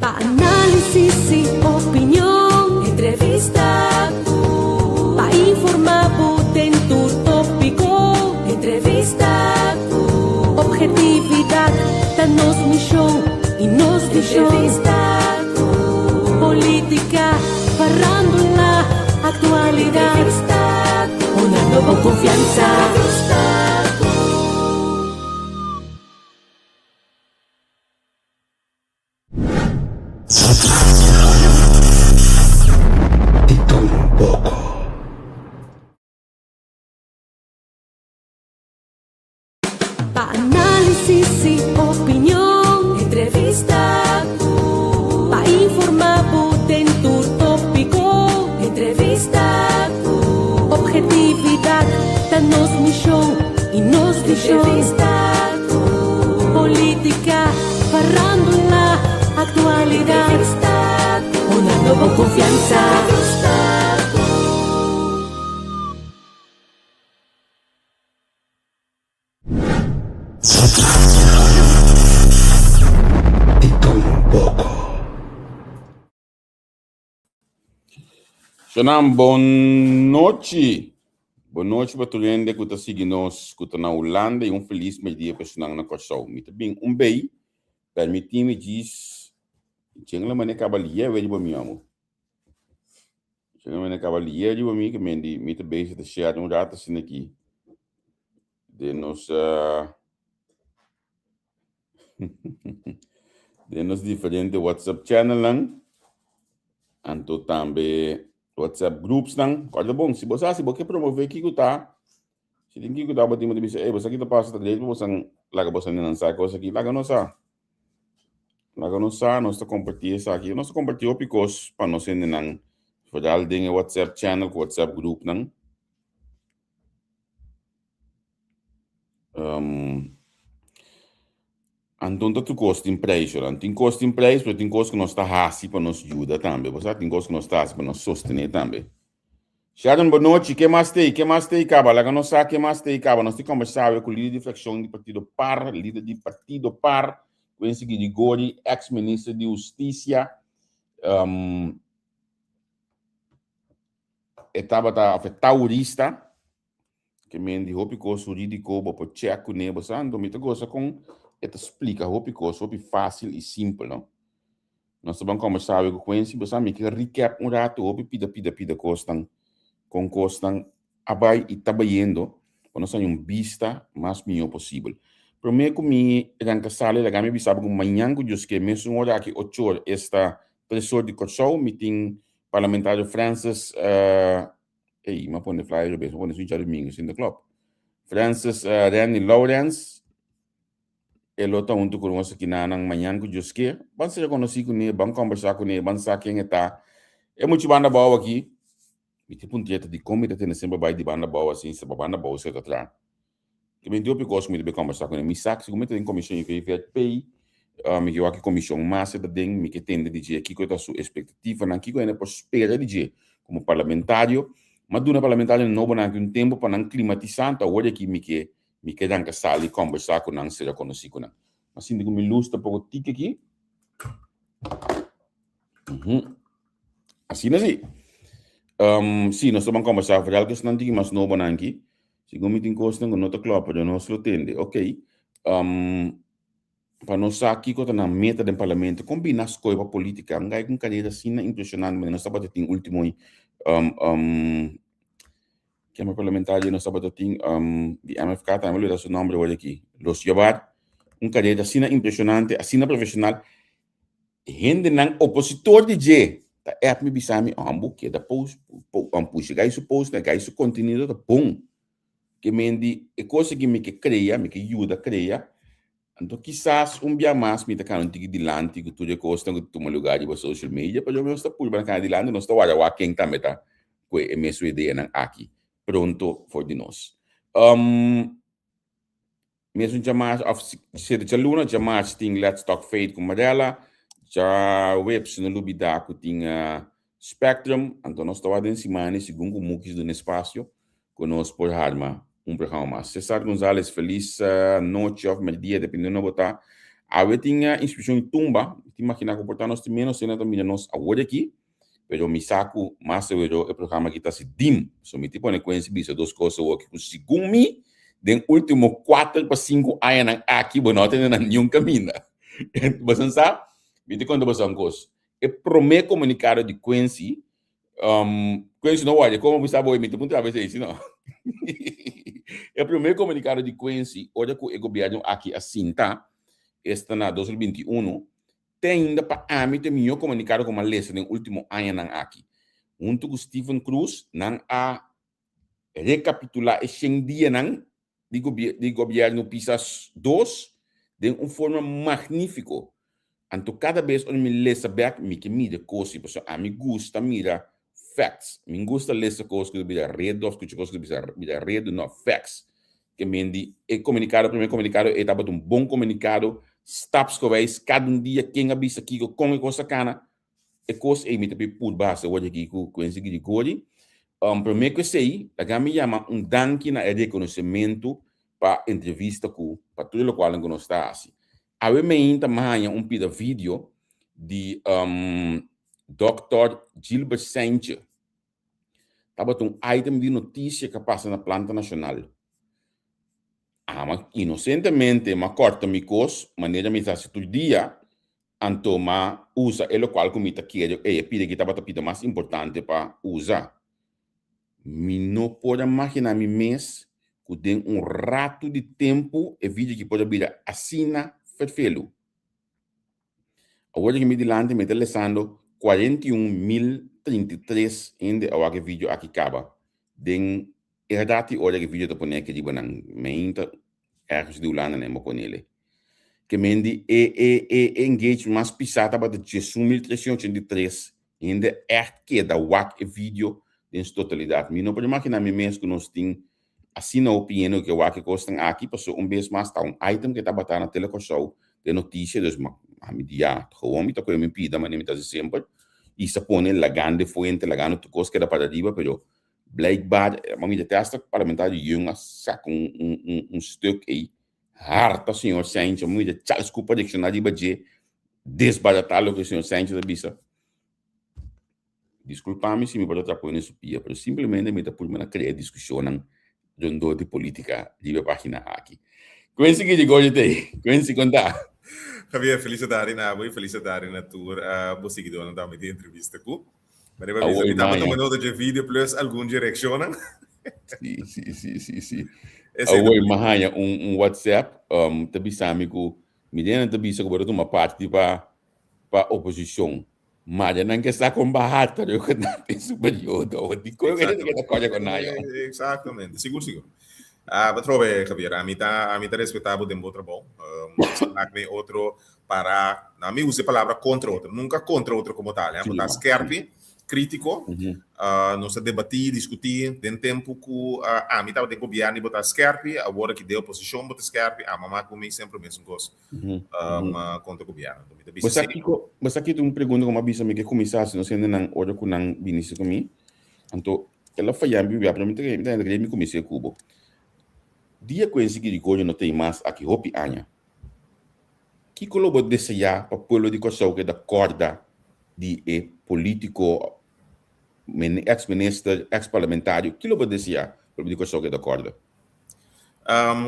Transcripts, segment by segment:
Pa análisis i opinion. Entrevista ku. Pa informá bo den tur tópiko. Entrevista ku. Obhetividat ta nos mishon i nos vishon. Entrevista ku. Polítika, farándula, aktualidat. Entrevista ku. Hunando bo konfiansa. Entrevista ku. Di tur un poko. Pa análisis i opinion, entrevista ku. Pa informá bo den tur tópiko, entrevista ku. Obhetividat ta nos mishon i nos vishon. Entrevista ku. Polítika, farándula, aktualidat. Entrevista ku. Hunando bo konfiansa. Entrevista ku. Di tur un poko. Shonan bon nochi. Bon nochi pa tur hende ku ta sigui nos ku ta na Hulanda i un felis meidia pa esnan na Kòrsou. Mi ta bin un bei, permití mi djis djen la manera kaba lié wei riba mi amo. Djen la manera kaba lié riba mi ke mendi mi ta bezig ta share un rato asina aki den nos den nos diferente WhatsApp channelnan, anto tambe WhatsApp groupsnan. Kòrda bon, si bo sa, si bo ke promové kiko ta, si tin kiko ta bo tin bo ta bisa, ey, bo sa ki ta pasa ta drechi pa bosan laga bosan nenan sa e kos aki, laga nos sa. Laga nos sa, nos ta kompartí esaki. Nos ta kompartí hopi kos pa nos hendenan, vooral den e WhatsApp channel ku WhatsApp groupnan. Um, anto ta tur kos tin prijs, hoor. Tin kos tin prijs, pero tin kos ku nos ta hasi pa nos yuda tambe. Bo sa, tin kos ku nos ta hasi pa nos sostené tambe. Sharon, bon nochi. Ke mas tei? Ke mas tei kaba? Laga nos sa ke mas tei kaba. Nos tin kombersá awe ku lider di frakshon di partido par, lider di partido par, Quincy Girigorie, ex minister di Hustisia. Um, e tabata of e taurista ke men di hopi kos hurídiko bo por check kuné bo sa anto mi ta gosa kon e ta splika hopi kos hopi fásil i simpel no nos ta ban kombersá awe ku Quincy bo sa mi ke recap un ratu hopi pida pida pida kosnan kon kosnan a bai i ta bayendo pa nos haña un bista mas mihó posibel. Promé ku mi ranka sali laga mi bisa bo ku mañan ku Dios ke mesun ora aki ocho or esta tres or di Kòrsou mi tin Parlamentario Francis ey mi a pone flyer otra bes, mi a pone su djadumingu sin ta klop. Francis Randy Lawrence e lo ta huntu ku nos akinanan mañan ku Dios ke. Ban sera konosí kuné, ban kombersá kuné, ban sa ken e ta. E mucha banda abou aki, mi ta puntra ta dikon mi ta tene semper bai di banda abou asin, si ta pa banda abou si ta traha. Ke mi hopi kos ku mi ta bin kombersá kuné. Mi sa ku mi ta den komishon IVVP, mi ke wak e komishon mas e ta den, mi ke tende di dje kiko ta su espektativanan, kiko hende por spera di dje komo parlamentario. Mi a duna parlamentarionan nobonan aki un tempu pa nan klimatisá, anto awor di aki mi ke mi ke ranka sali kombersá ku nan, sera konosí ku nan. Mi a sinti ku mi lus ta poko tiki aki. Asina si. Si, nos ta ban kombersá vooral ku esnan tiki mas nobonan aki. Segun mi tin kosnan ku no ta klòp, pero nos lo tende. Ok. Pa nos sa kiko ta nan meta den parlamento, kon bini nan skohe pa politika? Un gai ku un karera asina impreshonante manera nos tabata tin ultimo kema parlamentario nos tabata tin di MFK tambe lo da su nomber awor aki, Los Jabar. Un karera asina impreshonante, asina profeshonal. Hendenan opositor di dje ta app mi bisa mi ambu keda post pusha gai su post na gai su kontenido ta bon ke men di e kos aki mi ke krea mi ke yuda krea anto kisas un bia mas mi ta kana un tiki dilanti ku tur e kosnan ku ta tuma lugar riba social media pasobra nos ta purba na kana dilanti nos ta wara wak ken tambe ta ku e mesun ideanan aki pronto for di nos. Mesun djamars of sete djaluna, djamars tin Let's Talk Faith ku Marella, djaweps no lubida ku tin Spectrum, anto nos ta wak den simana segun ku Mukis duna espasio ku nos por harma un programa mas. Cesar Gonzalez, felis nochi of merdia dependiendo unda bo ta. Awe tin inskripshon di tumba, mi ta imaginá ku por ta nos tin ménos hende ta mira nos awor aki, pero mi sa ku mas awero e programa aki ta hasi dim. So mi ta pone kuensi bisa dos kos awor aki ku segun mi den último kuater pa sinku añanan aki bo no a tene na niun kaminda. Boso sa? Mi ta konta boso un kos. E promé komunikado di Quincy, um, Quincy no wòrdu, komo bo sa bo mi ta puntra bo esei, si no? E promé komunikado di Quincy, ora ku e gobièrnu aki a sinta, esta na 2021, te ainda pa ami ta e mihó komunikado ku mi a lesa den último añanan aki. Huntu ku Steven Cruz, nan a rekapitulá e shen dianan di di gobièrnu Pisas dos den un forma magnífiko. Anto kada bes ora mi lesa bèk mi ke mira kos i pasobra ami gusta mira facts. Mi gusta lesa kos ku ta bira redu òf skucha kos ku ta bira redu, no, facts. Ke men di e komunikado, promé komunikado e tabata un bon komunikado, stapsgewijs kada un dia ken a bisa kiko, kon e kos a kana. E kos ei mi ta pi purba hasi awor aki ku Quincy Grigori. Promé ku esei, laga mi yama un danki na e rekonosementu pa entrevista ku pa tur lokualnan ku nos ta hasi. Awe meinta mi haña un pida video di Dòkter Gilbert Seintje. Tabata un item di notisia ku a pasa na Planta Nashonal. Ama inosentemente m'a kòrta mi kos manera mi ta hasi tur dia. Anto m'a usa e lokual ku mi ta kere, ey, e pida ki tabata pida mas importante pa usa. Mi no por a maginá mi mes ku den un ratu di tempu e video aki por a bira asina ferfelu. Awor aki mi dilanti mi ta lesando 41.033 hende a wak e video aki kaba den E radat di ora ku e video ta pone aki riba nan meinta ergens di Hulanda nan bo ponele. Ke men di e e e engagement mas pisá tabata 11383 hende ègt keda wak e video den su totalidat. Mi no por imaginá mi mes ku nos tin asina hopi hende ku ke wak e kosnan aki pasobra un bes mas ta un item ke tabata na Tele Kòrsou den notisia dus ma mi di ya gewoon mi ta kohe mi pida manera mi ta hasi semper i sa pone lagando e fuente lagando tur kos keda para riba pero Blijkbaar, ma mi detesta parlamentario Jung a saka un, un, un, un stuk ei harta señor Sanchez, mi de Charles Cooper reacciona riba dje, desbarata loke señor Sanchez a bisa. Disculpa mi si mi por ta trapó den su pia, pero simplemente mi ta purba na crea discusionnan rondó di politica riba e pagina aki. Quincy Girigorio ta ei. Quincy, con ta? Javier, feliz tardi na abo y feliz tardi na tur bo siguidornan tambe di entrevista cu. Maar iba bisa, Awor mi taba tuma maña. nota dje video plus algun dje reaccionnan. Sí, sí, sí, sí, sí. Esei ta Awor mi haña un, un WhatsApp, um, ta bisa mi ku Milena ta bisa ku bo ta tuma parti pa pa oposishon. Maar nan ke sa kon bahata yo ku nan tin su periodo. Awor di kon hende ke ta kòrda ku nan yo. Exactamente. Sigur, sigur. Ah, bo trobe, Javier. Ami ta, ami ta respetá bo den bo trabou. Um, maak me otro para, na mi usa e palabra contra otro, nunca contra otro como tal, eh, Sí, bo ta ma. skerpi, crítico, nos a debatí, discutí den tempo cu ami tabata den gobierno y bo ta skerpi, awor aki den oposicion bo ta skerpi, ama ma cu mi semper mesun cos contra gobierno. Mi ta bisa Bo sa si. kico, bo sa kico un pregunta cu mi a bisa mi ke cuminsa haci nos hendenan ora cu nan bini si cu mi, anto el a faya mi bia, pero mi ta mi ta mi cuminsa cu bo. Dia cu Enzi Girigorio no ta ey mas aki hopi aña, Kiko lo bo deseá pa pueblo di Kòrsou keda kòrda di e polítiko, eks minister, eks parlamentario? Ki lo bo deseá pueblo di Kòrsou keda kòrda?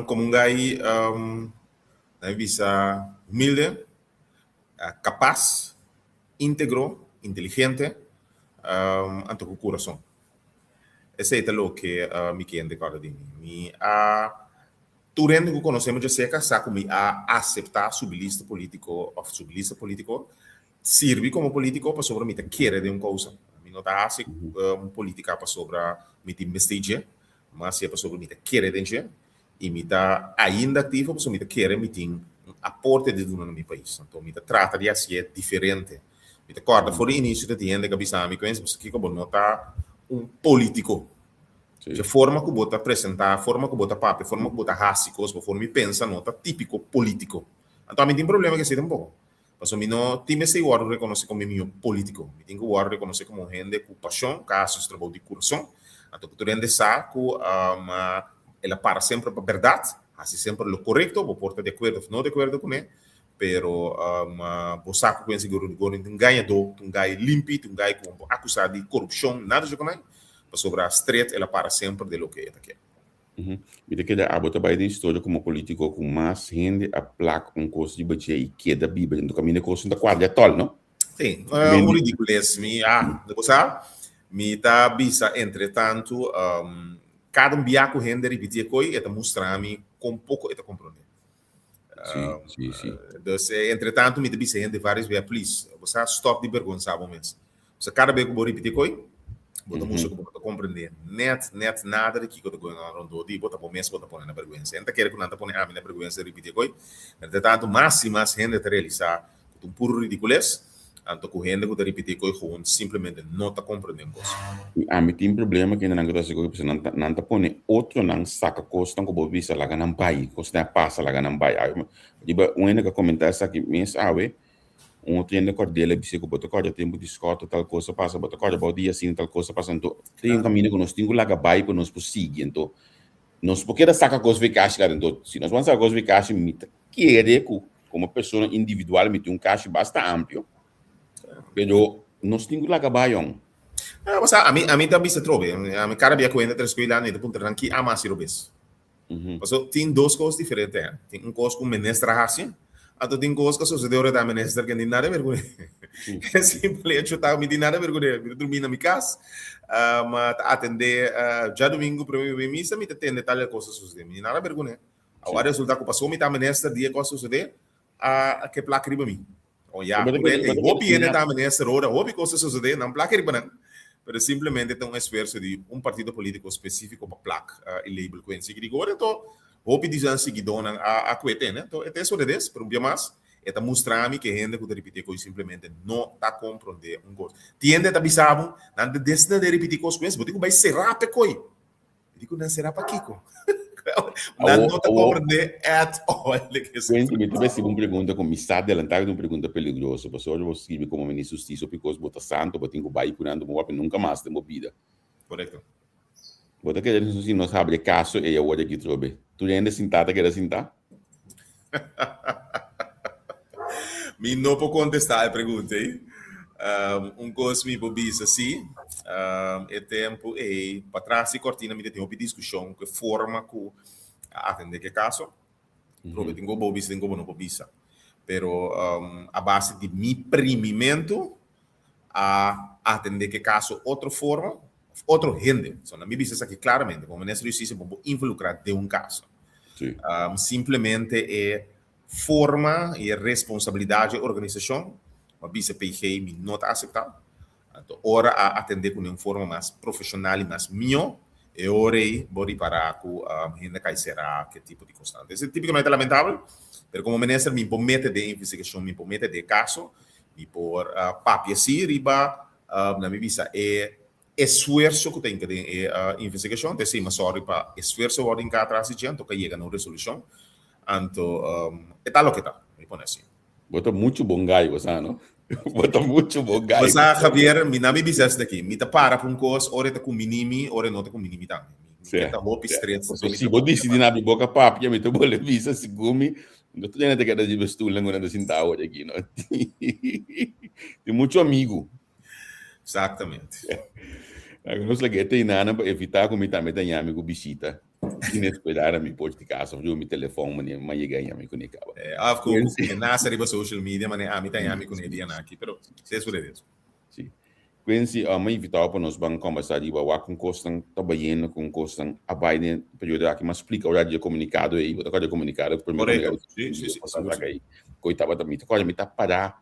Komo un gai, nan bisa humilde, kapas, íntegro, inteligente, anto ku kurason. Esei ta loke mi kende kòrda di mi. Mi a Tur hende ku konosé mi djaserka sa ku mi a aseptá subi lista polítiko òf subi lista polítiko, sirbi komo polítiko pasobra mi ta kere den un kousa. Mi no ta hasi polítika pasobra mi tin mester dje, mi a hasié pasobra mi ta kere den dje i mi ta ainda aktivo pasobra mi ta kere mi tin un aporte di duna na mi pais. Anto mi ta trata di hasié diferente. Mi ta kòrda for di inisio ta tin hende ku a bisa mi, Quincy, pasobra kiko bo no ta un polítiko? Sí. E forma ku bo ta presentá, forma ku bo ta papia, forma ku bo ta hasi kos, bo forma di pensa no ta típiko polítiko. Anto ami tin problema ku esei tampoko. Pasobra mi no tin mester wòrdu rekonosé komo e mihó polítiko. Mi tin ku wòrdu rekonosé komo un hende ku pashon, ku a hasi su trabou di kurason. Anto ku tur hende sa ku el a para semper pa bèrdat, hasi semper lo korekto, bo por ta di akuerdo òf no di akuerdo kuné. Pero bo sa ku Quincy Gordon ta un gañadó, ta un gai limpi, ta un gai ku bo akusá di korupshon, nada dje konai, pasobra stret el a para semper den loke e ta ke. Mi ta keda abo ta bai den historia komo politiko ku mas hende a plak un kos riba dje i keda biba dentro kaminda e kos no ta kuadra atòl, no? Sí, un ridikules. Mi, ah, bo sa, mi ta bisa entretantu, kada un bia ku hende ripití e koi, e ta mustra mi kon poko e ta komprondé. Sí, sí, sí. Dus, entretantu mi ta bisa hende varios bia, please, bo sa stop di bergonsa bo mes. Bo sa kada bes ku bo ripití koi, bo ta mustra ku bo no ta komprendé nèt, nèt nada di kiko ta going on rondó di bo, ta bo mes bo ta pone na bergwensa. Hende ta kere ku nan ta pone ami na bergwensa di ripití koi. Entretantu mas i mas hende ta realisá ku ta un puru ridikules, anto ku hende ku ta ripití koi gewoon simplemente no ta komprendé un kos. I ami tin problema ku hendenan ku ta hasi kos pasobra nan ta nan ta pone otronan saka kosnan ku bo bisa laga nan bai, kosnan a pasa laga nan bai. Riba un hende ku a komentá esaki mes awe, un otro hende kòrd'el a bis'é ku bo ta kòrda tempu di Scott tal kos a pasa, bo ta kòrda bou di asina tal kos a pasa. Anto tin un kaminda ku nos tin ku laga bai pa nos por sigui. Anto nos por keda saka kos for e kashi kaba. Anto si nos wan saka kos for e kashi mi ta kere ku Como persona individual mi tin un kashi basta amplio, pero nos tin ku laga bai on. Ah, o sea, ami, ami ta bisa trobe. Ami cada bia ku hende ta escuela, mi ta puntra nan ki ama hasi robes. Paso tin dos kos diferente, eh. Tin un kos ku minister a hasi, anto tin kos ku a sosode ora ta minister ke no tin nada di ber kuné. E simpel hecho ta mi tin nada di ber kuné. Mi ta drumi na mi kas, ma ta atende djadumingu prome mi misa mi ta tende tal kos a sosode. Mi tin nada di ber kuné. Awor a resulta ku paso mi ta minister di e kos sosodé, a ke plak riba mi. O ya, Pero ku pero e hopi hende ta minister ora hopi kos a sosodé, nan plak riba nan. Pero simplemente ta un esfuerso di un partido polítiko spesífiko pa plak i label ku hende. Sigui ora anto hopi di nan siguidónan a kue tene. Anto e ta e sodedes, pero un bia mas e ta mustra mi ku e hende ku ta ripití kos simplemente no ta komprondé un kos. Tin hende ta bisa bo, nan ta destina di ripití kos ku es, bo tin ku bai será p'e koi. Di ku nan será pakiko? Nan no ta komprendé at all de ke se Quentin, mi ta recibi un pregunta ku mi sa adelantá ku ta un pregunta peligroso, pasobra bo sirbi komo ministro di hustisia because bo ta santo, bo tin ku bai ku nan, bo papia nunka mas den bo bida. Korekto. Bo ta kere si nos habri e kaso ei awor aki trobe? Tur hende sintá ta keda sintá? Mi no por kontestá e pregunta ei. Un kos mi por bisa sí, e tempu ei patras di kortina mi ta tin hopi diskushon ku e forma ku a atendé ku e kaso. Probe tin ku bo bisa, tin ku bo no por bisa. Pero a base di mi primimentu a atendé ku e kaso otro forma òf otro hende. So na mi bisa esaki klaramente, komo Minister di Hustisia bo por involukrá den un kaso. Simplemente e forma i e responsabilidat dje organisashon, mi a bisa PG mi no ta aseptá. Anto ora a atendé ku un forma mas profeshonal i mas mihó, e ora ei bo ripará ku hende kai será ke tipo di kosnan. Entonces tipikamente ta lamentabel, pero komo minister mi por mete den investigashon, mi por mete den e kaso, mi por papia sí riba na mi bisa e esfuerso ku ta hinka den e investigashon. Entonces sí, mi a sòri pa esfuerso wòrdu hinká atras di dje, anto ka yega na un resolushon. Anto e ta loke ta, mi pone así. Bo ta muchu bon gai, bo sa no? Bo ta muchu bon gai. Bo sa, Javier, mi na mi bisa esaki. Mi ta para pa un kos ora e ta kumini mi, ora e no ta kumini mi tambe. Mi ke ta hopi stret. Pasobra si bo disidi na abri boka papia, mi ta bole bisa segun mi, no tur hende ta keda riba e stulnan ku nan ta sinta awor aki, no? Tin muchu amigu. Exactamente. Laga nos laga e teinana pa evitá ku mi tambe ta ñami ku bishita inesperada mi por di casa of riba mi telefòn mane m'a yega ñami kuné kaba. Eh, of ku ku nasa riba social media mane ami ta ñami kuné dia naki, pero si es por es. Si. Quincy, m'a invitao pa nos ban kòmbersá riba wak kon kosnan ta bayendo, kon kosnan a bai den e periodo aki. M'a splika ora di e komunikado ei, bo ta kòrda e komunikado ku promé Korekto. Si, si, si, sigur si. Koe tabata, mi ta kòrda mi ta pará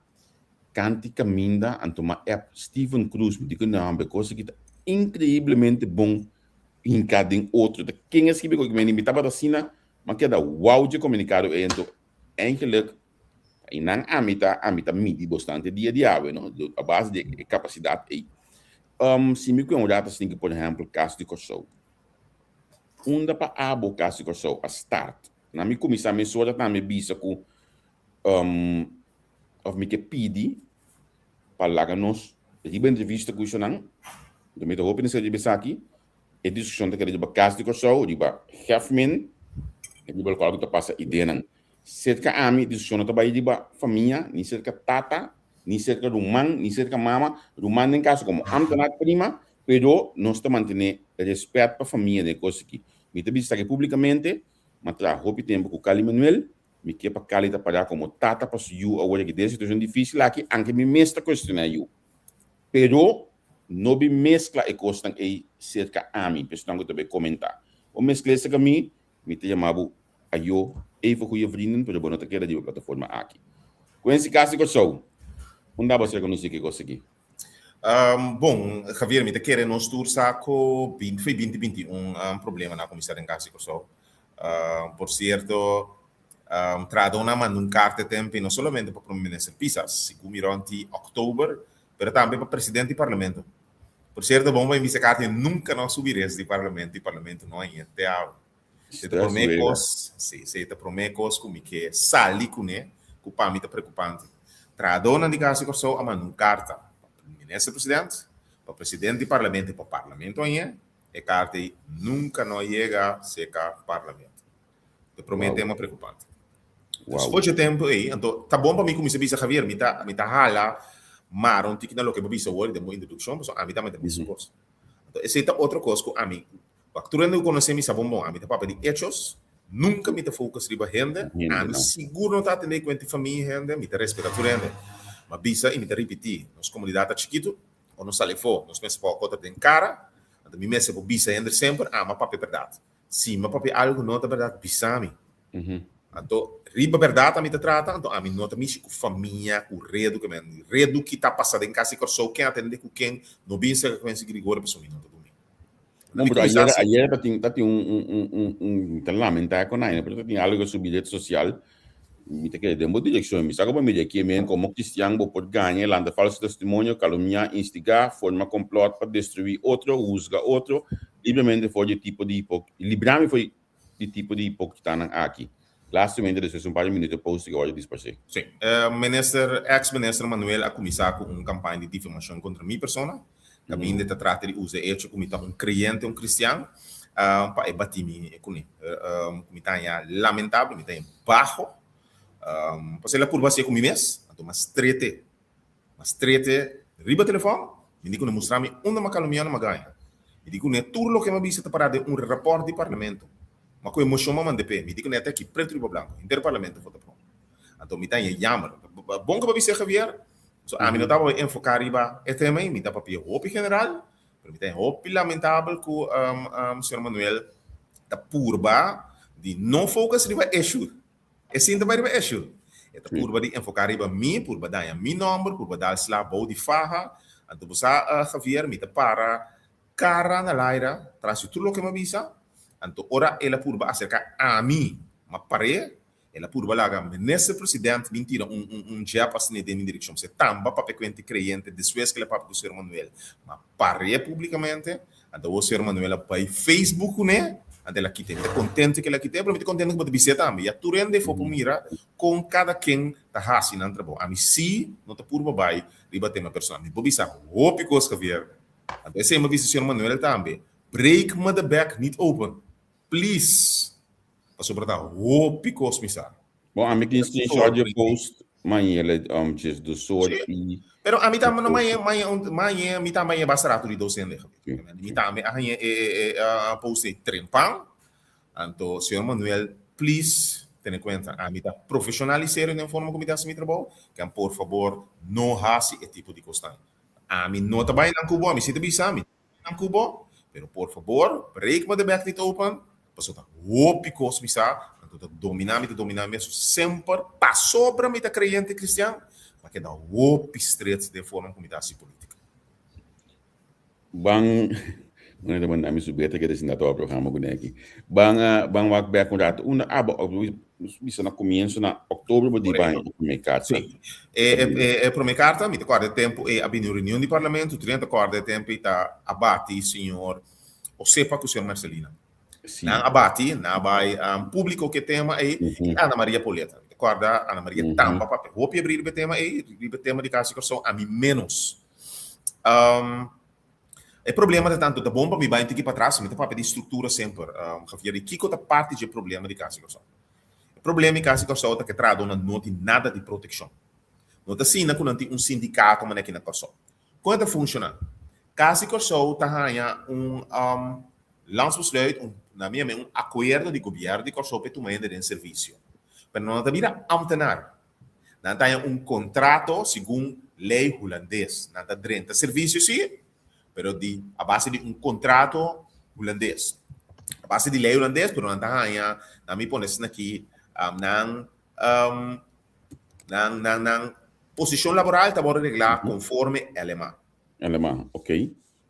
Kanti kaminda anto ma app Steven Cruz mi di ku no hombre kos aki ta increiblemente bon hinka den otro ta ken a skibi koki meni mi tabata asina ma keda wow dje komunikado ei anto eigenlijk einan ami ta ami ta midi bastante dia di awe no a base di e kapasidat ei si mi ku un rato asinki por ehempel kas di Kòrsou unda pa abo kas di Kòrsou a start na mi kuminsá mesora tambe bisa ku Of mi ke pidi pa laga nos riba entrevista ku esnan, enton mi ta hopi nesei riba esaki, e diskushon ta keda riba Kas di Kòrsou, riba Hefmin, riba lokual ku ta pasa ideanan. Serka ami diskushon no ta bai riba famia, ni serka tata, ni serka ruman, ni serka mama. Ruman den kaso komo amtenar prima, pero nos ta mantené respèt pa famia den e kos aki. Mi ta bisa esaki públikamente, mi a traha hopi tempu ku Cali Manuel, mi ke pa Cali ta pará komo tata pa su yu awor aki den e situashon difísil aki, anke mi mes ta kuestioná e yu. Pero no bin meskla e kosnan ei serka ami, p'esnan ku ta bai komentá. Bo meskl'é serka mi, Mi ta yama bo ayo even goeie vrienden, pero bo no ta keda riba plataforma aki. Quincy Cas di Kòrsou, unda bo a ser konosí ku e kos aki? Bon, Javier, mi ta kere nos tur sa ku binti foi binti binti un problemanan a kuminsá den Cas di Kòrsou. Por sierto, trahadónan a manda un karta e tempu ei no solamente pa Prome Minister Pisas, segun mi rònt di òktober, pero tambe pa presidente di Parlamento. Por cierto, bon pa bisa Katia, nunca no a subi res di parlamento y parlamento no a yega te awe. Se ta prome cos, si, se ta prome cos cu mi ke sali cune, cu pa mi ta preocupante. Trahadornan di Cas di Corsou a manda un carta pa Minister President, pa President di Parlamento y pa Parlamento a yega. E carta ey nunca no a yega cerca Parlamento. Ta prome tema preocupante. Wow. Ocho tempo ei, anto ta bon pa mi kuminsá bisa Javier, mi ta mi ta hala mara un tiki na loke bo bisa awor den bo introdukshon, pasobra ami tambe ta bisa kos. Anto esei ta otro kos ku ami, wak tur hende ku konosé mi sa bon bon, ami ta papia di hechos, nunka mi ta focus riba hende, ami sigur no ta atendé kuenta di famia hende, mi ta respetá tur hende. Mi a bisa i mi ta ripití, nos komunidat ta chikitu, ora nos sali afó nos mester por kota den kara, anto mi mester por bisa hende semper, ami a papia bèrdat. Si mi a papia algu no ta bèrdat, bisa mi. Anto, riba bèrdat ami ta trata, anto ami no ta mishi ku famia, ku redu ke men. Redu ki ta pasa den kas di Kòrsou, ken a tende ku ken, no bin serka Quincy Gregorio pasobra mi no ta dumi. No, pero ayer, ayer ta tin, ta tin un, un, un, un, un, mi ta lamentá kon aina, pero ta tin algu subi red sosial, mi ta kere den bo direkshon, mi sa ku bo mira aki men komo kristian bo por gaña, lanta falso testimonio, kalumniá, instigá, forma komplòt pa destruí otro, husga otro, libremente for di e tipo di hipok, librami for di tipo di hipókritanan aki. Lastimamente despues un par di minuto e post a wòrdu disparsé. Sí. Minister, ex minister Manuel a kuminsá ku un kampaña di difamashon kontra mi persona. Kaminda e ta trata di usa e echo ku mi ta un kreyente, un kristian, pa e bati mi kuné. Ku mi ta haña lamentabel, mi ta haña baho. Pasobra el a purba hasié ku mi mes, anto mas trete. Mas trete riba telefòn, mi di ku ne mustra mi unda mi a kalumia unda mi a gaña. Mi di ku ne tur loke mi a bisa ta pará den un rapòrt di parlamento. Ma ku emoshon mi a mand'é p'e. Mi di ku ne ta aki pretu riba blanku, henter parlamento vota pro. Anto mi ta haña yamer. Bon ku bo a bis'é Javier, so ami no tabata bai enfoká riba e tema ei, mi ta papia hopi general, pero mi ta haña hopi lamentabel ku señor Manuel ta purba di no focus riba issue. E sinta bai riba issue. E ta purba di enfoká riba mi, purba daña mi nòmber, purba dal sla bou di faha. Anto bo sa, Javier, mi ta para kara na laira tras di tur loke mi a bisa. Anto ora el a purba aserká ami, m'a par'é, el a purba laga Minister President bin tira un un un jab asina den mi direkshon. P'esei tamba papia kuenti kreyente despues ku el a papia ku señor Manuel. M'a par'é públikamente. Anto awor señor Manuel a bai Facebook kuné, anto el a kit'é. Mi ta kontento ku el a kit'é, pero mi ta kontento ku bo ta bis'é tambe. Ya tur hende for por mira kon kada ken ta hasi nan trabou. Ami sí no ta purba bai riba tema personal. Mi por bisa hopi kos, Javier. Anto esei mi a bisa señor Manuel tambe, Break me de bek niet open. Please. Pasobra ta hopi kos mi sa. Bon, ami tin screenshot di e post, maña djes dos soort i. Pero ami tambe no maña, maña, maña, mi tambe haña basta rato di docente. Mi tambe a haña e, e, e post ei trempan. Anto, señor Manuel, please, tene cuenta, ami ta profesional i serio den forma ku mi ta hasi mi trabou, ken por fabor no hasi e tipo di kosnan. Ami no ta bai nan ku bo, ami si ta bisa, mi nan ku bo, pero por fabor, break me de bek niet open, pasobra ta hopi kos mi sa, anto ta dominá mi, ta dominá mi mesun semper, pasobra mi ta kreyente kristian, ma keda hopi stret den forma ku mi ta hasi politika. Ban, Mane ta manda mi su beta kere sinta tawa programa ku neki. Ban, ban wak bek un rato. Unda abo, bisa na comienzo na october bo di ban e prome carta. Sí. E, e, e prome carta, mi ta corda e tempo e a bini un reunion di parlamento, tur ta corda e tempo e ta a bati señor Osepa cu señor Marcelina. Sí. Nan a bati, nan a bai um, publico ke tema ei, mm -hmm. Ana Maria Poleta. Mi ta corda Ana Maria mm -hmm. tamba papia hopi abri riba e tema ei, riba e tema di Cas di Corsou, ami menos. Um, E problema ta tantu, ta bon pa mi bai un tiki patras, mi ta papia di struktura semper, Javier, i kiko ta parti dje problema di Kas di Kòrsou? Problema di Kas di Kòrsou ta ku e trahadónan no tin nada di protekshon. No ta asina ku nan tin un sindikato manera aki na Kòrsou. Kon e ta funshoná? Kas di Kòrsou ta haña un landsbesluit, un, na mi un akuerdo di gobièrnu di Kòrsou pa e tuma hende den servisio. Pero nan no ta bira ámtenar. Nan ta haña un kontrato segun lei hulandes. Nan ta drenta servisio sí, pero di a base di un kontrato hulandes. A base di lei hulandes, pero nan ta haña, nan mi pone esaki aki, nan nan nan nan posishon laboral ta wòrdu reglá konforme LMA. LMA, ok.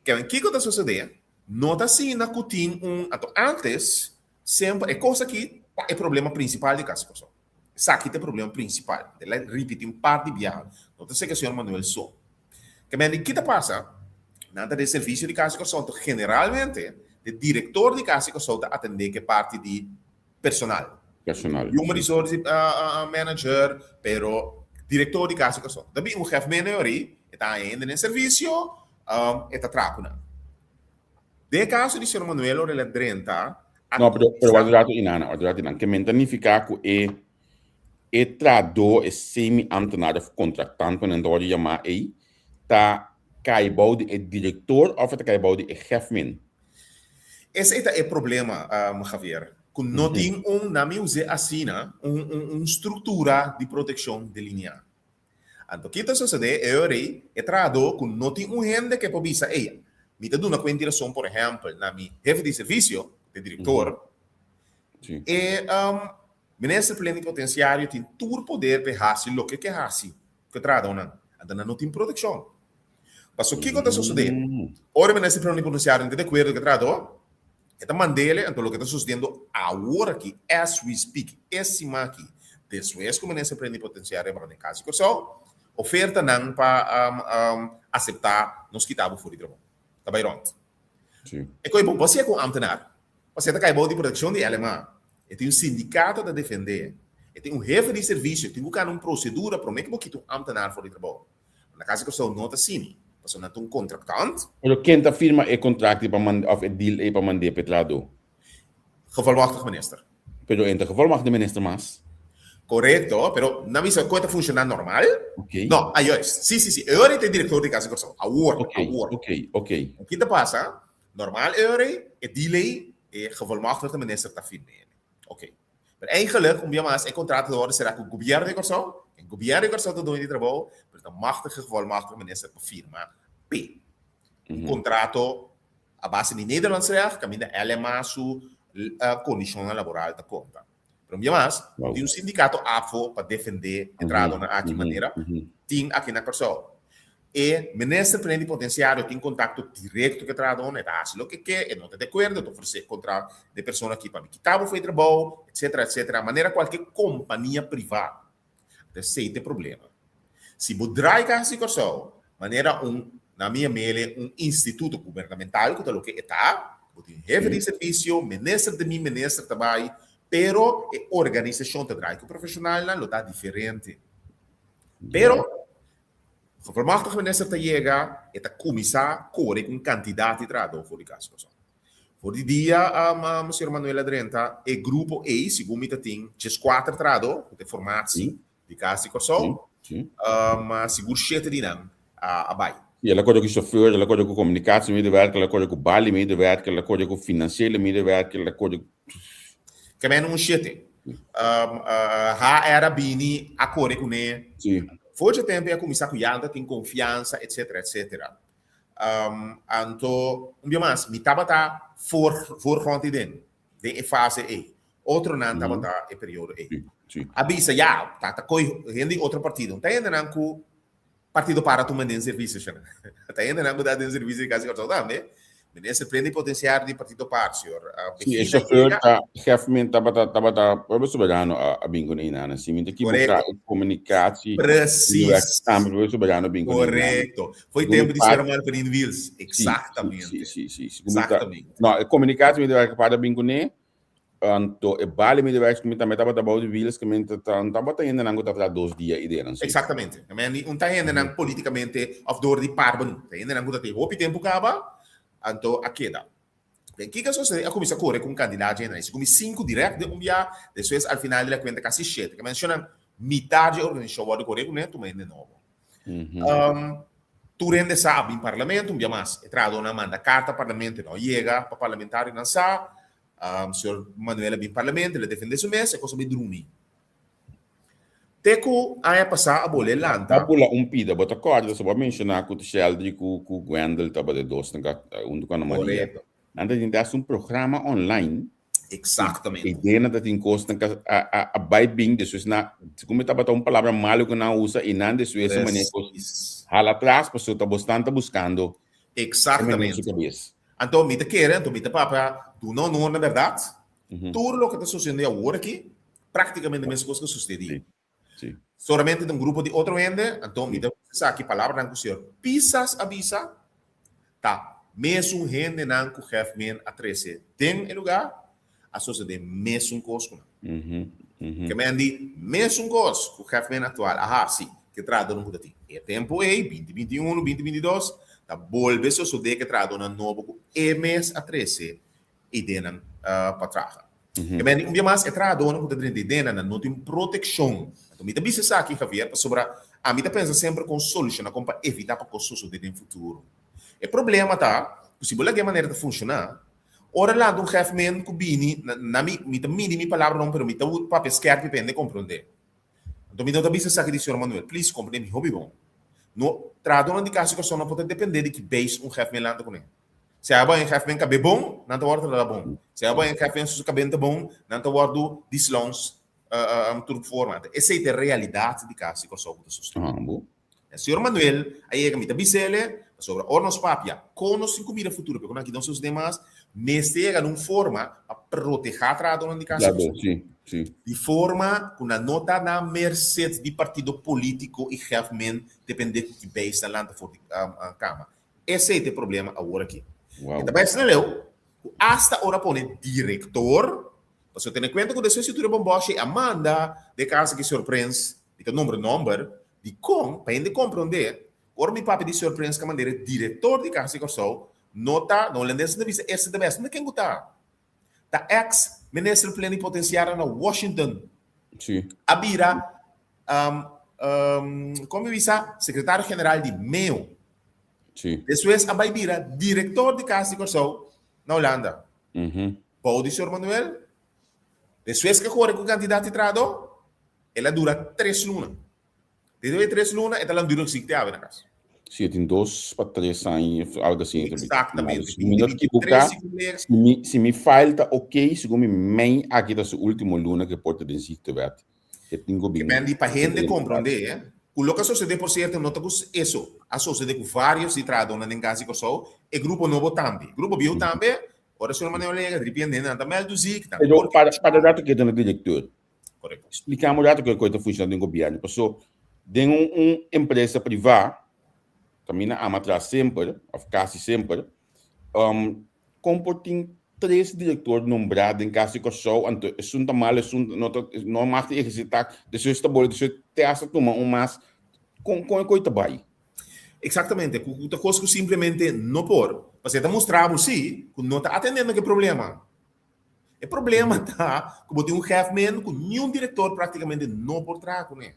Kèmen kiko ta sosodé? No ta asina ku tin un, anto ántes semper e kos aki ta e problema prinsipal di Kas di Kòrsou. Esaki ta e problema prinsipal. El a ripití un par di biaha. No ta seka señor Manuel so. Kèmen di ki ta pasa? Nan ta den servisio di Kas di Kòrsou, anto generalmente e direktor di Kas di Kòrsou ta atendé ku e parti di personal. Personal. Human resource manager, pero director di Cas di Kòrsou. Ta bin un gef mene ori, e ta haña hende den servisio, e ta traha ku nan. Den e kaso di señor Manuel ora el a drenta, a No, pero, pero wak rato inana, wak rato inana. Ke men ta nifiká ku e e trahadó, e semi-ambtenaar of contractant ku nan ta wòrdu yamá ei, ta kai bou di e direktor òf e ta kai bou di e hefmen? Esei ta e problema, Javier, ku no tin un, na mi us'é asina, un un un struktura di protekshon delineá. Anto ki ta sosodé e ora ei? E trahadó ku no tin un hende ke por bisa, Ey, mi ta duna kuenta i rason, por ehèmpel, na mi hefe di servisio, ku ta e direktor, e minister plenipotensiario tin tur poder pa e hasi loke e ke hasi ku e trahadónan. Anto nan no tin protekshon. Paso kiko ta sosodé? Ora e minister plenipotensiario no ta di akuerdo ku e trahadó, e ta mand'ele, anto loke ta sosodiendo awor aki, as we speak, e siman aki, despues ku minister plenipotensiario a baha den Kas di Kòrsou, ofertanan pa aseptá nos kita bo for di trabou. Ta bai rònt. E koe bo bo hasié ku un ámtenar, pasobra e ta kai bou di protekshon di LMA. E tin un sindikato ta defendé. E tin un hefe di servisio. Tin ku kana un prosedura promé ku bo kita un ámtenar for di trabou. Na kas di Kòrsou no ta asina, pasobra nan ta un kontraktant. Pero ken ta firma e kontrakt ei pa manda òf e deal ei pa mand'é pa e trahadó? Gevolmachtigde minister. Pero e no ta gevolmachtigde minister mas. Korekto, pero nan bisa ku e ta funshoná normal. Ok. No, a juist. Sí, sí, sí. E ora ei ta e direktor di Kas di Kòrsou. Awor, Ok, awor. ok, ok. Ki ta pasa? Normal e ora ei, e deal ei, e gevolmachtigde minister ta firm'é. Ok. Pero eigenlijk, un bia mas, e contrato ta worde será cu Gobierno di Corsou. E Gobierno di Corsou ta dueño di trabou, pero ta machtige gevolmachtige minister pa firma p'e. Un contrato a base di Nederlands recht, caminda LMA su condicionnan laboral ta conta. Pero un bia mas, tin un sindicato afo pa defende e trahadonan aki manera tin aki na Corsou. E minister plenipotenciario tin contacto directo cu e trahadornan, e ta haci loke ke, e no ta de acuerdo, e ta ofrece contra de persona aki pa mi kita bo for e trabou, etcetera, etcetera, manera cualke compania priva. Anto esey ta e problema. Si bo draai Cas di Corsou manera un, na mi amele, un instituto gubernamental cu ta loke e ta, bo tin hefe di servicio, minister di mi minister ta bay, pero e organisacion ta draai cu profesionalnan lo ta diferente. Pero Gevolmachtig minister ta yega, e ta kuminsá kore ku un kantidat di trahadó for di Kas Kòrsou. For di dia señor Manuel a drenta e grupo ei, segun mi ta tin dieskuater trahadó ku ta e formatie di Kas di Kòrsou, sigur shete di nan a bai. Sí, el a kore ku shofùr, el a kore ku komunikasiemedewerker, el a kore ku baliemedewerker, el a kore ku finansiële medewerker, el a kore ku. Ke men un shete. HR a bini a kore kuné. Sí. For dje tempu e a kuminsá ku ya nan ta tin konfiansa etsetera etsetera. Anto un bia mas mi tabata voor voorgrond ei den den e fase ei. Otronan tabata e periodo ei. A bisa ya ta ta koe hende di otro partido. Ta hendenan ku Partido para tuma den servicio shana. Ta hendenan cu ta den servicio di Cas di Kòrsou tambe. Minister plenipotenciario di Partido Par, señor Si, e chauffeur ta hefmen tabata tabata Pueblo Soberano a a bin cu einan. Si mi ta equivoca e comunicatie Precies. Tambe Pueblo Soberano a bin cu einan. Correcto. Foi tempo di señor Malferin Wiels. Exactamente. Si, si, si. Exactamente. No, e comunicatie mi ta para bin cune. Anto e bali medewerkers ku mi tambe tabata bou di wiels ku mi ta no tabata hendenan ku tabata dos dia i denan si. Exactamente. I mean, un ta hendenan politikamente of door di par benu. Ta hendenan ku ta tin hopi tempu kaba, anto a keda. Ben kiko a sosodé? A kuminsá kore ku un kandidat dje nan. Si kumi sinku dirèkt den un bia, despues al final di la kuenta kasi shete. Ke menshonan mitar dje organisashon wòrdu kore kuné, tuma hende nobo. Tur hende sa a bin parlamento un bia mas. E trahadónan manda karta parlamento, e no yega pa parlamentarionan sa. Señor Manuel a bin parlamento, el a defendé su mes, e kos a bai drumi. Te ku aña pasá a bol'é lanta. Ta bula un pida. Bo ta kòrda so bo a menshoná ku Sheldry ku ku Gwendel tabata e dosnan ku a huntu ku Ana Maria. Korekto. Nan ta tin ta hasi un programa online. Eksaktamente. E ideanan ta tin kosnan ku a a a bai bin despues nan segun mi tabata un palabra malu ku nan a usa i nan despues a manera kos Presis. hala atras pasobra ta bosnan ta buskando e manera Eksaktamente. su kabes. Anto mi ta kere, anto mi ta papia duna honor na bèrdat. Tur loke ta sosediendo awor aki, práktikamente meskos ku sosedi. Solamente ta un grupo di otro hende, anto mi ta usa esaki palabranan ku señor Pisas a bisa, ta mesun hendenan ku Hefmen a trese den e lugá, a sosodé mesun kos ku nan. Ke men di mesun kos ku Hefmen aktual a hasi ku e trahadónan ku ta tin e tempu ei, binti binti unu, binti binti dos, ta bolbe sosodé ku e trahadónan nobo ku e mes a trese idenan pa traha. Ke men di un bia mas e trahadónan ku ta drenta idenan nan no tin protekshon. Anto mi ta bisa esaki Javier pasobra ami ta pensa semper kon solushoná kon pa evitá pa kos sosodé den futuro. E problema ta ku si bo laga e manera ta funshoná ora lanta un gèfmen ku bini na mi mi ta midi mi palabranan pero mi ta papia skèrpi pa hende komprondé. Anto mi no ta bisa esaki di señor Manuel please komprondé mi hopi bon. No trahadónan di kas di kòrsou no por ta dependé di ki beis un gèfmen lanta kuné. Si abo en gef men kabe bon, nan ta wòrdu trata bon. Si abo en gef men su kabe ta bon, nan ta wòrdu dislons tur forma. Esei ta e realidat di kas di Kòrsou ku ta sosodé. E señor Manuel a yega, mi ta bis'el, pasobra ora nos papia kon nos tin ku mira futuro, p'e ku nan aki no sosodé mas, mester yega na un forma pa protehá trahadónan di kas di Kòrsou. Di forma ku nan no ta na merset di partido polítiko i gef men dependé ku ki beis nan lanta for di kama. Esei ta e problema awor aki. Wow. E ta bai asina leu ku asta ora pone direktor, pasobra tene kuenta ku despues di tur e bombòshi a manda den kas aki señor Prins, mi ta nombra nomber, dikon pa hende komprondé ku ora mi papia di señor Prins ka manera e direktor di Kas di Kòrsou no ta, na holandes nan ta bisa este ta bes, no ta ken ku ta. Ta ex minister plenipotenciario na Washington. Sí. A bira, um, um, kon mi bisa, secretario general di MEO. Sí. Despues a bai bira director di Cas di Kòrsou na Hulanda. Mm -hmm. Bou di señor Manuel. Despues ke kore ku kandidat di trahadó, el a dura tres luna. Desde e tres luna e ta langdurig ziekte awe na kas. Sí, e tin dos pa tres aña, algo así. Exactamente. Si mi no ta equivoca, si mi, si mi file ta ok, segun mi mei aki ta su ultimo luna ke por ta den ziektewet. E tin ku bin. Ke men di pa hende komprondé, eh, ku loke a sosodé por sierto no ta ku eso, a sosodé ku varios di trahadónan den Kas di Kòrsou, e grupo nobo tambe. Grupo bieu tambe, ora señor Manuel yega, di repente nan ta mèldu ziek, nan Pero por para, para rato ke ta na direkteur, Korekto. Spliká un rato kon ta funshoná den gobièrnu. Paso den un un empresa privá, kaminda ama traha semper òf kasi semper, kon por tin tres direktor nombrá den kas di Kòrsou, anto esun ta mal, esun no ta no mag di ehersitá, despues ta bole, despues te hasta tuma un mas. Kon kon e koi ta bai? Eksaktamente, ku ta kos ku simplemente no por. Pasobra e ta mustra bo si ku no ta atendendo ku e problema. E problema ta ku bo tin un hefmen ku niun direktor praktikamente no por traha kuné.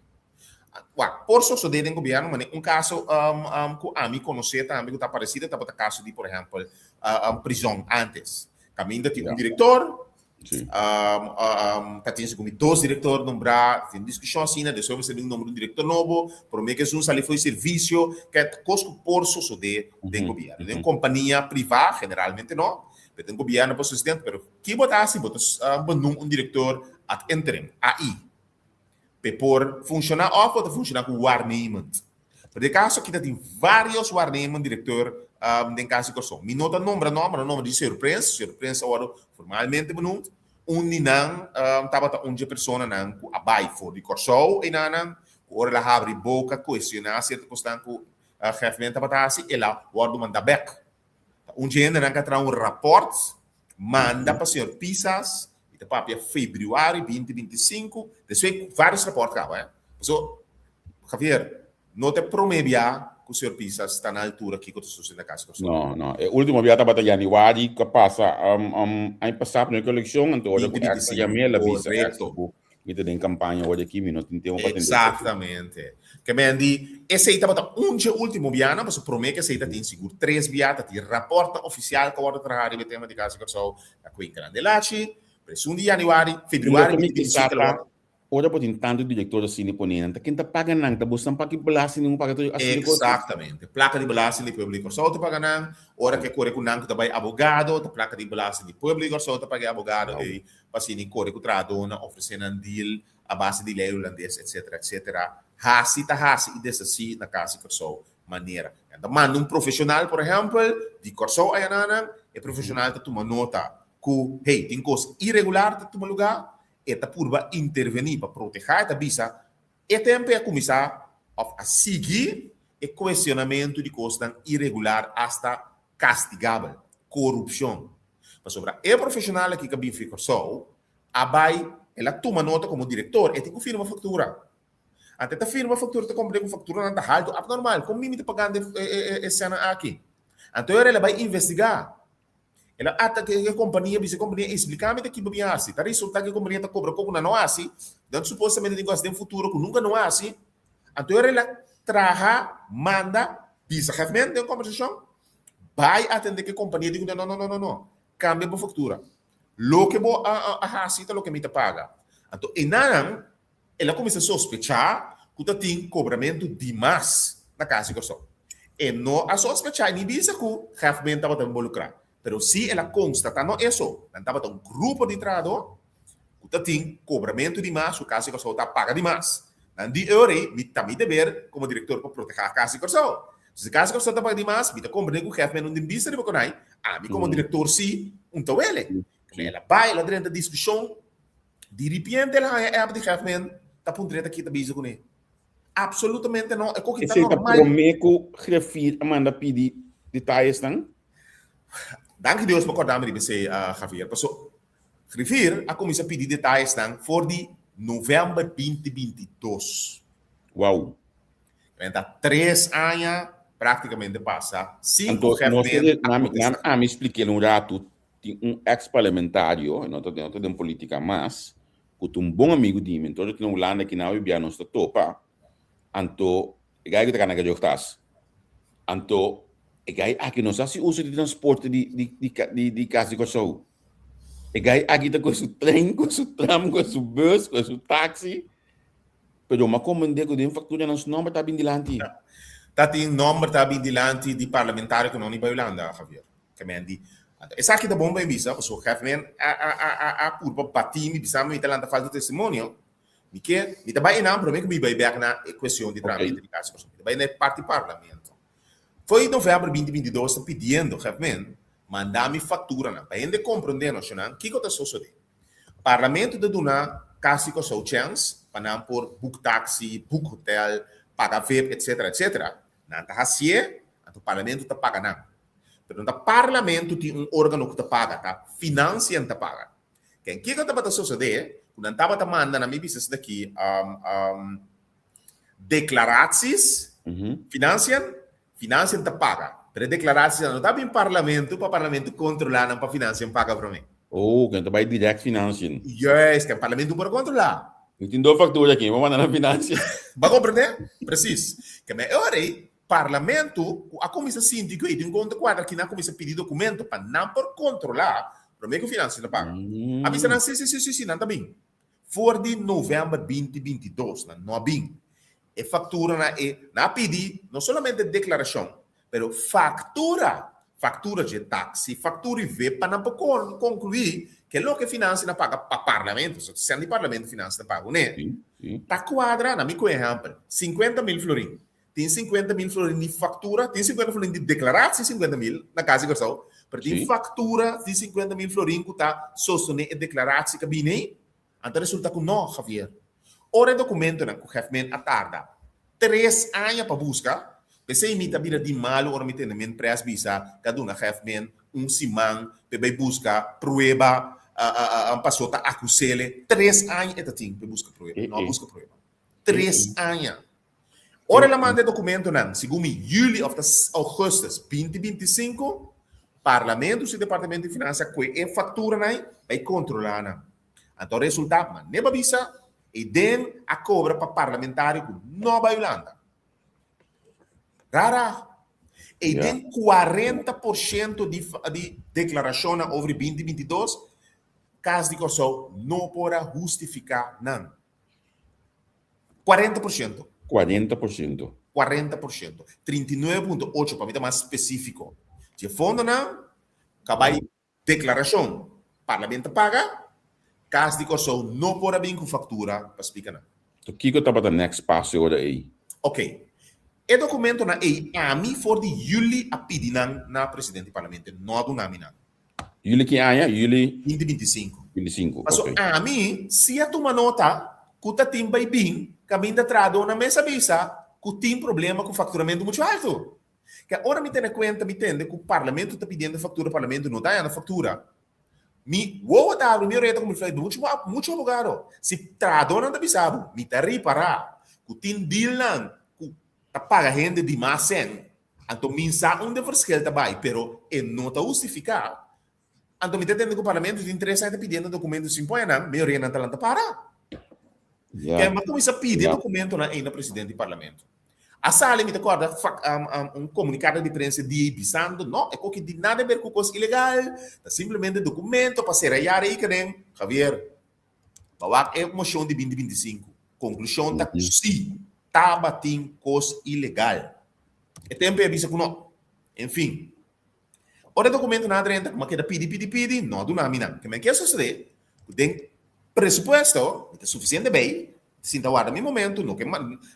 Wak, por sosodé den gobièrnu, mane un kaso ku ami konosé tambe ku ta paresido tabata kaso di por ehèmpel prizòn ántes. Kaminda tin un direktor, ta tin segun mi dos direktor nombrá, tin diskushon asina, despues mester bin nombra un direktor nobo, promé ku esun sali for di servisio, kèt kos ku por sosodé den gobièrnu. Den un kompania privá generalmente no, Pero den gobierno pa sustento, pero ki bo ta hasi? Bo ta benoem un director ad interim, AI, p'e por funciona of bo ta funciona cu waarnemend. Pero den caso aki ta tin varios waarnemend director den cas di Corsou. Mi no ta nombra nomber, no nombra di señor Prins, señor Prins a wordo formalmente benoemd. Un di nan tabata un dje personanan cu a bay for di Corsou einanan, cu ora el a habri boca cuestiona cierto cosnan cu Geertman tabata hasi, el a wordo manda bek. Ta un dje hendenan ka traha un rapòrt manda pa señor Pisas i ta papia febrüari binti binti sinku. Despues vários rapòrt kaba. Paso, Javier, no ta e promé bia ku. ku señor Pisas ta na altura kiko ta sosodé na Kas di Kòrsou. No, no. E último bia tabata yanüari ku a pasa aña pasá promé ku elekshon, anto ora ku Extra yam'é el a bisa Extra ku mi ta den kampaña ora aki, mi no tin tempu pa tende esaki. Eksaktamente. Ke men di esei tabata un dje último bianan, pasobra promé ku esei ta tin sigur tres bia ta tin rapòrtnan ofisial ku a wòrdu traha riba e tema di Kas di Kòrsou na Cuenca nan Delachi, pero esun di yanüari, febrüari 2025 el a wòrdu. Ora bo tin tantu director asina pone nan ta ken ta paga nan ta bosnan paki belasting ningun paga tur asina kos. Exactamente. Placa di belasting di pueblo di Kòrsou ta paga nan. Ora ke kore ku nan ku ta bai abogado ta placa di belasting di pueblo di Kòrsou ta paga e abogado ei pa asina kore ku trahadónan ofresé nan deal a base di lei hulandes etcetera etcetera. Hasi ta hasi i deshasí na kas di Kòrsou manera. Nan ta manda un profesional por ehèmpel di Kòrsou ayanan e profesional ta tuma nota ku hey tin kos iregular ta tuma lugá E ta purba intervení pa protehá, e ta bisa, E tempu ei a kuminsá òf a sigui e kuestionamentu di kosnan iregular asta kastigabel, korupshon. Pasobra e profeshonal aki ku a bin fi Kòrsou a bai, el a tuma nota komo direktor, e tin ku firma faktura. Anto e ta firma faktura, ta komprendé ku fakturanan ta haltu, apnormal, kon mi mi ta pagando e sènnan aki? Anto el a bai investigá. El a ataka e kompania, bisa e kompania, Expliká mi ta kiba mi hasi. Ta resultá ku e kompania ta kobra koko nan no hasi, nan supostamente tin ku hasi den futuro ku nunka no hasi. Anto el a traha, manda, bisa Hefmen den kombersashon, bai atendé ku e kompania, di ku no, no, no, no, no, kambia bo faktura. Loke bo a hasi ta loke mi ta paga. Anto enanan El a kuminsá sospechá ku ta tin kobramentu dimas na Kas di Kòrsou. E no a sospechá ni bisa ku Hefmen tabata involukrá, pero sí el a konstatá no eso, nan tabata un grupo di trahadó ku ta tin kobramentu dimas ku Kas di Kòrsou ta paga dimas. Nan di ora ei, mi ta mi deber komo direktor pa protehá Kas di Kòrsou. Si Kas di Kòrsou ta paga dimas, mi ta komprendé ku Hefmen no tin bista riba konai, ami komo direktor sí un ta wele. El a bai, el a drenta diskushon. Di ripiente el haña app di Hefmen ta puntr'é ta kita bisa kuné. Absolutamente no, e koki ta Esei ta normal. promé ku Grefir a manda pidi detayesnan? Danki Dios pa kòrda mi riba esei, Javier. Paso Grifir a kuminsá pidi detayesnan for di novèmber 2022. Wou. Men ta tres aña práktikamente pasa sin ku Anto nos ta Hefmen a nan kontestá. ami splik'é un ratu Tin un ex parlamentario, e no ta no ta den politica mas, cu ta un bon amigo di mi, anto ta na Hulanda aki na bia nos ta topa, anto e guy aki ta cana gejochtas, anto e guy aki no sa haci uso di transporte di di di di di cas di Corsou, e guy aki ta coge su trein, coge su tram, coge su bus, coge su taxi, pero mi a comprende cu den factura nan su nomber ta bin dilanti. Ta tin nomber ta bin dilanti di parlamentario cu no ni bay Hulanda, Javier. Kemendi. Anto esaki ta bon pa mi bisa, pasobra Hefmen a a a a a purba bati mi, bisa mi mi ta lanta falso testimonio. Mi ke, mi ta bai einan prome ku mi bai bek na e kuestion di tramite di kas, pasobra mi ta bai na e parti parlamento. Foi november 2022 ta pidiendo Hefmen manda mi fakturanan pa hende komprende noshonan kiko ta sosode. Parlamento ta duna Kas di Kòrsou chèns pa nan por boek taksi, boek hotèl, paga vip etsetera etsetera. Nan ta hasié, anto parlamento ta paga nan. Pero no ta parlamento tin un organo ku ta paga, ta financiën ta paga. Ken kiko tabata sosodé ku nan tabata manda na mi bisa esaki declaraties, financiën, financiën ta paga. Pero e declaraties nan no ta bin parlamento pa parlamento kontrolá nan pa financiën paga promé. Oh, ken ta bai direct financiën. Juist, ken parlamento por kontrolá. Mi tin dos factura aki, mi por manda na financiën. Bo a komprendé? Precies. Ke men e ora ei, Parlamento ku a kuminsá sinti ku ei tin konta kuadra kinan a kuminsá pidi dokumento pa nan por kontrolá promé ku finansia ta paga. A bisa nan si si si si si nan ta bin. For di novèmber 2022 nan no a bin. E fakturanan e nan a pidi no solamente deklarashon pero faktura, faktura dje taksi, faktura i vep pa nan por konkluí ke loke finansia na paga pa parlamento, so sèn di parlamento finansia ta paga kuné, ta kuadra, na mi ku ehèmpel, 50.000 florin. Tin 50.000 florin di faktura, tin 50 florin di deklaratie 50.000 na Kas di Kòrsou, pero tin faktura di 50.000 florin ku ta sostené e deklaratie ku a bini ei. Anto a resulta ku no, Javier. Ora e dokumentonan ku Hefmen a tarda tres aña pa buska, p'esei mi ta bira di malu ora mi tende men pres bisa ku a duna Hefmen un siman p'e bai buska prueba paso ta akus'ele. Tres aña e ta tin p'e buska prueba, no a buska prueba. Tres aña. Ora el a manda e dokumentonan, segun mi, yüli òf ta ougùstus 2025, Parlamento su Departamento di Finansa kue e fakturanan bai kontrolá nan. Anto resultá, manera bo a bisa, e den a kobra pa parlamentario ku no bai Hulanda. Rara. E den 40% di di deklarashonnan over di 2022, Kas di Kòrsou no por a hustifiká nan. 40%. 40%. 40%. 39.8 pa mi ta mas spesífiko. Dje fondonan ka bai Deklarashon, Parlamento ta paga, Kas di Kòrsou no por a bin ku faktura pa splika nan. So kiko tabata next paso e ora ei? Ok. E dokumentonan ei ami for di yüli a pidi nan na presidente di Parlamento, no a duna mi nan. Yüli ki aña? Yüli. 2025. 25, Paso ok. ami si a tuma nota ku ta tin bai bin kaminda trahadónan mes a bisa ku tin problema ku fakturamentu muchu altu. Ke ora mi tene kuenta mi tende ku parlamento ta pidiendo faktura, parlamento no ta hañando faktura. Mi wowo ta abri, mi orea ta kumpli fluit, muchu muchu abogado. Si trahadónan ta bisa bo, mi ta ripará ku tin dealnan ku ta paga hende di mas sèn, anto mi sa unda e verschil ta bai, pero e no ta hustifiká. Anto mi ta tende ku parlamento tin tres aña ta pidiendo dokumento sin pone nan, mi oreanan ta lanta para. Ya. Ke mi a kuminsá pidi e dokumentonan ei na presidente di parlamento. A sali mi ta kòrda un komunikado di prensa di bisando no e koki di nada ber ku kos ilegal, ta simplemente dokumento pa sera yara i kenen. Javier, ba wak e moshon di 2025, konklushon ta ku si tabatin kos ilegal. E tempu ei a bisa ku no. En fin, Ora e dokumentonan a drenta, ku mi a keda pidi, pidi, pidi, no a duna mi nan. Ke men ke sosodé ku den presupuesto mi ta sufisiente bei, mi ta sinta warda mi momento, no ke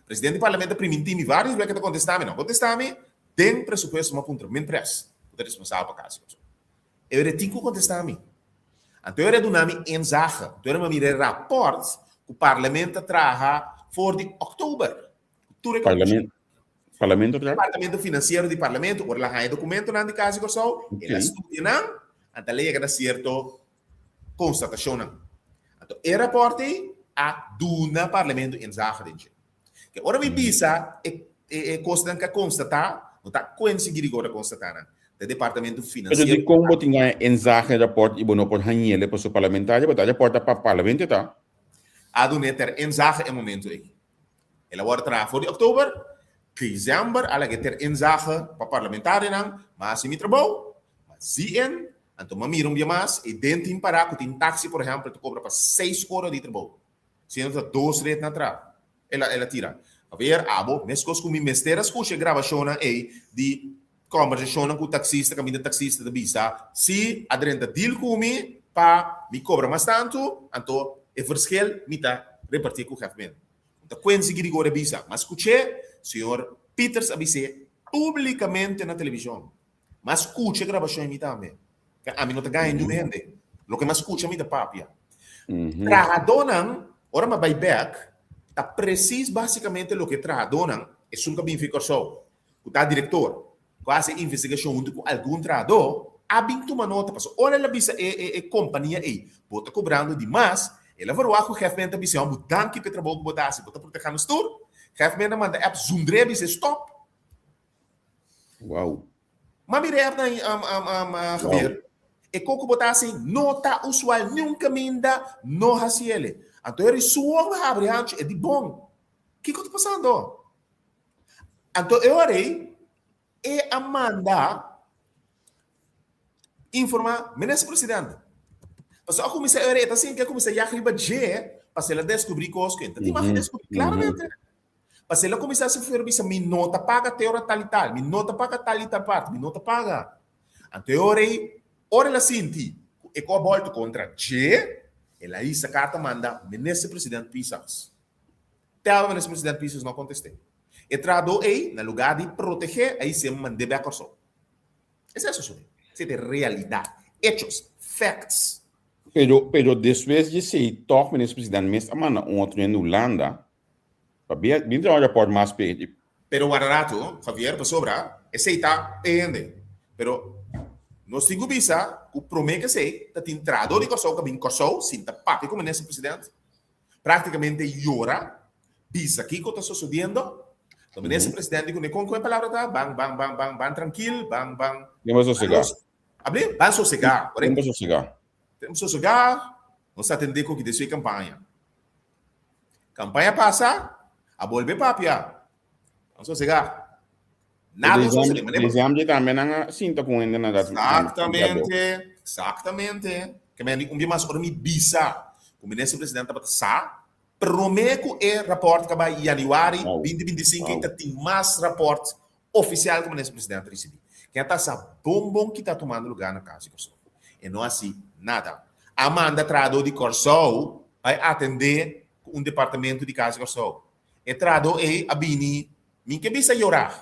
presidente di parlamento a primintí mi vários bes ke ta kontestá mi, no a kontestá mi, den presupuesto mi a puntra Minpres, ku ta responsabel pa kasi kos. E ora e tin ku kontestá mi. Anto e ora e duna mi inzage, anto e ora mi a mira e rapòrt ku parlamento a traha for di òktober. Tur e Parlamento. Parlamento tra? Departamento Financiero di Parlamento, ora el a haña documentonan di Cas di Kòrsou, el a studia nan, anto el a yega na cierto constatacionnan. Anto e rapport ei a duna Parlamento inzage den dje. Ke ora mi bisa e e cosnan ke a constata, no ta Quincy Girigoor a constata nan, ta e Departamento Pero Financiero. dikon bo tin haña inzage rapport i bo no por hañ'el pasobra parlamentario bo ta rapporta pa Parlamento ta? A dun'é ter inzage e momento ei. El a wòrdu traha for di òktober, desèmber a laga e ter inzage pa parlamentarionan, m'a hasi mi trabou, m'a zi en, anto m'a mira un bia mas, e den tin pará ku tin taksi por ehèmpel ta kobra pa seis ora di trabou, siendo ta dos ret na traha. El a el a tira. Aver, abo, meskos ku mi mester a skucha e grabashonnan ei di kòmbersashonnan ku taksista kaminda taksista ta bisa, si a drenta deal ku mi pa mi kobra mas tantu, anto e verschil mi ta repartí ku Hefmen. No ta Quincy Girigory a bisa, ma skuch'é, señor Pieters a bis'é públikamente na televishon. M'a skucha e grabashon mi tambe. Ke ami no ta gaña niun hende. Loke m'a skucha mi ta papia. Trahadónan, ora m'a bai bèk, ta presis básikamente loke trahadónan, esun ku a bin fi Kòrsou, ku ta direktor, ku a hasi e investigashon huntu ku algun trahadó, a bin tuma nota. Pasobra ora el a bisa e e e kompania ei, bo ta kobrando di mas, el a verwagt ku Hefmen ta bisa, bo danki pa e trabou ku bo ta hasi, bo ta protehá nos tur. Hefmen a manda app zundr'é a bis'é stòp. Wow. Ma mira e app nan, Javier. E kos ku bo ta hasi no ta usual, niun kaminda no hasi el. Anto e risuon a habri hanchu, e di bon, kiko ta pasando? Anto e ora ei e a manda informá Minister Presidente. Pasobra a kuminsá e ora ei e ta sinti a kuminsá yag riba dje pasobra el a deskubrí kos ku e ta tin mag di deskubrí klaramente. Pasobra el a kuminsá hasi fuera bisa mi no ta paga te ora tal i tal, mi no ta paga tal i tal parti, mi no ta paga. Anto e ora ei ora el a sinti ku e ku a bòltu kontra dje el a hisa karta manda Minister President Pisas. Tel Minister President Pisas no a kontest'é. E trahadó ei, na lugá di protegé, a hisié mand'é bèk Kòrsou. Esei a sosodé. Esei ta e realidat. Hechos. Facts. Pero, pero despues di esei tòg Minister President mes a manda un otro hende Hulanda pa bin bin traha un rapòrt mas p'e. Pero warda ratu, Javier, pasobra esei ta e hende. Pero nos tin ku bisa ku promé ku esei ta tin trahadó di Kòrsou ku a bin Kòrsou sinta papia ku Minister President. Práktikamente yora, bisa kiko ta sosodiendo. Anto minister presidente di kuné kon kon e palabra ta? Ban ban ban ban ban trankil, ban ban. Tempo sosegá. Abli? Ban sosegá, korekto? Tempo sosegá. Tempo sosegá, nos ta atendé ku ki den su e kampaña. Kampaña pasa, a bolbe papia. Ban sosegá. Nada a sosodé. Desde amje tambe nan a sinta ku hende na dat. Exactamente, exactamente. Ke men di un bia mas ora mi bisa ku minister presidente tabata sa promé ku e rapòrt ka bai yanüari 2025 ei ta tin mas rapòrt ofisial ku minister presidente a risibí. Ken ta sa bon bon ki ta tumando lugá na Kas di Kòrsou. E no hasi nada. A manda trahadó di Kòrsou bai atendé ku un departamento di Kas di Kòrsou. E trahadó ei a bini Mi ke bisa yorá,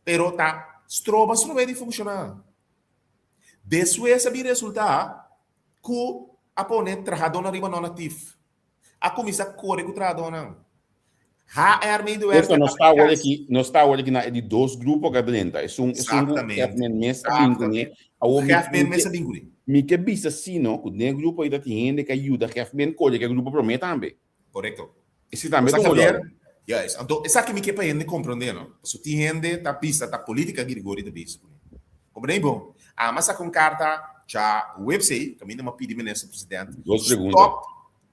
pero ta stroba strob'é di funshoná. Despues a bin resultá ku a pone trahadónan riba non-aktif. A kuminsá kore ku trahadónan. HR medewerker a bai kas. Nos ta awor aki na e di dos grupo ku a drenta. Esun esun ku Hefman mes a bin kuné. Awor mi mes a bin kuné. Mi ke bisa si no ku den e grupo ei ta tin hende ku a yuda Hefman kore ku e grupo promé tambe. Korekto. Esei tambe ta un eror. Juist. Anto esaki mi ke pa hende komprondé no. Pasobra tin hende ta bisa ta politica Girigori ta bisa kuné. Komprendé bon. Ami a saka un karta dja website kaminda mi a pidi minister president Dos pregunta. stop,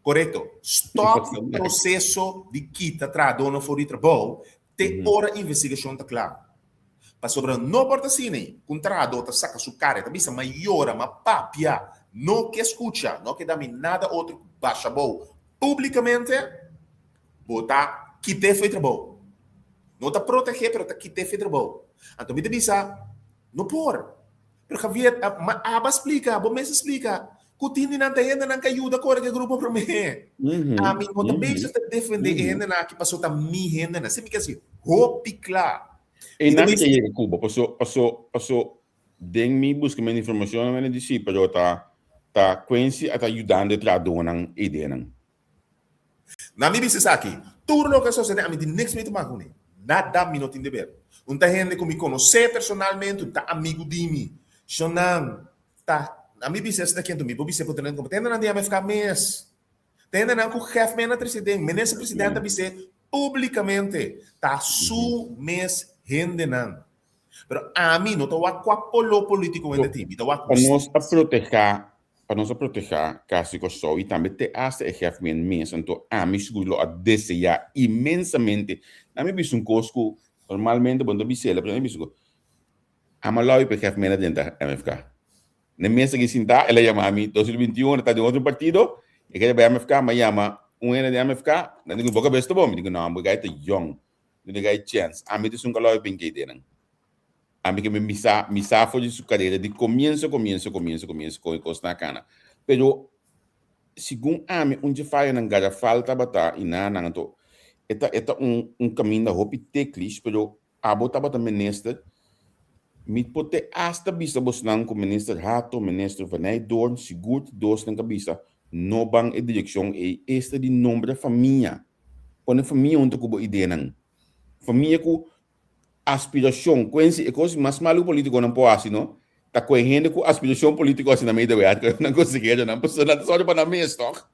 korekto, stop proseso di kita trahadónan for di trabou te ora investigashon ta kla. Pasobra no por ta asina ei ku un trahadó ta saka su kara e ta bisa, M'a yora, m'a papia, no ke skucha, no ke da mi nada otro ku basha bou públikamente, bo ta kit'é fo'i trabou. No ta protegé, pero ta kit'é fo'i trabou. Anto mi ta bisa, No por. Pero Javier, ma aba splika, bo mes a splika, ku tin di nan ta hendenan ku a yuda kore ku e grupo promé. Ami no ta bezig ta defendé e hendenan aki pasobra ta mi hendenan. Esei mi ke hasi hopi kla. E nan ke yega Cuba, paso, paso, paso den mi buskamentu di informashon nan a disi, pero ta, ta Quincy a ta yudando e trahadónan eidenan. Na mi bisa esaki, tur loke a sosodé ami tin niks mee te maken kuné. Nada mi no tin deber. Un ta hende ku mi konosé personalmente, un ta amigu di mi. Shonnan ta, na mi bisa esaki anto mi por bis'é por tene en kuenta. Hendenan di MFK mes. Ta hendenan ku gef men a trese den. Minister president a bis'é públikamente, ta su mes hendenan. Pero ami no ta wak kua polo polítiko hende tin, mi ta wak Pa nos a protehá Pa nos a protehá Kas di Kòrsou i tambe te asta e Hefmen mes, anto ami sigur lo a deseá inmensamente. Na mi bisa un kos ku normalmente bo no ta bis'el, pero na mi bisa ku ama lòi pa e Hefmen a drenta MFK. Na e mes aki sintá el a yama mi 2021, el ta den otro partido, e kere bai MFK, mi a yama un hende den MFK, nan di ku bo kabes ta bon, mi di ku no, bo gai ta yòn, mi no gai chèns, ami ta esun ku a lòi pa e den. Ami ke mi sa, mi sa for di su karera di komienso, komienso, komienso, komienso kon e kosnan a kana. Pero segun ami un dje fayonan garafal tabata i nan nan anto e ta e ta un un kaminda hopi teklish pero abo tabata minister mi por te asta bisa bosnan ku minister Hato, minister Van Eydoorn sigur ti dosnan ka bisa no ban e direkshon ei esta di nombra famia pone famia hunto ku bo ideanan famia ku Aspiracion, Quincy, e cos mas malo cu politiconan por haci no, ta coge hende cu aspiracion politico asina medewerker, nan conseheronan, pasobra nan ta sòru pa nan mes, toch?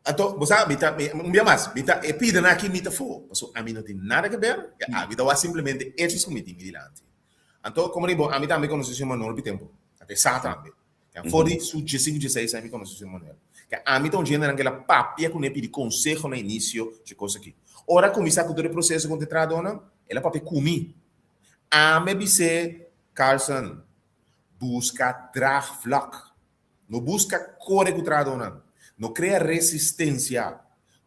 Anto, bo sa, mi ta, mi, un bia mas, mi ta, e pidanan aki mi ta fo, pasobra ami no tin nada ke ber, ami ta wak simplemente hechos cu mi tin mi dilanti. Anto, como di bo, ami tambe conoce señor Manuel hopi tempo, anto e sa tambe. For di su diesinku, dieseis aña mi konosé señor Manuel. Ke ami ta un djendenan ke el a papia kuné pidi konseho na inisio dje kos aki. Ora a kuminsá ku tur e proseso kontra e trahadónan, el a papia ku mi. Ami a bis'é, Carlson, buska draagvlak. No buska kore ku trahadónan. No krea resistensia.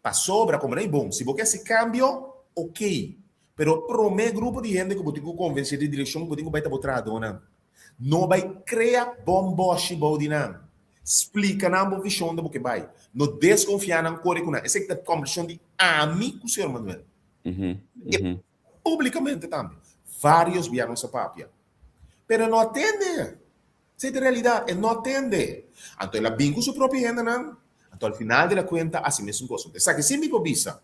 Pasobra, komo nan i bon, si bo ke hasi kambio, okey. Pero promé grupo di hende ku bo tin ku konvensé di direkshon ku bo tin ku bai ta bo trahadónan. No bai krea bon bòshi bou di nan. Splika nan bo vishon ta bo ke bai. No deskonfiá nan, kore ku nan. Esei ta kòmbersashon di ami ku señor Manuel. E públikamente tambe. Vários bia nos a papia. Pero e no a tende. Esei ta realidat. E no a tende. Anto el a bin ku su propio hendenan. Anto al final di la kuenta hasi mesun kos. Esaki sí mi por bisa.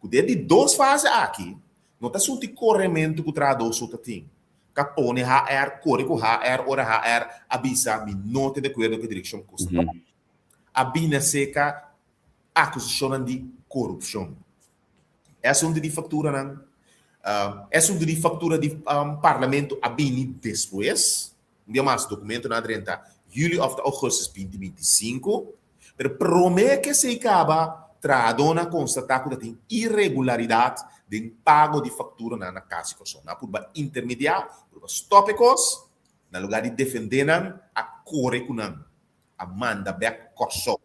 Ku den di dos fase aki no ta asuntu di korementu ku trahadó so ta tin. Ka pone HR kore ku HR ora HR a bisa mi no ta di akuerdo ku e direkshon ku sta toma. A bini aserka akusashonnan di korupshon. E asuntu di fakturanan, e asuntu di faktura di Parlamento a bini despues. Un dia mas, dokumentonan a drenta yüli òf ta ougùstùs 2025. Pero promé ku esei kaba, trahadónan a konstatá ku ta tin iregularidat den pago di fakturanan na Kas di Kòrsou. Nan a purba intermediá, purba stòp e kos, na lugá di defendé nan, a kore ku nan, a manda bèk Kòrsou.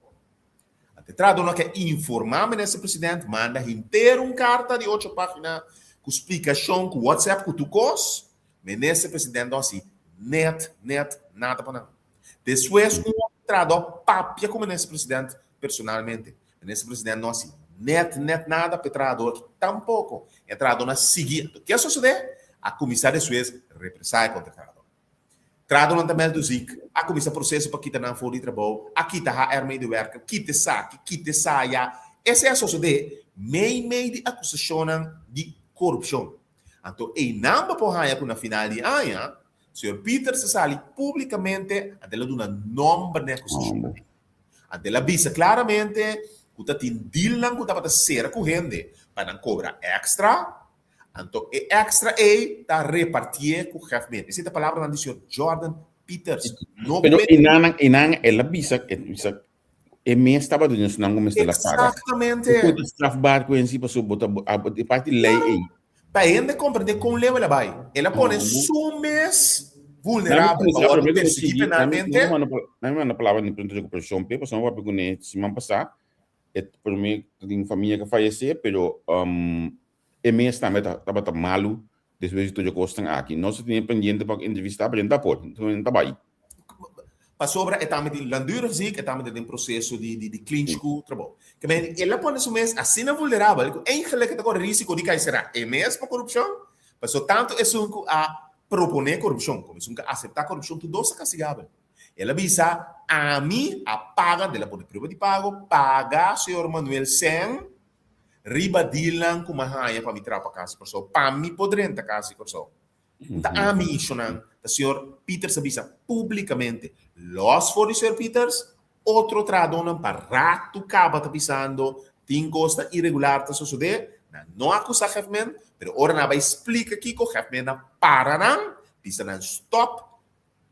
Ante trahadónan ke informá Minister President, manda henter un karta di ocho página ku splikashon, ku WhatsApp, ku tur kos, Minister President no hasi nèt, nèt nada pa nan. Despues un otro trahadó papia ku Minister President personalmente. Minister President no hasi nèt nèt nada pa e trahadó aki tampoko. E trahadónan a sigui. Anto ke a sosodé? A kuminsá despues represaya kontra e trahadó. Trahadónan ta mèldu zik, a kuminsá proseso pa kita nan for di trabou, a kita HR-medewerker, kita esaki, kita esaya. Esei a sosodé meimei di akusashonnan di korupshon. Anto einan bo por haña ku na final di aña, Señor Peters a sali públikamente, anto el a duna nòmber na e akusashon. Anto el a bisa klaramente ku ta tin dilnan ku tabata sera ku hende pa nan kobra èkstra, anto e èkstra ei ta repartié ku Hefmen. Esei ta palabranan di señor Jordan Peters, no Pero einan, einan el a bisa, el a bisa E mes tabata den esnan ku mester a paga. Exactamente. Ku ta strafbaar ku ensi paso bo ta e parti lei ei. Pa hende komprende kon leu el a bai. El a pone su mes vulnerabel pa wòrdu persiguí penalmente. Nan mi manda palabra di pronto rekuperashon p'e pasobra mi papia kuné siman pasá. E promé tin famia ku a fayesé pero E mes tambe ta tabata malu despues di tur e kosnan aki. Nos a tene pendiente pa entrevistá, pero e no ta por, e no ta bai. Pasobra e tambe tin langdurig ziek, e tambe ta den proseso di di clinch ku trabou. Ke men el a pone su mes asina vulnerabel ku eigenlijk e ta kore risiko di kai será e mes pa korupshon. Pasobra tantu esun ku a proponé korupshon komo esun ku a aseptá korupshon tur dos ta kastigabel. El a bisa, Ami a paga, el a pone prueba di pago, paga señor Manuel Seng Riba dealnan ku mi a haña pa mi traha pa Kas di Kòrsou, pa mi por drenta Kas di Kòrsou. N ta ami, ishonan, ta señor Pieters a bisa públikamente. Lòs for di señor Pieters, otro trahadónan pa ratu kaba ta bisando tin kos ta iregular ta sosodé. Nan no akusá Hefmen, pero ora nan a bai splika kiko, Hefmen a para nan, bisa nan stòp,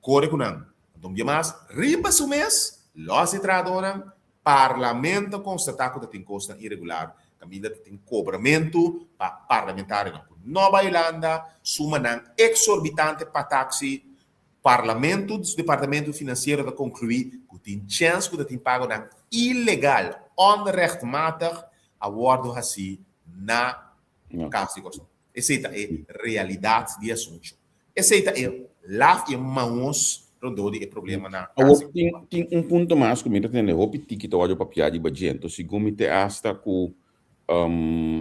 Kore ku nan. Anto un bia mas, riba su mes, lòs di trahadónan, Parlamento a konstatá ku ta tin kosnan iregular, kaminda ta tin kobramentu pa parlamentarionan ku no bai Hulanda, sumanan eksorbitante pa taksi. Parlamento di su departamento finansiero ta konkluí ku tin chèns ku ta tin pagonan ilegal, onrechtmatig, a wòrdu hasí na Kas di Kòrsou. Esei ta e realidat di asuntu. Esei ta e laf i e maos rondó di e problema na Awor, Kasi. tin, tin un punto mas ku mi ta tende hopi tiki ta wòrdu papiá riba dje. Enton, segun mi te asta ku um,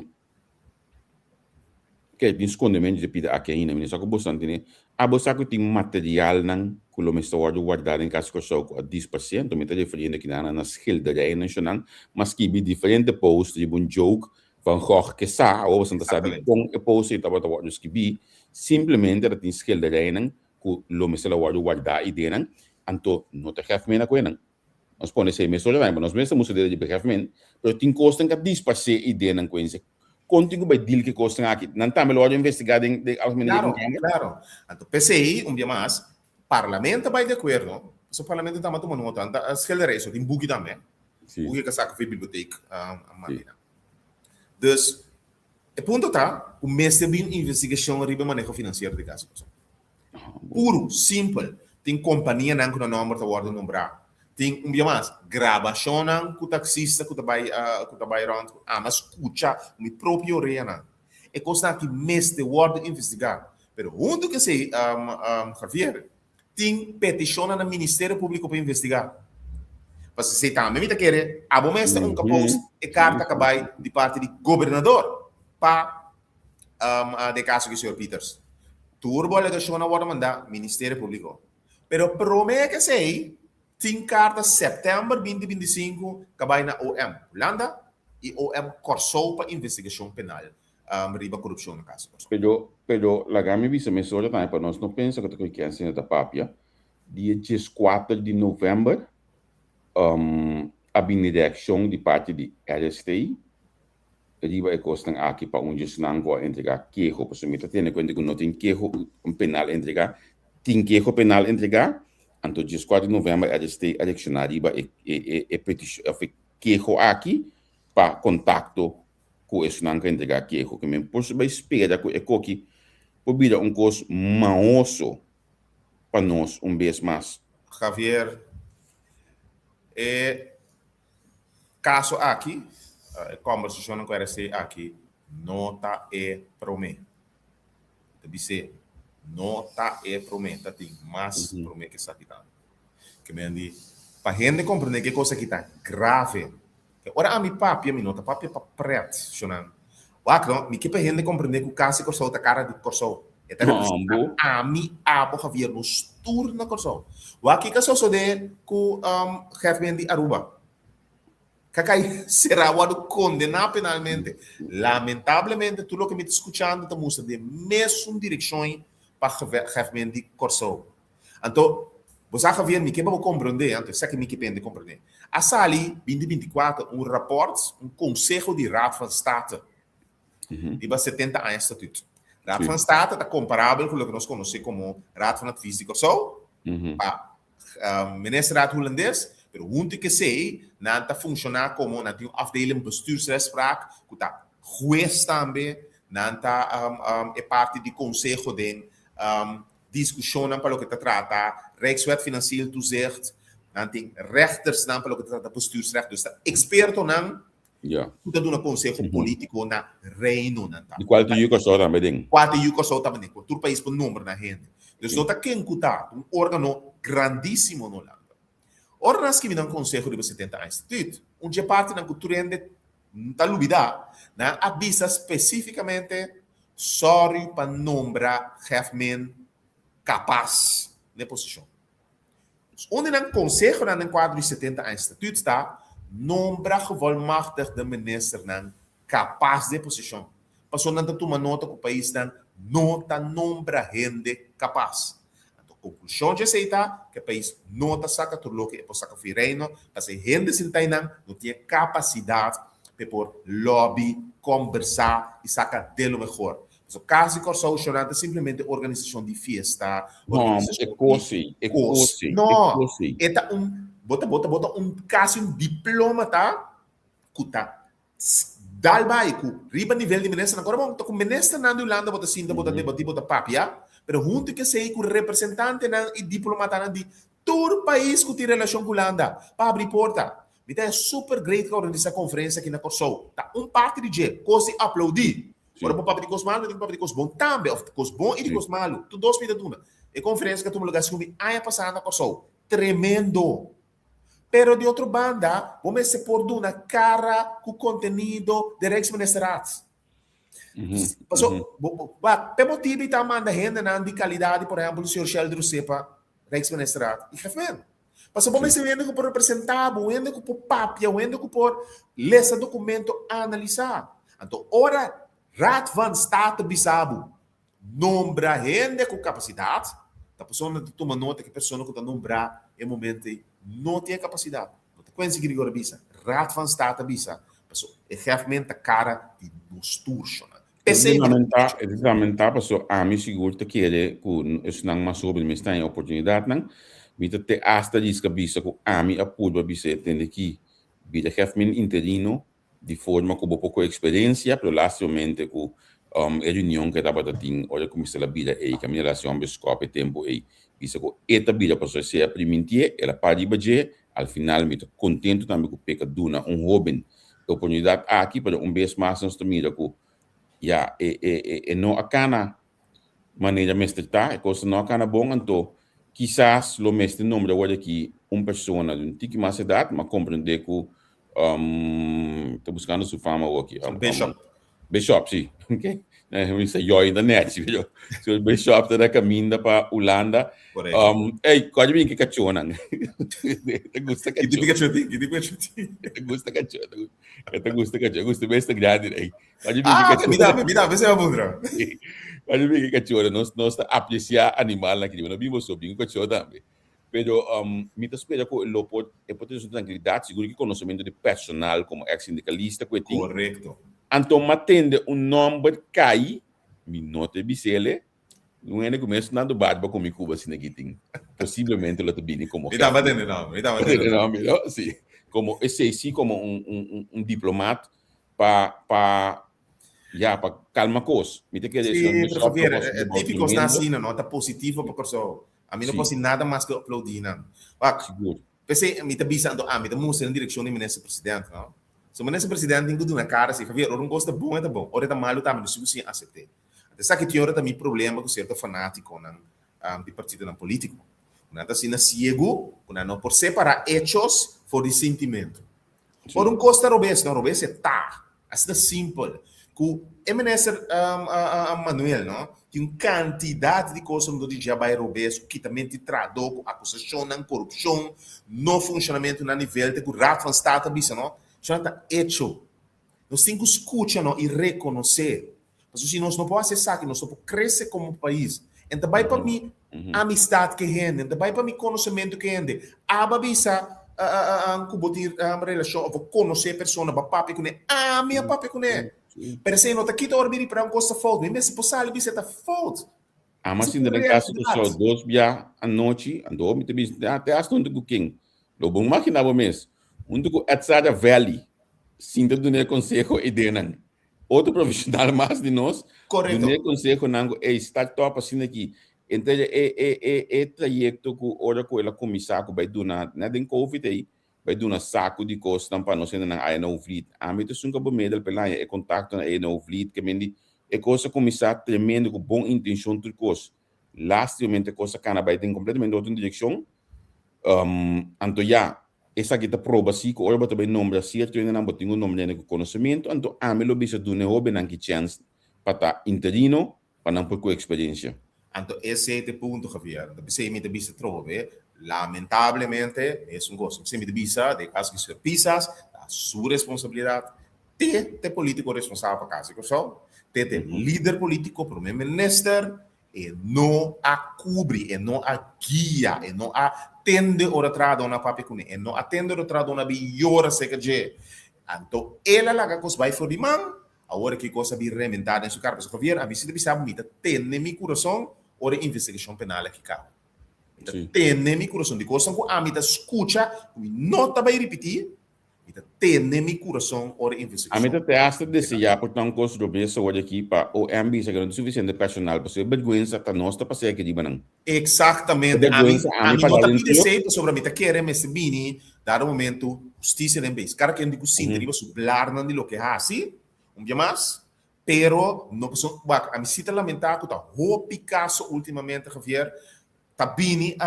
ke tin skondementu dje pida aki ainda. Mi no sa ku boso nan tene. Abo sa ku tin materialnan ku lo mester wòrdu wardá den Kas Kòrsou ku a disparsé. Enton, mi ta referiendo aki nan na schilderijnan shonnan. M'a skibi diferente post riba un joke Van Gogh ke sa, awor boso no ta sabi kon e post ei tabata wòrdu skibí, simplemente ta tin skilderijnan ku lo mester a wòrdu wardá ideanan, anto no ta gèfmen a kue nan. Nos pone esei mes ora tambe, nos mes ta mustra dede riba gèfmen, pero tin kosnan ku a disparsé ideanan ku ense. Kon tin ku bai deal ku e kosnan aki? Nan tambe lo wòrdu investigá den den Algemene Klaro, Rekenkamer? klaro. Anto p'esei, un bia mas, Parlamento a bai di akuerdo, pasobra Parlamento tambe a tuma nota, nan ta skilderij, so tin buki tambe, buki ku a saka for e bibliotek a manda nan. Dus, e punto ta ku mester bin un investigashon riba e maneho finansiero di Kas di Kòrsou. Puru, simpel. Tin kompanianan ku nan nòmber ta wòrdu nombrá. Tin, un bia mas, grabashonnan ku taksista ku ta bai ku ta bai rònt ku ama skucha ku mi propio oreanan. E kosnan aki mester wòrdu investigá. Pero huntu ku esei, Javier, tin petishonnan na Ministerio Públiko pa investigá. Pasobra esei tambe mi ta kere abo mes ta un ka post e karta ka bai di parti di gobernador pa den kaso di señor Pieters. Tur bo alegashonnan a wòrdu mandá Ministerio Públiko. Pero promé ku esei tin karta sèptèmber 2025 ka bai na OM Hulanda i OM Kòrsou pa investigashon penal riba korupshon na Kas di Kòrsou. Pero, pero laga mi bisa mesora tambe pa nos no pensa ku ta kualkier asina ta papia. Dia 14 di novèmber a bini reakshon di parti di RST. riba e kosnan aki pa un djesnan ku a entregá keho, pasobra mi ta tene kuenta ku no tin keho penal entregá, tin keho penal entregá, anto 14 di novèmber RST a reakshoná riba e e e petishon òf e keho aki pa kontakto ku esnan ku a entregá keho. Ke men por bai spera ku e koki por bira un kos maoso pa nos un bes mas. Javier, e kaso aki, e kòmbersashonnan ku RST aki no ta e promé. Ta bis'é, no ta e promé, ta tin mas promé ku esaki tambe. Ke men di, pa hende komprendé ku e kos aki ta grave. E ora ami papia, mi no ta papia pa pret, shonnan. Wak no, mi ke pa hende komprendé ku kas di Kòrsou ta kara di Kòrsou. E ta representá ami, abo, Javier, nos tur na Kòrsou. Wak kiko a sosodé ku Hefmen di Aruba? Kakai será wòrdu kondená penalmente. Lamentablemente tur loke mi ta skuchando ta mustra den mesun direkshon pa Hefmen di Kòrsou. Anto, bo sa Javier, mi ke pa bo komprondé, anto esaki mi ke pa hende komprondé. A sali binti 24 un rapòrt, un konseho di Raad van State riba 70 aña statuut. Raad van State ta komparabel ku loke nos konosé komo Raad van Advies di Kòrsou, pa Ministerraad Hulandes, pero huntu ku esei nan ta funshoná komo nan tin un afdeling bestuursrechtspraak ku ta hues tambe, nan ta e parti di konseho den Diskushonnan pa loke ta trata Rijkswet Financieel Toezicht, nan tin rechtersnan pa loke ta trata bestuursrecht, dus ta ekspertonan ku ta duna konseho polítiko na Reinonan tambe. Di kual tin yu Kòrsou tambe den. Kual tin yu Kòrsou tambe den, tur pais por nombra nan hende. Dus no ta ken ku ta, ta un órgano grandísimo na Hulanda. Ora nan skibi nan konseho riba 70 aña statuut, un dje partinan ku tur hende ta lubidá, nan a bisa spesífikamente Sòru pa nombra hefmen kapas n'e posishon. Un di nan konsehonan den kuadro di 70 aña statuut ta nombra gevolmachtigde ministernan kapas di e posishon, pasobra nan ta tuma nota ku paisnan no ta nombra hende kapas. Anto konklushon dje esei ta ku e pais no ta saka tur loke e por saka for e Reino, pasobra e hende sinta einan no tin e kapasidat pa e por lòbi, kòmbersá i saka de lo mehor. Pasobra Kas di Kòrsou shona ta simplemente organisashon di fiesta, organisashon di kos. No, e ta un, bo ta bo ta bo ta un kasi un diplomata ku ta Dal bai ku riba nivel di ministernan. Kora bon ta ku ministernan di Hulanda bo ta sinta, bo ta debatí, bo ta papia, pero huntu ku esei ku representantenan i diplomatanan di tur pais ku tin relashon ku Hulanda pa abri porta. Mi ta super great ku a organisá konferensia aki na Kòrsou. Ta un parti di dje, kos di aploudí. Ora bo papia di kos malu, bo tin ku papia di kos bon tambe, òf kos bon i di kos malu. Tur dos mi ta duna. E konferensia ku a tuma lugá segun mi aña pasá na Kòrsou, tremendo. Pero di otro banda, bo mester por duna cara cu contenido den Rijksministerraad. Paso, bo, pe motibo y ta manda hendenan di calidad, por ehempel, señor Sheldon Sepa, Rijksministerraad, y gefen. Paso bo mester hende cu por representa bo, hende cu por papia, hende cu por lesa documento, analisa. Anto, ora Raad van State bisa bo, Nombra hende ku kapasidat, ta persona ta tuma nota ku e persona ku ta nombrá e momento ei no tin e kapasidat. No ta Quincy Gregory a bisa, Raad van State a bisa, paso e hefmen ta kara di nos tur, shona. P'esei mi ta. E ta lamentá paso ami sigur ta kere ku esnan mas hoben mester haña oportunidatnan. Mi ta te asta riska bisa ku ami a purba bisa e tende ki bira hefmen interino di forma ku bo por kohe eksperensia, pero lastimamente ku e reunion ku e tabata tin ora ku mester a bira ei, kaminda el a hasi un beskòp e tempu ei, bisa ku e ta bira pasobra esei a primintié, el a para riba dje, al final mi ta kontentu tambe ku Pek a duna un hóben e oportunidat aki, pero un bes mas nos ta mira ku ya e e e no a kana manera mester ta, e kos no a kana bon, anto kisas lo mester nombra awor aki un persona di un tiki mas edat, ma komprendé ku ta buskando su fama awor aki. Bishop. Bishop, si. Ok. Mi sa yoi ta nèchi, pero so Bishop ta na kaminda pa Hulanda. Ey, kòrda bin ke kachónan. Ta gusta kachó. Ki tipo kachó tin? Ki tipo kachó tin? Ta gusta kachó. Ta gusta kachó. Ta gusta besta grandi ei. Ah, mi tambe, mi tambe se a puntra. Cuando bin cachorro, nos, nos ta aprecia animal na no bimbo so, bin cachorro tambe. Pero um, mi ta spera cu lo por, e por tener su tranquilidad, seguro que conocimiento de personal como ex sindicalista cu e tin. Correcto. Anto m'a tende un nòmber kai, mi no ta bis'ele, un hende ku mes nando barba ku mi Cuba asina aki tin, posiblemente lo ta bini komo Mi taba tende nòmber, mi taba tende nòmber. No? Si, komo esei si komo un un un diplomat pa pa ya pa kalma kos. Mi ta kere Si, pero Javier, típiko esnan asina no ta positivo pa Kòrsou. Ami no por hasi nada mas ku aplaudí nan. Wak, Sigur. P'esei mi ta bisa anto ami ta mustra den direkshon di minister president no. So minister president tin ku duna kara si Javier ora un kos ta bon e ta bon, ora e ta malu tambe nos tin ku siña asept'é. Anto esaki tin ora ta mi problema ku sierto fanatikonan di partidonan politiko. Ku nan ta asina siegu ku nan no por separá echos for di sintimentu. Ora un kos ta robes, no robes e ta. Asina simpel. Ku e minister Manuel no tin un kantidat di kos rondó di dje a bai robes, ku kitamento di trahadó, ku akusashonnan, korupshon, no funshonamentu na nivel te ku Raad van State a bisa no. Esnan ta echo. Nos tin ku skucha no i rekonosé. Pasobra si nos no por hasi esaki nos no por krese komo pais. En ta bai pa mi amistat ku e hende, en ta bai pa mi konosementu ku e hende. Aba bisa ku bo tin relashon òf bo konosé e persona, bo a papia kuné. Ami a papia kuné. Pero esei no ta kita ora bini pra un kos ta fout. Mi mester por sali bisa e ta fout. Ama sinta den kas ku so dos bia anochi, anto mi ta bisa, te hasta huntu ku ken? Lo bo imagina bo mes, huntu ku Edsada Valley, sinta duna e konseho e denan. Otro profesional mas di nos, duna e konsehonan ku ey, sta top asina aki. Entonces e e e e trayekto ku ora ku el a kuminsá ku bai duna, net den covid ey, bai duna saku di kosnan pa nos hendenan aya na Hoogvliet. Ami ta esun ku a bemedel pa el haña e kontaktonan ey na Hoogvliet, ke men di e kos a kuminsá tremendo ku bon intenshon tur kos. Lastimamente e kos a kana bai den kompletamente otro direkshon. Anto ya, esaki ta proba si ku ora bo ta bai nombra sierto hendenan bo tin ku nombra hende ku konosementu, anto ami lo bisa duna e hobennan ki chèns pa ta interino pa nan por ku eksperensia. Anto esei ta e punto, Javier. Anto p'esei mi ta bisa trobe, lamentablemente, mesun kos. P'esei mi ta bisa, den e kaso di señor Pisas, ta su responsabilidat. Te ta e politiko responsabel pa Kas di Kòrsou, te ta e lider politiko, prome minister, E no a kubri, e no a guia, e no a tende ora trahadónan a papia kuné, e no a tende ora trahadónan a bin yora serka dje. Anto el a laga kos bai for di man, awor ki kos a bin rementá den su kara. Pasobra Javier, ami si ta bisa bo, mi ta tene mi kurason ora e investigashon penal aki kaba. Mi ta tene mi kurason di kosnan ku ami ta skucha ku mi no ta bai ripití. Mi ta tene mi kurason ora investigashon. Ami ta te hasta deseá por ta un kos robes awor aki pa OM bisa ku no tin sufisiente personal pasobra e bergwensa ta nos ta pas'é aki riba nan. Eksaktamente. Ami ami no ta pidi esei pasobra mi ta kere mester bini dado momento hustisia den beis. Kada ken di ku sinti riba su blarnan di loke hasi, un bia mas, pero no pasobra wak ami si ta lamentá ku ta hopi kaso ultimamente Javier Ta bini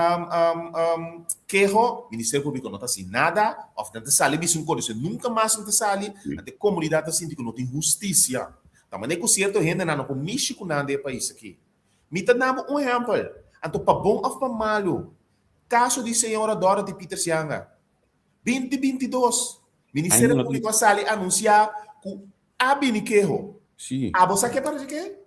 keho, Ministerio Publico no ta haci nada of nan ta sali bisa un codice nunca mas nan ta sali, anto e comunidad ta sinti cu no tin husticia. Ta manera cu cierto hendenan no por mishi cu nan den e pais aki. Mi ta dabo un ehempel, anto pa bon of pa malo, caso di señora Dorothy Pieters Janga, binti 22, Ministerio Publico a sali anuncia cu a bini keho. Abo sa ke parece ke?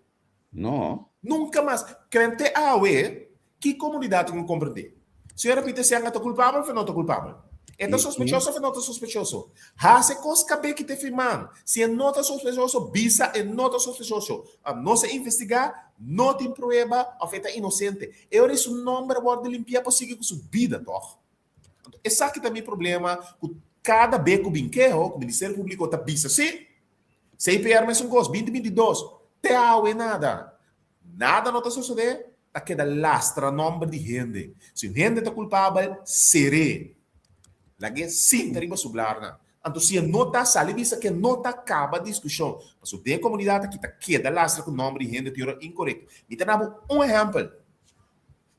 No. Nunca mas. Creen te awe, ki comunidad tin cu comprende? Señora Pieter Sianga ta culpabel of e no ta culpabel? E ta sospechoso of e no ta sospechoso? Haci cos cabe ki ta e firman. Si e no ta sospechoso, bisa e no ta sospechoso. Nos a investiga, no tin prueba of e ta inocente. E ora su nomber a wordo limpia pa sigui cu su bida, toch? Anto esaki ta mi problema cu cada be cu bin keho, cu Ministerio Publico ta bisa si, CPR mesun kos, binti 22, te awe nada. Nada no ta sosodé, ta keda lastra nòmber di hende. Si un hende ta kulpabel, ser'é. Lag'é sinta riba su blarnan. Anto si e no ta, sali bisa ku e no ta, kaba diskushon. Pasobra den e komunidat aki ta keda lastra ku nòmber di hende tin ora inkorekto. Mi ta dabo un ehèmpel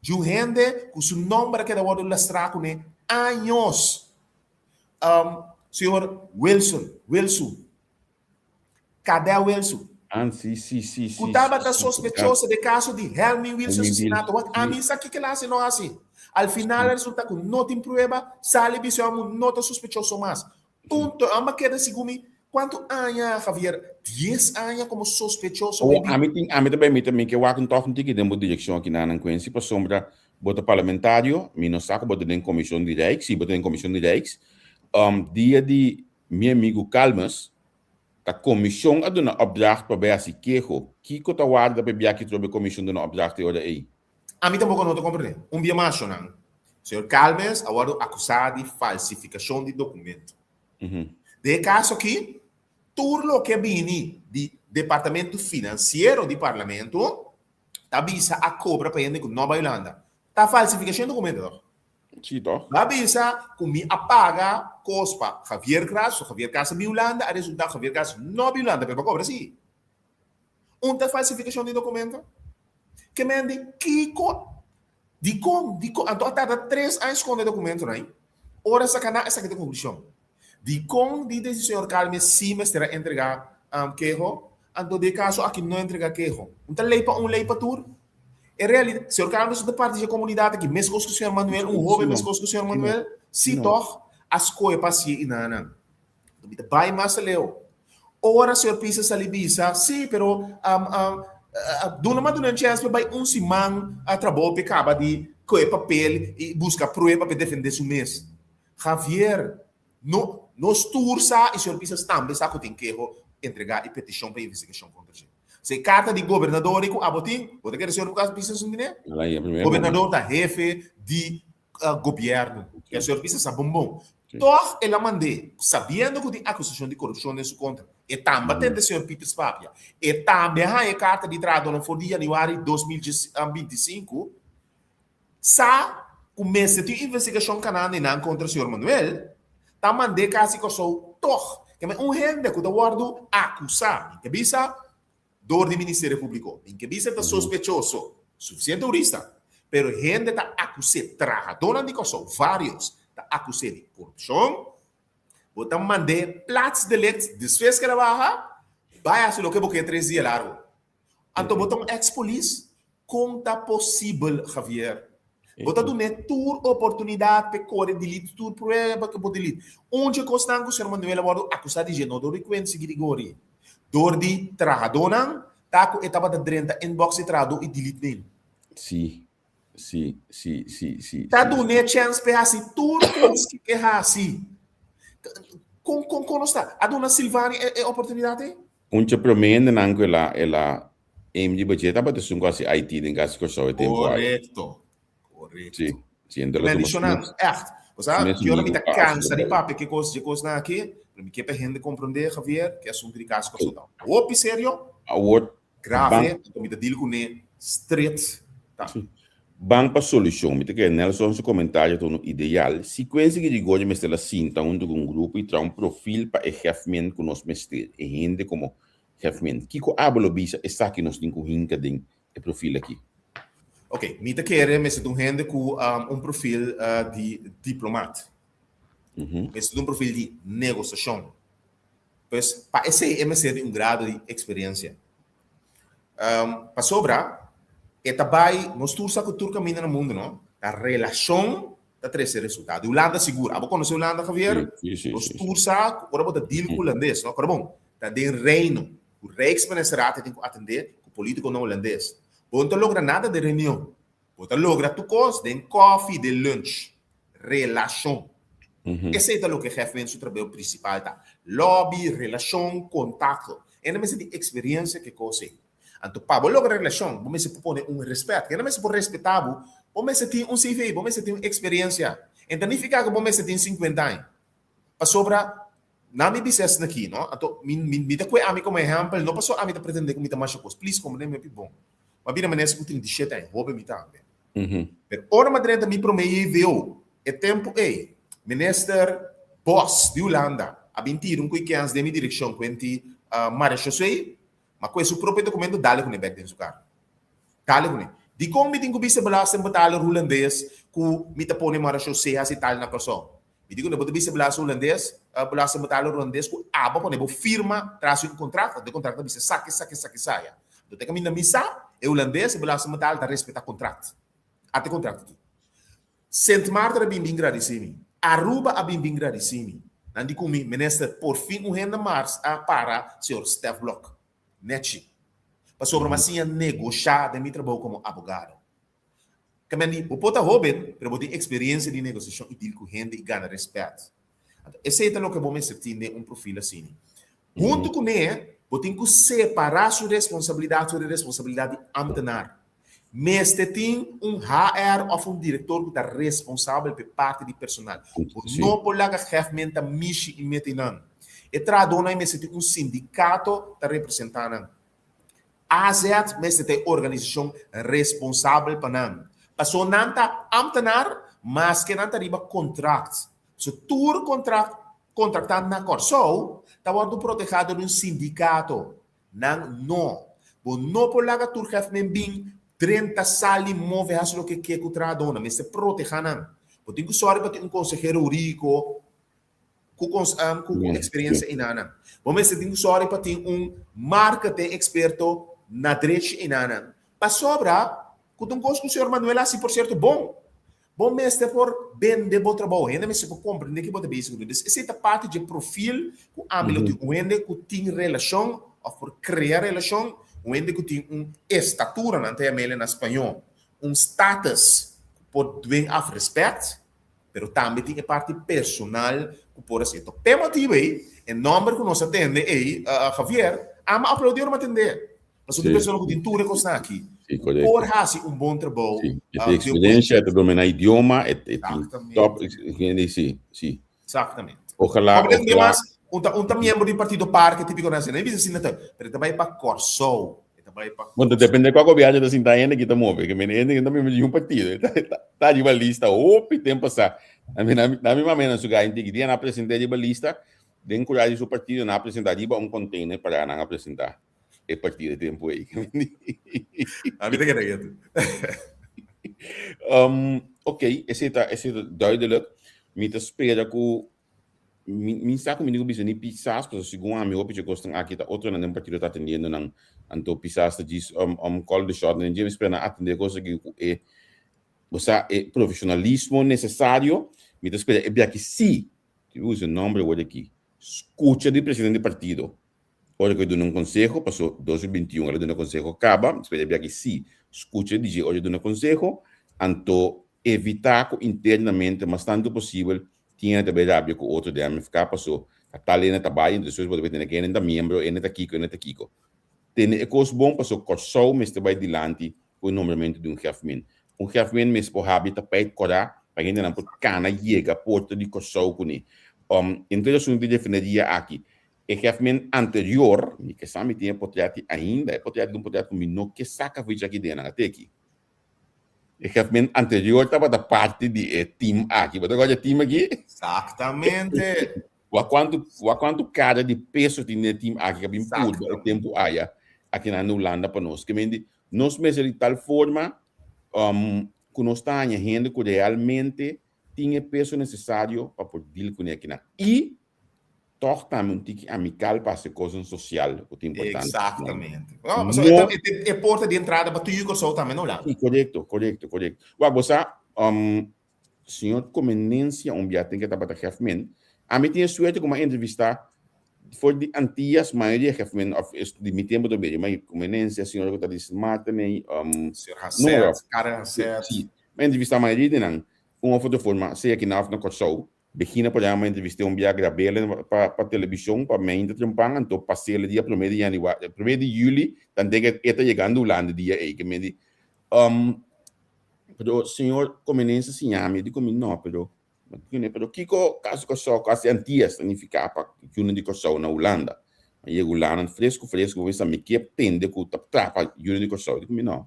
di un hende ku su nòmber a keda wòrdu lastrá kuné años. Señor Wilson, Wilsu, Cadel Wilsu. Ah, sí, sí, sí, sí. Ku tabata sospechoso de kaso di Helmin Wilson asesinato. Wak ami sa kiko el a hasi no hasi. Al final a resulta ku no tin prueba, sali bisa e homu no ta sospechoso mas. Punto. E homu a keda segun mi kuantu aña, Javier? Dies aña komo sospechoso. Oh, ami tin, ami ta bai mita mi ke wak un tòg un tiki den bo direkshon aki nan Quincy pasobra Bo ta parlamentario, mi no sa ku bo ta den komishon di Rijks, si bo ta den komishon di Rijks. Dia di mi amigu Calmes. Ta komishon a duna opdracht pa bai hasi keho. Kiko ta warda pa e biaha ki trobe komishon duna opdracht e ora ei? Ami tampoko no ta komprendé. Un bia mas, shonnan. Señor Calmes a wòrdu akusá di falsifikashon di dokumento. Den e kaso aki, tur loke a bini di departamento finansiero di Parlamento ta bisa a kobra pa hende ku no bai Hulanda. Ta falsifikashon di dokumento, tòg? Sí, tòg. Bo a bisa ku mi a paga kos pa Javier Gras, so Javier Gras a bin Hulanda, a resultá Javier Gras no a bin Hulanda, pero bo a kobra sí. Un ta falsifikashon di dokumento? Ke men di kiko? Dikon? Dikon? Anto a tarda tres aña skonde e dokumentonan ei. Ora saka nan esaki ta konklushon. Dikon di desi señor Calmes sí mester a entregá keho? Anto den e kaso aki no entregá keho. Un ta lei pa un, lei pa tur. En realidat, señor Calmes no ta parti dje komunidat aki, meskos ku señor Manuel, un hoben meskos ku señor Manuel, sí tòg a skohe pa hasié i nan. Mi ta bai mas leu. Ora señor Pisa sali bisa, sí, pero duna mas duna un chèns pa bai un siman a trabou p'e kaba di kohe papel i buska prueba p'e defendé su mes. Javier, no, nos tur sa i señor Pisas tambe sa ku tin keho entregá i petishon pa investigashon kontra dje. Si e karta di gobernador ei ku abo tin, bo ta kere señor Pisas un tine? Gobernador ta hefe di gobièrnu. E señor Pisas sa bon bon. Tòg el a mand'é, sabiendo ku tin akusashon di korupshon den su kontra. E tambe a tende señor Pieters papia. E tambe a haña e karta di trahadónan for di yanüari 2025. Sa ku mester tin investigashon kanando i nan kontra señor Manuel, ta mand'é kasi Kòrsou tòg. Keme un hende ku ta wòrdu akusá, mi ke bisa dor di Ministerio Públiko, mi ke bisa ta sospechoso, sufisiente hurista, pero hende ta akus'é, trahadónan di Kòrsou, vários, ta akus'é di korupshon, bo ta mand'é plaatsdelict despues ku el a baha, bai hasi loke bo ke tres dia largu. Anto bo ta un ex polis? Kon ta posibel, Javier? Bo ta dun'é tur oportunidat p'e kore delete tur prueba ku bo delete. Un dje kosnan ku señor Manuel a wòrdu akusá di dje no dor di Quincy Grigori, dor di trahadónan, ta ku e tabata drenta inbox di trahadó i delete mail. Sí, sí, sí, sí, sí. Ta dun'é chèns p'e hasi tur kos ku e hasi. Kon, kon, kon nos ta? A duna Silvani e oportunidat ei? Un dje promé hendenan ku el a, el a aim riba dje tabata esun ku a hasi IT den Kas di Kòrsou e tempu ai. Korekto, korekto. Sí, sí, ento el a tuma su Bendishonnan, mes, ègt. Bo su sa, mes ki ora mi amigu ta pa hasi kansa di trabou. papia ki kos, dje kosnan aki, pero mi ke pa hende komprondé, Javier, ku e asuntu di Kas di Kòrsou ta hopi serio. Awor, Grave, ban. anto mi ta deal kuné stret ta. Sí. Ban pa solushon. Mi ta kere Nelson su komentario ta unu ideal. Si Quincy Girigorio mester la sinta huntu ku un grupo i traha un profil pa e hefmen ku nos mester, e hende komo hefmen. Kiko abo lo bisa esaki nos tin ku hinka den e profil aki? Ok, mi ta kere mester ta un hende ku un profil di diplomat. Mester ta un profil di negosiashon. Pues pa esei e mester di un grado di eksperensia. Pasobra e ta bai, nos tur sa ku tur kaminda na mundu no, ta relashon ta trese resultado. Di Hulanda sigur. Abo konosé Hulanda, Javier? Sí, sí, Nos sí, tur sa ku ora bo ta deal ku hulandes, no? Kòrda bon, ta den Reino, ku Rijksministerraad e tin ku atendé ku polítikonan hulandes. Bo no ta logra nada den reunion. Bo ta logra tur kos den kòfi, den lunch. Relashon. Esei ta loke Hefmen su trabou prinsipal ta. Lòbi, relashon, kontakto. E nan mester tin eksperensia ku e kos ei. Anto pa bo logra relashon, bo mester por pone un rèspèt. Kende mester por respetá bo? Bo mester tin un CV, bo mester tin un eksperensia. E ta nifiká ku bo mester tin sinkuenta aña. Pasobra nan mi bisa esaki aki, no? Anto mi mi ta kue ami komo ehèmpel, no pasobra ami ta pretendé ku mi ta masha kos. Plis komprendé mi hopi bon. Mi a bira minister ku 37 aña, hoben mi tambe. Pero ora mi a drenta mi promé JVO, e tempu ei, minister Bos di Hulanda a bin tira un kuikens den mi direkshon ku enti Maria José, ma ku e su propio dokumento dale kuné bèk den su kar. Dale kuné. Dikon mi tin ku bisa belastingbetaler hulandes ku mi ta pone Maria José hasi tal na Kòrsou? Mi di ku bo ta bisa belasting hulandes, belastingbetaler hulandes ku abo pone bo firma tras di un kontrakt, anto e kontrakt ta bisa esaki, esaki, esaki, esaya. Anto te kaminda mi sa, e hulandes, e belastingbetaler ta respeta kontrakt. Ata e kontrakt aki. Sint Maarten a bin bin gradisí mi. Aruba a bin bin gradisí mi. Nan di ku mi, Minister, porfin un hende mas a para señor Stef Blok. Nechi. Pasobra mi a siña negoshá den mi trabou komo abogado. Kamendi, bo por ta hóben, pero bo tin eksperensia di negosiashon i dil ku hende i gana rèspèt. Anto, esei ta loke bo mester tin den un profil asina. Huntu kuné, bo tin ku separá su responsabilidat for di responsabilidat di ámtenar. Mester tin un HR òf un direktor ku ta responsabel pa e parti di personal. Bo no por laga gèfmen ta mishi i mete nan. E trahadónan mester tin un sindikato ta representá nan. AZ mester ta e organisashon responsabel pa nan. Paso nan ta ámtenar maske nan ta riba kontrakt. So tur kontrakt kontraktá na Kòrsou ta wòrdu protehá dor di un sindikato. Nan no. Bo no por laga tur gèfmen bin drenta, sali, move, hasi loke ke ku trahadónan. Mester protehá nan. Bo tin ku sòru pa tin un konsehero hurídiko ku ku eksperensia einanan. Bo mester tin ku sòru pa tin un marketing eksperto na drechi einanan. Pasobra ku ta un kos ku señor Manuel a hasi por sierto bon. Bo mester por bende bo trabou, hende mester por komprendé ke bo ta bezig ku. Dus esei ta parti dje profil ku ami lo tin, un hende ku tin relashon òf por krea relashon, un hende ku tin un estatura, nan ta yam'el na spañó, un status ku por dwing af rèspèt, pero tambe tin e parti personal ku por hasi. Enton, p'e motibu ei, e nòmber ku nos a tende ei, Javier, ami a aplaudí ora mi a tend'é. Pasobra un persona ku tin tur e kosnan aki por hasi un bon trabou. Sí, e tin eksperensia, e ta dominá idioma, e tin top, sí, sí. Eksaktamente. Ojalá, ojalá. Ademas, un ta un ta miembro di partido par ke típiko nan hasi. Nan bisa asina ta, pero e ta bai pa Kòrsou. E ta bai pa Bon, ta depende kua gobièrnu ta sinta hende ki ta move. Ke mene hende ki ta miembro di un partido. E ta ta riba lista hopi tempu pasá. Na mi na mi mama nan su gai tiki dia nan a present'é riba lista den kura di su partido nan a presentá riba un container para nan a presentá. E partido e tempo ei. A mi ta keda ketu. Ok, esei ta, esei ta duidelijk. Mi ta spera ku mi, mi sa ku mi tin ku bisa ni Pisas, pasobra segun ami hopi dje kosnan aki ta otronan den partido ta atendiendo nan. Anto Pisas ta djis call the shot. Dje mi spera nan atende e kos aki ku e, bo sa, e profesionalismo nesesario. Mi ta spera e biaha aki sí, tin ku usa e nomber awor aki, skucha di presidente di partido. Ora ku e duna un konseho, paso 2021 el a duna konseho kaba, despues e bia ki si skucha di dje ora e duna konseho, anto evitá ku internamente mas tantu posibel tin hende ta bai rabia ku otro den MFK paso ta tal hende ta bai, despues bo ta bai tende ku hende ta miembro, hende ta kiko, hende ta kiko. Tene e kos bon paso Kòrsou mester bai dilanti ku e nombramentu di un gèfmin. Un gèfmin mester por habri tapijt kòrá pa hendenan por kana yega porta di Kòrsou kuné. Entre e asuntu di refineria aki, E hefmen anterior, mi ke sa mi tin e potrèt ainda, e potrèt ta un potrèt ku mi no ke saka for djaki den nan a teki. E hefmen anterior tabata parti di e team aki. Bo ta kòrda e team aki? Exactamente. Wak kuantu, wak kuantu kara di peso tin den e team aki ku a bin purba e tempu aya aki na Hulanda pa nos. Ke men di, nos mester di tal forma ku nos ta haña hende ku realmente tin e peso nesesario pa por deal kuné akinan. I Tòg tambe un tiki amikal pa hasi kosnan sosial ku ta importante. Eksaktamente. No, pasobra e ta e porta di entrada pa tuyu Kòrsou tambe no la. Si, korekto, korekto, korekto. Wak, bo sa, señor Comenencia un bia ten ke tabata gèfmen. Ami tin e suerte ku mi a entrevistá for di Antias mayoria gèfmen òf di mi tempu ta bini, ma Comenencia, señor ku ta di Sint Maarten ei, Señor Haseth, Karen Haseth. Si, mi a entrevistá mayoria di nan un òf otro forma, sea aki na òf na Kòrsou. Begina por llama entrevisté un bia grabele pa pa televishon pa meinta trempan anto pasele dia prome di januari prome di juli tanten ke e ta yegando Hulanda dia ei ke men di pero señor Comenense siña mi di komi no pero pero kiko kas di Kòrsou kas di Antias ta nifiká pa yunan di Kòrsou na Hulanda a yega Hulanda fresku fresku bo bisa mi ke tende ku ta trapa yunan di Kòrsou di komi no.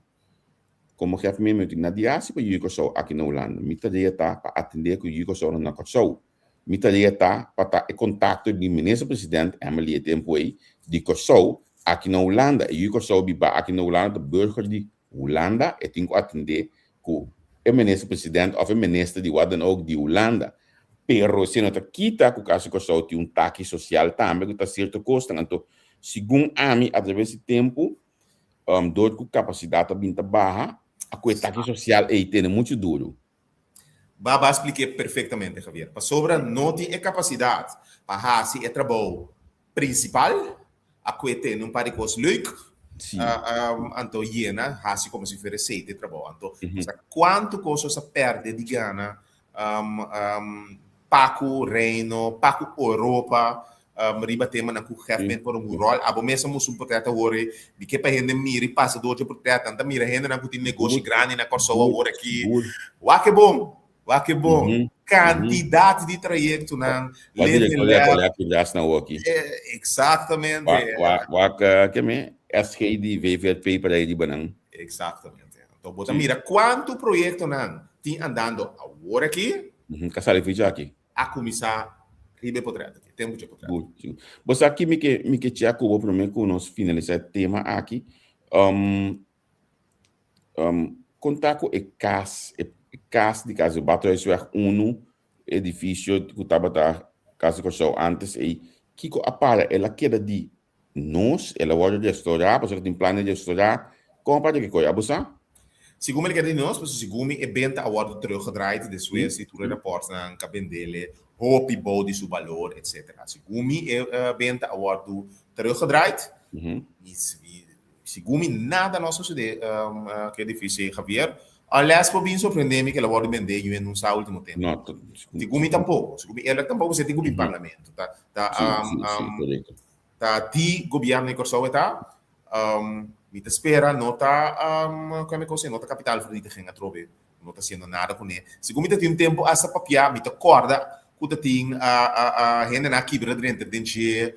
Komo hèf mi mi tin na di hasi pa yu Kòrsou aki na Hulanda. Mi tarea ta pa atendé ku yu Kòrsounan na Kòrsou. Mi tarea ta pa ta e kontakto di Minister President, Emily e tempu ei, di Kòrsou aki na Hulanda. E yu Kòrsou bibá aki na Hulanda ta burger di Hulanda, e tin ku atendé ku e Minister President òf e Minister di wat dan ook di Hulanda. Pero esei no ta kita ku Kas di Kòrsou tin un taki sosial tambe ku ta sierto kosnan. Anto, segun ami, atraves di tempu, Dor ku kapasidat ta bin ta baha, a ku e taki sosial ei tene muchu duru. Baba a splik'é perfektamente, Javier. Pasobra no tin e kapasidat pa hasi e trabou prinsipal, a ku e tene un par di kos leuk, anto yena, hasi komo si fuera esei ta e trabou. Anto, sa kuantu kos nos a pèrdè di gana pa ku Reino, pa ku Europa. riba temanan ku gegeven por un ròl. Abo mes a mustra un portrèt awor ei, mi ke pa hende mira i pasa dor dje portrèt. Nan ta mira hendenan ku tin negoshi grandi na Kòrsou awor aki. Wak e bon, wak e bon. Kantidat di trayektonan, Living Lab. Eksaktamente. Wak ke me SG di VVRP por ei riba nan. Eksaktamente. Anto bo ta mira kuantu proyektonan tin andando awor aki. Ka sali ficha aki. A kuminsá riba e potret aki, tempu dje potret. Good, sí. Bo sa ki mi ke mi ke chea ku bo promé ku nos finalisá e tema aki. Um, um, kon ta ku e kas, e kas di kas di Badhuisweg unu, edifisio ku tabata Kas di Kòrsou ántes ei, kiko a para? El a keda di Nos, el a wòrdu restorá, pasobra tin plan di restorá. Kon a parti ki koe? Abo sa? Segun mi keda di nos, pasobra segun mi e benta a wòrdu teruggedraaid despues di tur e rapòrtnan ku a bendele hopi bou di su balor, etcetera. Segun mi e benta a wòrdu teruggedraaid, mi segun mi nada no a sosodé ku e edifisio ei, Javier. Unless bo bin sorprendé mi ku el a wòrdu bendé yu en un sa último tempu. Segun mi tampoko. Segun mi eerlijk tampoko, pasobra tin ku bin parlamento. Ta ta ta di gobierno di Kòrsou e ta. Mi ta spera no ta kua mi kos no ta kapitaalvernietiging atrobe. No ta hasiendo nada kuné. Segun mi ta tin un tempu asta papia mi ta kòrda ku ta tin hendenan a kibra drenta den dje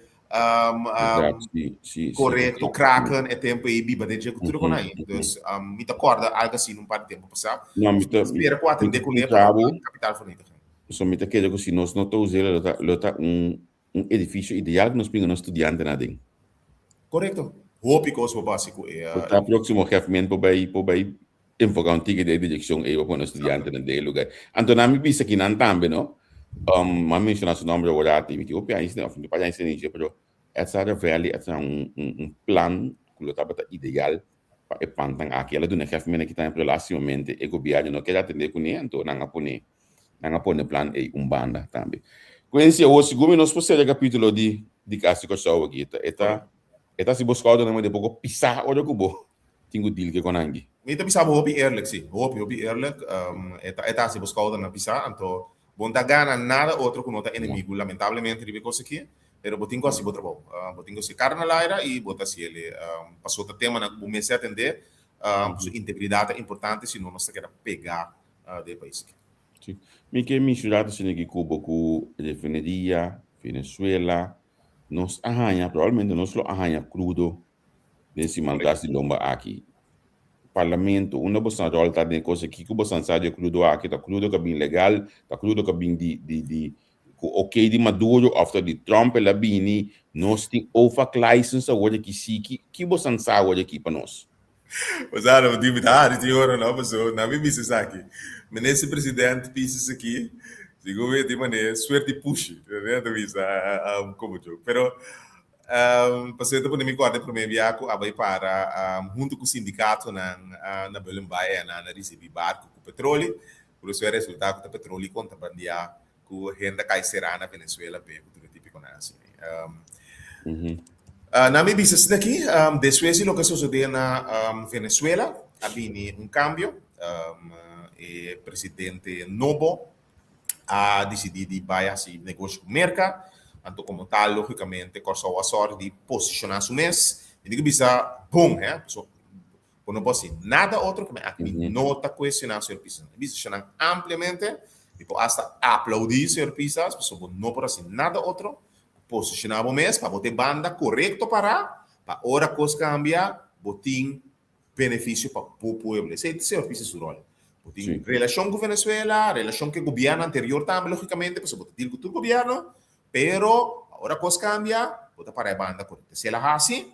korekto kraken e tempu ei biba den dje ku tur kon ai. Dus mi ta kòrda algu asina un par di tempu pasá. Mi ta spera ku atendé kuné pa no ta kapitaalvernietiging. So mi ta kere ku si nos no ta us'é lo ta lo ta un un edifisio ideal ku nos pinga nos studiantenan aden. Korekto. Hopi kos bo basi ku e. Por ta próksimo hefment por bai por bai enfoká un tiki den e direkshon ei pa pone nos studiantenan den e lugar. Anto nan mi bisa kinan tambe no, mi a menshoná su nòmber awor ati, mi tin hopi aña sin òf un par di aña sin dje pero Edsara Valley a traha un un plan ku lo tabata ideal pa e pantan aki. El a duna e hefment aki tambe pero lastimamente e gobièrnu no kere atendé kuné anto nan a pone Nan a pone plan ei un banda tambe. Quincy, awor sigur mi nos por sera e capítulo di di Cas di Kòrsou aki. E ta e ta e ta hasi bo skoudernan mende poko pisá ora ku bo tin ku deal ku e konan aki. Mi ta bisa bo hopi eerlijk, sí. Hopi, hopi eerlijk. E ta e ta hasi bo skoudernan pisá, anto bo no ta gana nada otro ku no ta enemigu, lamentablemente, riba e kos aki. Pero bo tin ku hasi bo trabou. Bo tin ku hasi kara na laira i bo ta hasi el. Pasobra ta temanan ku bo mester atendé. Su integridat ta importante, si no nos ta keda pegá di e pais aki. Sí. Mi ke mencioná ta asina ki Cuba ku refineria, Venezuela, nos a haña, probablemente nos lo a haña crudo den siman tras di lomba aki. Parlamento, unda bosan rol ta den e kos aki? Kiko bosan sa di e crudo aki? Ta crudo ku a bin legal? Ta crudo ku a bin di di di ku ok di Maduro òf ta di Trump el a bini? Nos tin OFAC license awor aki sí? Ki ki bosan sa awor aki pa nos? Osea, no tin mi ta hari tin ora no, paso na mi bisa esaki. Minister President bisa esaki, segun mi tin manera suerte pushi, ne ta bisa como joke. Pero paso e ta pone mi corda e prome bia cu a bay para hunto cu sindicatonan na Bullenbaai e nan a ricibi barco cu petroli, por eso e resulta cu ta petroli contrabandia ku hende a kai será na Venezuela p'e ku tur e típikonan asina. Nan mi bisa asina aki, despues di loke a sosodé na Venezuela a bini un kambio. E presidente nobo a disidí di bai hasi negoshi ku Merka, anto komo tal lógikamente Kòrsou a sòru di posishoná su mes. Mi tin ku bisa bon, hè, pasobra Bo no por hasi nada otro ku mi aki. Mi no ta kuestioná señor Pisas. Mi bisa nan ampliamente. Mi por asta aplaudí señor Pisas, pasobra bo no por hasi nada otro ku posishoná bo mes pa bo ta e banda korekto pará, pa ora kos kambia bo tin benefisio pa bo pueblo. Esei ta señor Pisas su ròl. Bo tin relashon ku Venezuela, relashon ku e gobièrnu anterior tambe lógikamente, pasobra bo ta deal ku tur gobièrnu, pero pa ora kos kambia bo ta pará e banda korekto. Si el a hasi,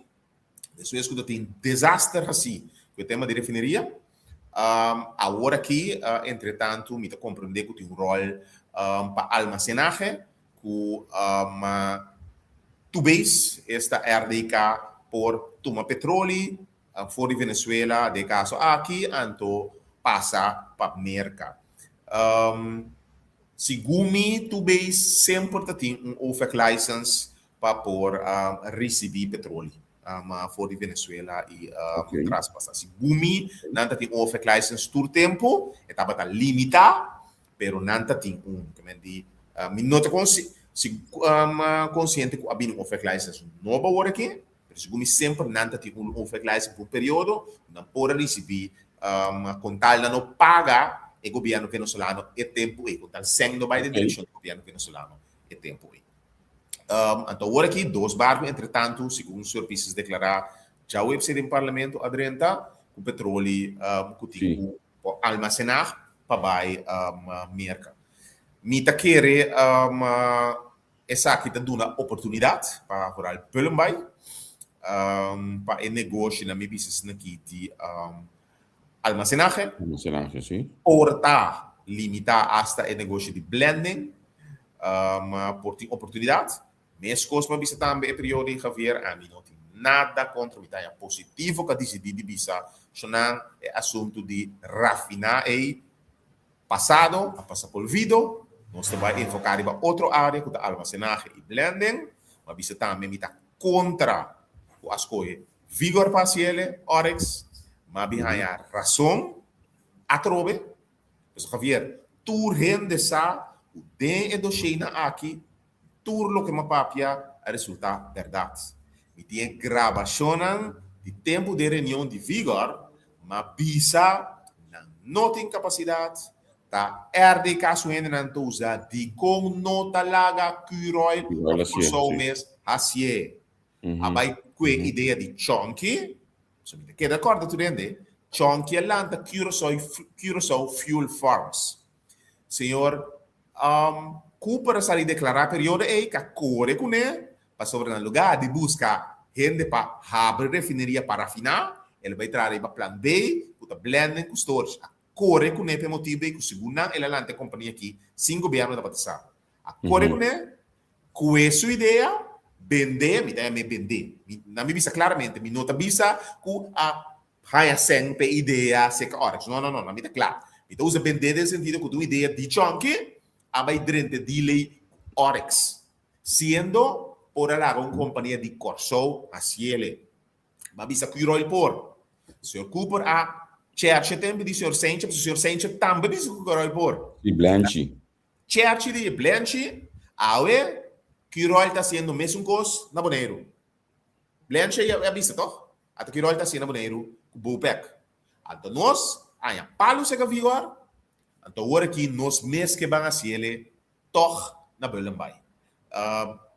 Despues ku ta tin desaster hasi ku e tema di refineria, awor aki entretantu mi ta komprendé ku tin un ròl pa almasenahe ku Tubeis, esta RDK, por tuma petroli for di Venezuela den e kaso aki anto pasa pa Merka. Segun mi Tubeis semper ta tin un OFAC license pa por ricibi petroli for di Venezuela y traspasa. Segun mi, nan ta tin un OFAC license tur tempo, e tabata limita, pero nan ta tin un. Mi no ta consi, Si konsiente ku a bini un overlijstens nobo awor aki, pero segun mi semper nan ta tin un overlijst pa un periodo, nan por a risibí kon tal nan no paga e gobièrnu venezolano e tempu ei, kon tal sèn no bai den direkshon di gobièrnu venezolano e tempu ei. Anto awor aki dos barku entretantu, segun señor Pisas deklará djaweps den parlamento a drenta ku petroli ku tin ku por almasená pa bai Merka. Mi ta kere esaki ta duna oportunidat pa vooral Bullenbaai pa e negoshinan mi bisa esaki di almasenahe. Almasenahe, si. Por ta limitá asta e negoshi di blending por tin oportunidat. Meskos mi a bisa tambe e periodo di Javier, ami no tin nada kontra, mi ta haña positivo ku a disidí di bisa shonan e asuntu di rafiná ei pasado a pasa por olvido, nos ta bai enfoká riba otro área ku ta almasenahe i blending. Mi a bisa tambe mi ta kontra ku a skohe Vigor pa hasiele, Oryx, mi a bin haña rason atrobe. Pasobra Javier, tur hende sa ku den e dosheinan aki Tur loke m'a papia a resultá bèrdat. Mi tin e grabashonnan di tempu den reunion di Vigor, m'a bisa nan no tin kapasidat, ta RDK su hendenan ta usa dikon no ta laga Curoil òf Kòrsou mes hasié. A bai ku e idea di Chonky, so mi ta keda kòrda tur hende, Chonky a lanta Curaçao Fuel Farms. Señor Cooper a sali deklará periodo ei ka kore kuné pasobra na lugá di buska hende pa habri refineria pa rafiná, el a bai traha riba plan B ku ta blending ku storage. A kore kuné pa e motibu ei ku segun nan el a lanta e kompania aki sin gobièrnu tabata sa. A kore kuné, kue su idea, bendé, mi ta yam'é bendé, mi nan mi bisa klaramente, mi no ta bisa ku a Haña sèn p'e idea seka Oryx. No, no, no, no, mi ta kla. Mi ta usa bendé den sentido ku ta un idea di Chonky a bai drenta deal ku Oryx, siendo por a laga un kompania di Kòrsou hasiele. M'a bisa Curoil por. Señor Cooper a chèrche tempu di señor Sentje, pasobra señor Sentje tambe bisa ku Curoil por. Di Blenchi. Chèrche di Blenchi, awe Curoil ta hasiendo mesun kos na Boneiru. Blenchi a bisa tòg? Ata ki ròl ta hasi na Boneiru ku Bopec? Anto nos haña palu seka vigor, anto awor aki nos mes ke ban hasiele tòg na Bullenbaai,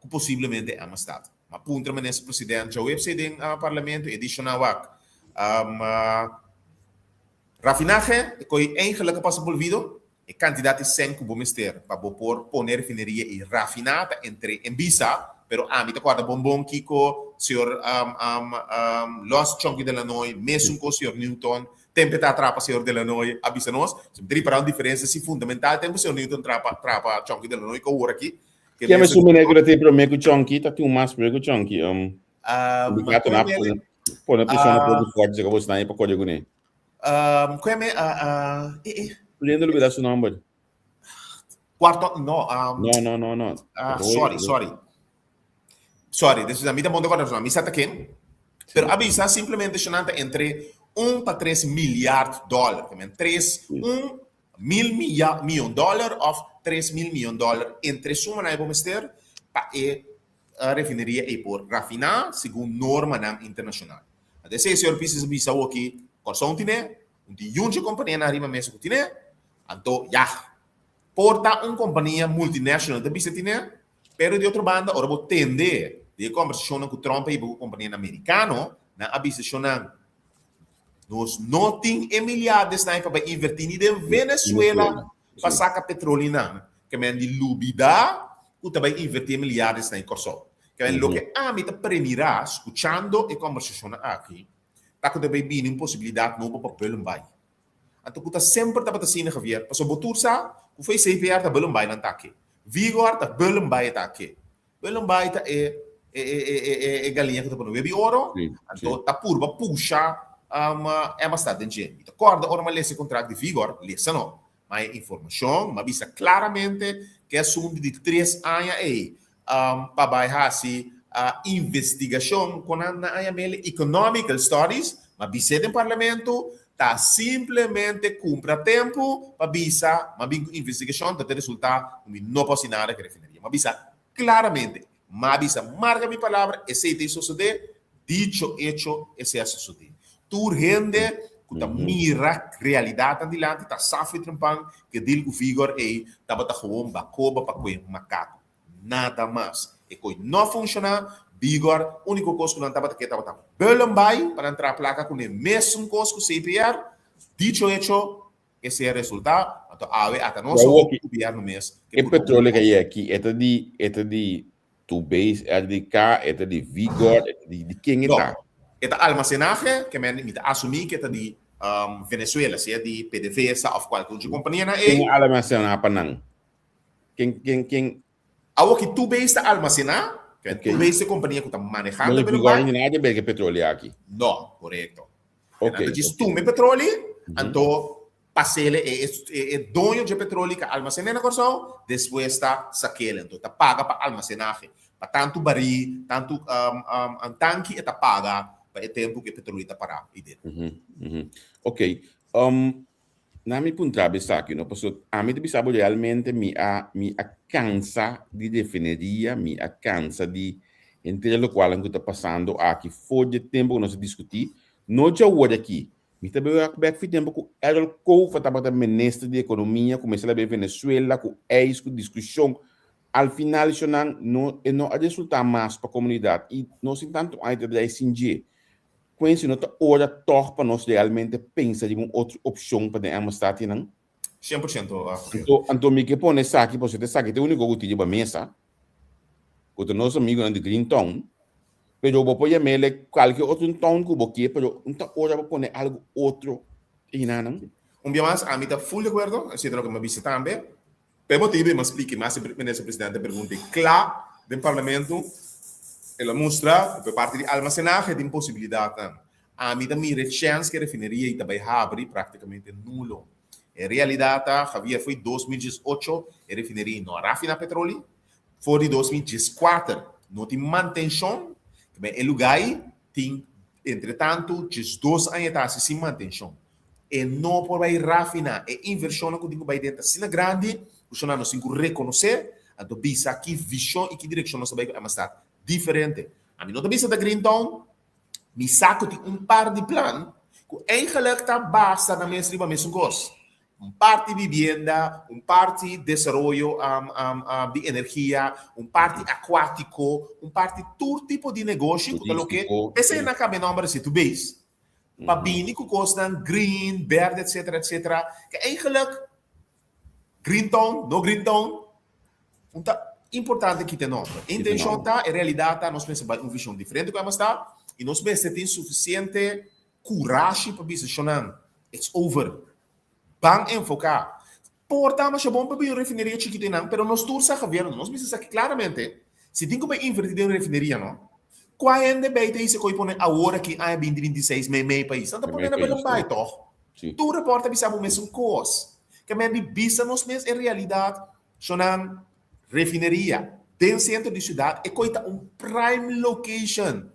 ku posiblemente Emmastad. Ma puntra Minister President djaweps ei den Parlamento, e di shona wak, Rafinahe e koe eigenlik a pasa por olvido, e kantidat di sèn ku bo mester pa bo por pone refineria i rafiná ta entre en bisa, pero ami ta kòrda bon bon kiko señor Los Chonky Delanoy, mesun ku señor Newton, tempe ta atrapa señor Delanoy a bisa nos. So mi ta ripará un diferensia si fundamental tempu señor Newton trapa trapa Chonky Delanoy ku awor aki. Ke mesun meneer ku ta tin promé ku Chonky ta tin un mas promé ku Chonky. Sindicato na pone presión na Puerto Fuerte, ku bo esnan pa kore kuné. Um, kweme, uh, uh, eh, eh. Pudiendo olvidar su nombre. Cuarto, no. Um, no, no, no, no. Uh, sorry, sorry. Sorry, dus a mi ta bon de mi sa ta ken. Pero avisa simplemente shonanta entre 1 pa 3 miljard dollar. Que men 3, 1 mil milla, miljoen dollar of 3 mil miljoen dollar entre suma na e mester pa e refineria e por rafiná segun normanan internacional. Anto esei señor Pisas a bisa awoki, Kòrsou tine, un tin yunchi kompanianan riba mesa ku tine, anto yah, por ta un kompania multinational ta bisa tine, pero di otro banda ora bo tende di e kòmbersashonnan ku Trump a hiba ku kompanianan merikano, nan a bisa shonnan, nos no tin e miliardesnan pa bai invertí ni den Venezuela pa saka petrolinan, ke men di lubidá ku ta bai invertí e miliardesnan i Kòrsou. Kèn loke ami ta premirá skuchando e kòmbersashonnan aki ta ku ta bai bini un posibilidat nobo pa Bullenbaai. Anto ku ta semper tabata asina Javier, pasobra bo tur sa ku fo'i CPR ta Bullenbaai nan ta ke. Vigor ta Bullenbaai e ta ke. Bullenbaai ta e e e e galiña ku ta pone webi oro, anto ta purba pusha Emmastad den dje. Mi ta kòrda ora mi a lesa e kontrakt di Vigor, lesa no, Ma e informashon, m'a bisa klaramente ku e asuntu di tres aña ei pa bai hasi investigashon ku nan a yam'el economical studies, m'a bis'é den parlamento, ta simplemente kumpra tempu pa bisa, m'a bin ku investigashon ta ta resultá ku mi no por hasi nada ku e refineria. M'a bisa. Klaramente. M'a bisa, marka mi palabra, esei ta sosodé, dicho hecho, esei a sosodé. Tur hende ku ta mira realidatnan dilanti ta sa fu e trempan ku e deal ku Vigor ei tabata gewoon bakoba pa kue makaku. Nada mas. E koi no a funshoná, Vigor úniko kos ku nan tabata ke tabata bel bai pa nan traha plaka kuné mesun kos ku CPR, dicho hecho, Esei a resultá, anto awe ata nos Awor hopi gobierno mes ke E petróleo ke yega aki, e ta di, e ta di Tubase, RDK, e ta di Vigor, e ta di, di ken e No, ta? e ta almacenahe, ke men mi ta asumí ke ta di Venezuela, sea di PDVSA òf kualke otro kompanianan Ken ei. a almacená pa nan? Ken, ken, ken? Awor ki Tubase ta almacená, ke men Tubase ta e kompania ku ta manehando No, e Vigor petróleo. no tin nada ke ber ku e petróleo aki. No, korekto. Ok. Nan ta djis tuma e petroli, anto pasele e e doño dje petroli ka almasené na Kòrsou, despues ta sakele. Anto ta paga pa almasenahe. Pa tantu barí, tantu tanki e ta paga pa e tempu ku e petroli ta pará ei den. Ok. Na mi puntra bo esaki no, pasobra ami ta bisa bo realmente mi a mi a kansa di refineria, mi a kansa di henter lokualnan ku ta pasando aki for di e tempu ku nos a diskutí, no djawor aki, mi ta bai wak bèk for di tempu ku Errol Cova tabata minister di ekonomia, kuminsá la bai Venezuela ku eis, ku diskushon, al final shonnan no e no a resultá mas pa komunidat i nos tin tantu aña ta drai sin dje. Quincy, no ta ora tòg pa nos realmente pensa riba un otro opshon pa den Amistadnan? 100%, Jorge. Anto, anto mi ke pone esaki, pasobra esaki ta e úniko ku tin riba mesa, ku ta nos amigunan di Green Town, pero bo por yam'é kualke otro un town ku bo ke, pero no ta ora pa pone algu otro einanan? Un bia mas, ami ta full di akuerdo, esei ta loke mi a bisa tambe. Pa e motibu ei mi a splika mas e Minister Presidente a pregunta ei kla den Parlamento. El a mustra ku pa e parti di almasenahe tin posibilidatnan. Ami ta mira e chèns ku e refineria ei ta bai habri praktikamente nulo. E realidat ta, Javier, fo'i 2018 e refineria ei no a rafina petroli. For di 2014 no tin mantenshon. E lugá ei tin entretantu 12 aña ta hasi sin mantenshon. E no por bai rafiná. E invershonnan ku tin ku bai den ta asina grandi ku shonnan nos tin ku rekonosé, anto bisa ki vishon i ki direkshon nos ta bai ku Amistad diferente. Ami no ta bisa ta Green Town, mi sa ku tin un par di plan ku eigenlik ta basa nan mes riba mesun kos. Un parti bibienda, un parti desaroyo di energia, un parti akuátiko, un parti tur tipo di negoshi ku ta loke p'esei nan kambia nòmber di Situ Base. Pa bini ku kosnan green, berde etcetera etcetera ke eigenlijk green town, no green town, un ta importante kita e nomber. E intencion ta, e realidad ta nos mester bai un vision diferente ku Emma sta i nos mester tin suficiente kurashi pa bisa shonnan it's over. Ban enfoká. Por ta masha bon pa bin un refineria chikitu einan, pero nos tur sa gobierno, nos mester sa claramente, si tin ku bai inverti den un refineria no, kua hende bai ta hisa ku a pone awor aki aña 2026 mei mei pais? Nan ta pone na Belém bai tòg. Tur report ta bisa bo mesun kos. Ke men di bisa nos mes e realidat, shonan refineria den sentro di siudat e koi ta un prime location.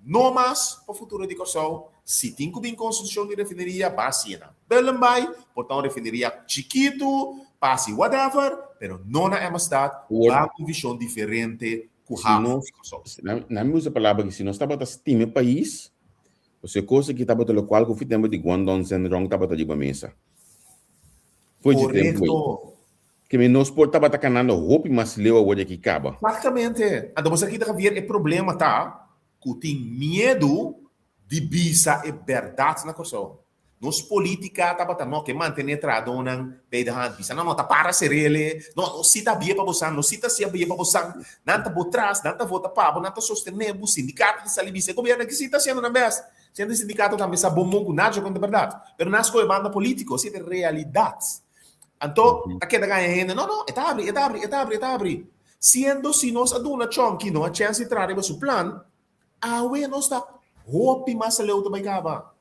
No mas pa futuro di Kòrsou, si tin ku bin konstrukshon di refineria, ba hasié na Bullenbaai, por ta un refineria chikitu, pa hasi whatever, pero no na Emmastad, ba ku un vishon diferente ku haf di Kòrsou. Na mi usa palabra aki, si nos tabata stima e pais, pasobra e kos aki tabata lokual ku fi tempu di Guangdong Zhenrong tabata riba mesa. Fo'i dje tempu ei. Korekto. Ke mi nos por tabata kanando hopi mas leu awor di aki kaba. Exactamente. Anto bo sa kita Javier, e problema ta ku tin miedu di bisa e bèrdat na Kòrsou. Nos politika tabata no ke mantené trahadónan bij de hand. Bisa nan no ta para serele, no, nos si ta bie pa bosan, nos si ta sia bie pa bosan. Nan ta bo tras, nan ta vota pa bo, nan ta sostené bo, sindikato ta sali bisa e gobièrnu aki si ta hasiendo nan bèst. Siendo e sindikato tambe sa bon bon ku nacho konta bèrdat. Pero nan a skohe banda polítiko, esei ta e realidat. Anto ta keda gaña hende, no, no, e ta habri, e ta habri, e ta habri, e ta habri. Siendo si nos a duna Chonky no a chèns di traha riba su plan, awe nos ta hopi mas aleu ta bai kaba.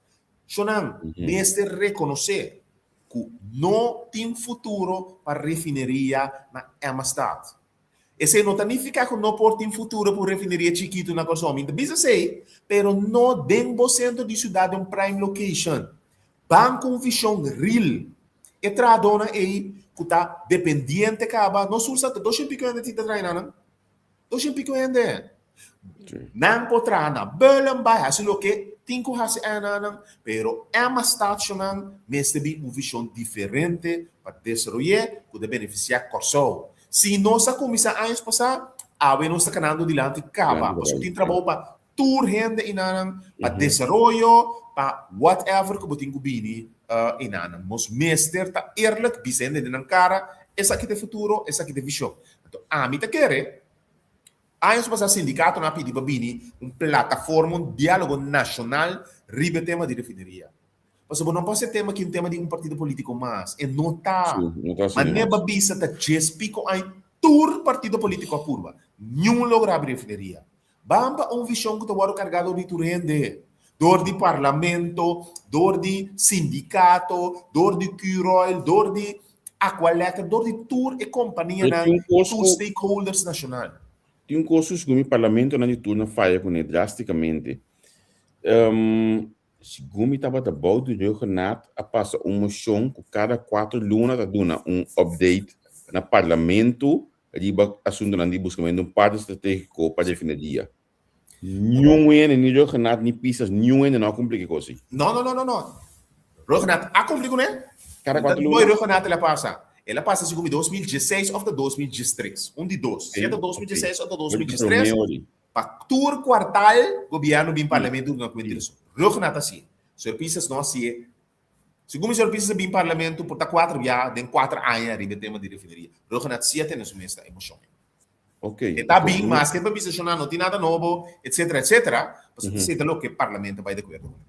Shonnan mester rekonosé ku no tin futuro pa refineria na Emmastad. Esei no ta nifiká ku no por tin futuro pa un refineria chikitu na Kòrsou. Mi ta bisa esei, pero no den bo sentro di siudat den un prime location. Ban ku un vishon real. E trahadónan ei ku ta dependiente kaba, nos usa ta 200 piko hende tin ta traha einan. 200 piko hende. Nan por traha na Bullenbaai, hasi loke tin ku hasi enanan, pero Emma Stationnan mester bin un vishon diferente pa desaroy'é ku ta benefisiá Kòrsou. Si nos a kuminsá años pasá, awe nos ta kanando dilanti kaba, pasobra tin trabou pa tur hende enanan, pa desaroyo, pa whatever ku bo tin ku bini enanan. Nos mester ta eerlijk, bisa hende den nan kara, esaki ta e futuro, esaki ta e vishon. Anto ami ta kere Años pasá sindikatonan a pidi pa bini un plataforma, un diálogo nashonal riba e tema di refineria. Pasobra bo no por hasi e tema aki un tema di un partido polítiko mas. E no ta. Sí, no ta asina Manera mas. bo a bisa ta djes piko aña tur partido polítiko a purba. Niun logra habri refineria. Ban pa un vishon ku ta wòrdu kargá dor di tur hende. Dor di parlamento, dor di sindikato, dor di Curoil, dor di Aqualectra, dor di tur e Pero kompanianan, tin un kos tur ku stakeholders nashonal. tin un kos ku segun mi parlamentonan di turno faya kuné drástikamente. Segun mi tabata bou di Rhuggenaath a pasa un moshon ku kada kuater luna ta duna un update na parlamento riba asuntunan di buskamentu un partner stratégiko pa refineria. Niun hende, ni Rhuggenaath ni Pisas, niun hende no a kumpli ku e kos ei. No, no, no, no, no. Rhuggenaath a kumpli kuné. Kada kuater Mooi luna? Rhuggenaath el a pasa. El a pasa segun mi 2016 òf ta 2013. Un di dos. Si e ta 2016 òf ta 2013. Pa tur kwartal gobièrnu bin parlamento duna kuenta di esun. Rhuggenaath a hasié. Señor Pisas no a hasié. Segun mi señor Pisas a bin parlamento por ta kuater bia den kuater aña riba e tema di refineria. Rhuggenaath sí a tene su mes ta e moshon ei. Ok. E ta bin maske pa bisa shona no tin nada nobo, etcetera, etcetera, pasobra esei ta loke parlamento bai de akuerdo kuné.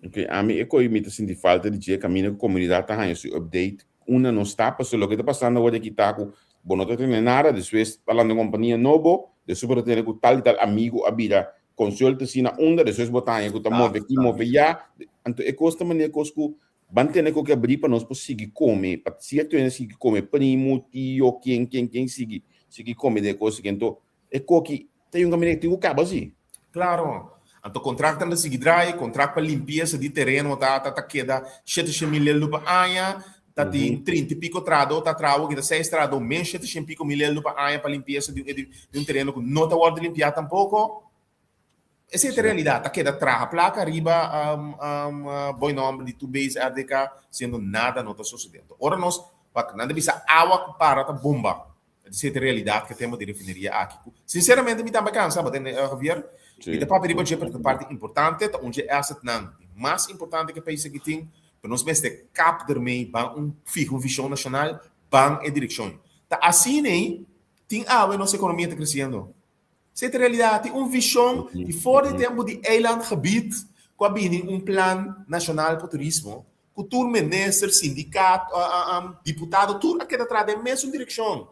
Ok, ami e koe mi ta sinti falta di dje kaminda ku komunidat ta haña su update unda nos ta, pasobra loke ta pasando awor aki ta ku bo no ta tene nada, despues ta lanta un kompania nobo, despues bo ta tene ku tal i tal amigu a bira consulta asina unda, despues bo ta haña ku ta move aki, move ya, anto e kos ta manera kos ku Ban tene ku ke abrí pa nos por sigui kome, pa sierto hende sigui kome, primu, tio, ken, ken, ken sigui, sigui kome den e kos aki. Anto, e koki ta yunga manera tin ku kaba si. Klaro. Anto kontraktnan ta sigui drai, kontrakt pa limpiesa di tereno ta ta ta keda 700 mil eldo pa aña, ta tin 30 i piko trahadó ta traha awor, kita seis trahadó mes 700 piko mil eldo pa aña pa limpiesa di un di un tereno ku no ta wòrdu limpiá tampoko. Esei ta realidat, ta keda traha plaka riba boi nomber di tur base RDK, siendo nada no ta sosode. Anto ora nos, wak, nan ta bisa awa ku para ta bomba. Esei ta realidat ku e tema di refineria aki. Ku sinceramente mi tambe kansa, bo tende Javier, mi ta papia riba dje pero ta parti importante, ta un dje assetnan di mas importante ku e pais aki tin, pero nos mester kap dermei ban un fiha un vishon nashonal, ban e direkshon. Ta asina ei tin awe nos ekonomia ta kresiendo. Esei ta realidat. Tin un vishon di for di tempu di eilandgebied ku a bini un plan nashonal pa turismo ku tur minister, sindikat, diputado tur a keda traha den mesun direkshon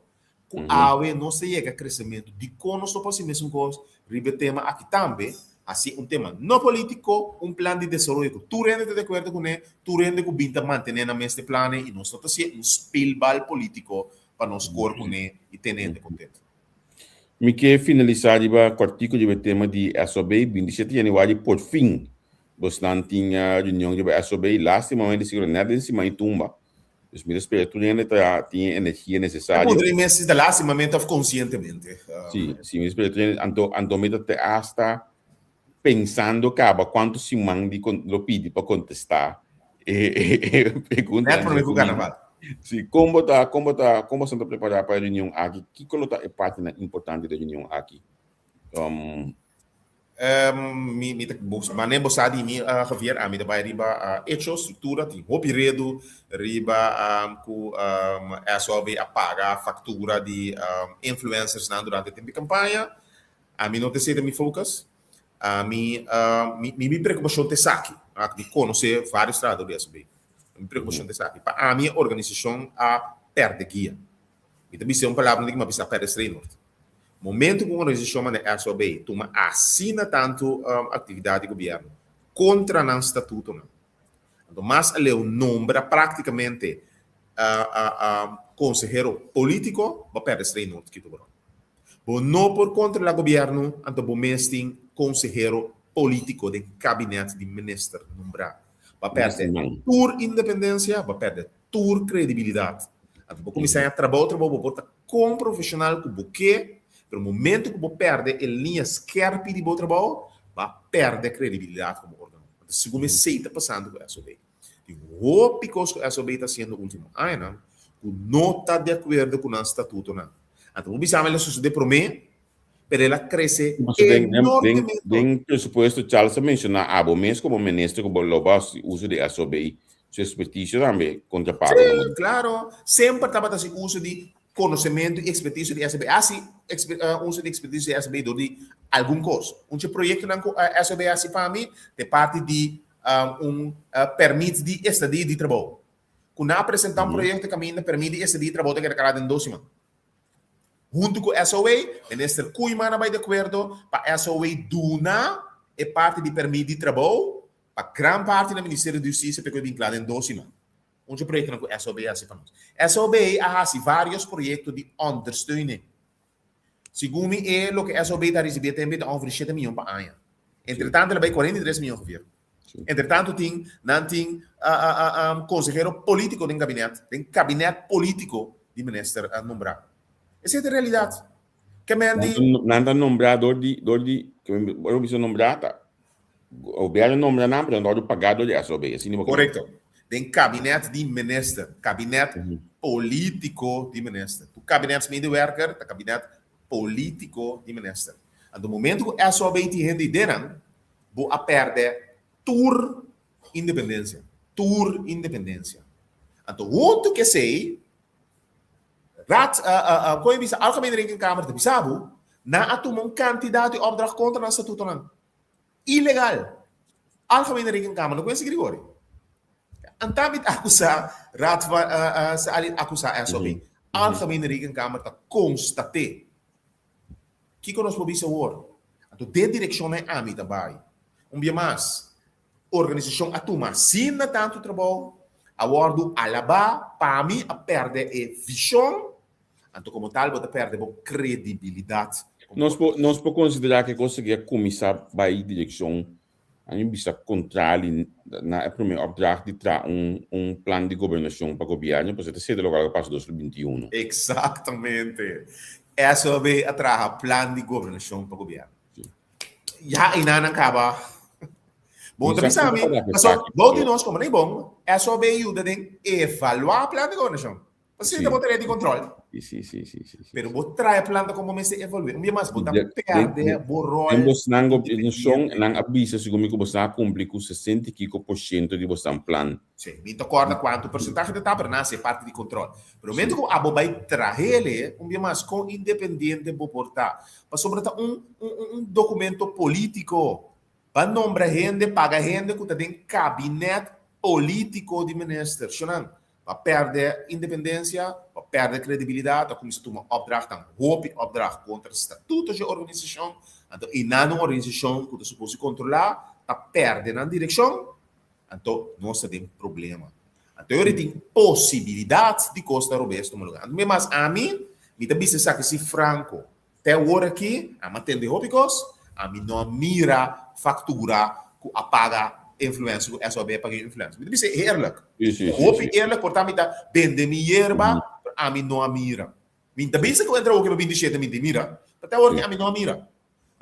ku awe nos ta yega kresementu. Dikon nos no por hasi mesun kos riba e tema aki tambe? Hasi un tema no politiko, un plan di desaroyo ku tur hende ta di akuerdo kuné, tur hende ku bin ta mantené nan mes e plannan i nos no ta hasié un speelbal politiko pa nos kor kuné i tene hende kontentu. Mi ke finalisá riba kòrtiku riba e tema di SOB. 27 yanüari por fin bosnan tin reunion riba SOB. Lástimamente sigur nèt den siman i tumba. Dus mi ta spera tur hende ta tin e energia Ta nesesario. puntra mi mes si ta lástimamente òf konsientemente. Sí, sí, mi ta spera tur hende. Anto, anto mi ta te asta pensando kaba kuantu siman di lo pidi pa kontestá e e preguntanan Nèt promé ku karnaval. Sí, kon bo ta, kon bo ta, kon boso ta prepará pa e reunion aki? Kiko lo ta e partinan importante di e reunion aki? Um, Mi, mi ta, mane bo sa di mi, Javier, ami ta bai riba hecho, struktura, tin hopi redu riba ku SOB a paga faktura di influencersnan durante tempu di kampaña. Ami no ta esei ta mi focus. Ami, mi, mi preokupashon ta esaki. Mi konosé vários trahadó di SOB. Mi preokupashon ta esaki. Pa ami e organisashon a pèrdè guia. Mi ta bisa un palabra di ku mi a bisa a pèrdè streenhoord. Momento ku un organisashon manera SOB tuma asina tantu aktividat di gobièrnu kontra nan statutonan, anto mas aleu nombra práktikamente konsehero polítiko, bo a pèrdè streenhoord kiko bo. Bo no por kontrolá gobièrnu anto bo mes tin konsehero polítiko den kabinet di minister nombrá. Bo a pèrdè tur independensia, bo a pèrdè tur kredibilidat. Anto bo kuminsá haña trabou trabou, bo por ta kon profeshonal ku bo ke, Pero momento ku bo pèrdè e liña skèrpi di bo trabou, bo a pèrdè kredibilidat komo órgano. Anto segun esei ta pasando ku SOB. Tin hopi kos ku SOB ta hasiendo último añanan ku no ta di akuerdo ku nan statutonan. Anto bo bisa mi el a sosodé promé, pero el a krese enormemente. Den presupuesto Charles a menshoná abo mes komo minister ku bo lo bo hasi uso di SOB su ekspertisio tambe kontra pago. Sí, klaro. Semper tabata hasi uso di konosementu i ekspertisio di SOB. Hasi uso di ekspertisio di SOB dor di algun kos. Un dje proyektonan ku SOB a hasi pa mi ta e parti di un pèrmit di estadia di trabou. Ku nan a presentá un proyekto kaminda pèrmit di estadia di trabou ta keda kla den dos siman. Huntu ku SOA, Minister Koeiman a bai di akuerdo pa SOA duna e parti di pèrmit di trabou pa gran parti na Ministerio di Hustisia pa e ku e bin kla den dos siman. Un dje proyektonan ku SOB a hasi pa nos. SOB a hasi vários proyekto di ondersteuning. Segun mi e loke SOB ta risibí e tempu ei ta ongeveer shete mion pa aña. Entretanto el a bai 43 mion geveer. Entretanto tin nan tin konsehero polítiko den kabinet, den kabinet polítiko di minister a nombrá. Esei ta e realidat. Ke men di. Nan ta nombrá dor di, dor di, ora bo bisa nombrá ta gobièrnu nombra nan pero nan ta wòrdu pagá dor di SOB. Asina bo ke. Korekto. Den kabinet di minister, kabinet polítiko di minister. Tur kabinetsmedewerker ta kabinet polítiko di minister. Anto momento ku SOB tin hende idenan, Bo a pèrdè tur independensia, tur independensia. Anto huntu ku esei, Raad, kon e bisa, Algemene Rekenkamer ta bisa bo, nan a tuma un kantidat di opdracht kontra nan statutonan. Ilegal. Algemene Rekenkamer no kuense Grigori. Anta mi ta akusá Raad van, sa akusá SOB. Algemene Rekenkamer ta konstaté. Kiko nos por bisa awor? Anto den direkshonnan ami ta bai. Un bia mas, organisashon a tuma asina tantu trabou, a wòrdu alabá, pa mi a pèrdè e vishon, anto komo tal bo ta pèrdè bo kredibilidat komo Nos por nos por konsiderá ku e kos aki a kuminsá bai direkshon A mi bisa kontrali na e promé opdracht di traha un un plan di gobernashon pa gobièrnu, pasobra ta sede lokual ku a pasa 2021. Eksaktamente. SOB a traha plan di gobernashon pa gobièrnu. Ya einan nan kaba. Bo ta bisa mi, pasobra bou di nos komo bon, SOB yuda den evaluá plan di gobernashon. Pasobra ta bo tarea di control. Sí, sí, sí, sí, sí. Pero bo trae planta como mester evalué. Un bia mas, bo ta perde bo rol. Den bosnan gobernashon, nan a bisa segun mi ku bosnan a kumpli ku sesenta i kiko por shento di bosnan plan. Sí, mi ta kòrda kuantu porsentahe ta ta, pero nan a hasi e parti di control. Pero momento ku abo bai trahele, un bia mas, kon independiente bo por ta? Pasobra ta un un documento polítiko. Pa nombra hende, paga hende ku ta den kabinet polítiko di minister. Shonnan, Bo a pèrdè independensia, bo a pèrdè kredibilidat, a kuminsá tuma opdrachtnan, hopi opdracht kontra statuto dje organisashon. Anto einan un organisashon ku ta suposi kontrolá ta pèrdè nan direkshon, anto nos ta den problema. Anto e ora tin posibilidat di kos ta robes tuma lugá. Anto mi mas ami, mi ta bisa esaki si franko. Te awor aki, ami a tende hopi kos, ami no a mira faktura ku a paga influencer, ku SOB a paga influencer. Mi ta bisa eerlijk. Hopi eerlijk, por ta mi ta bende mi yerba, pero ami no a mira. Mi ta bisa ku entra awor pa 27 mi tin mira, pero te awor aki ami no a mira.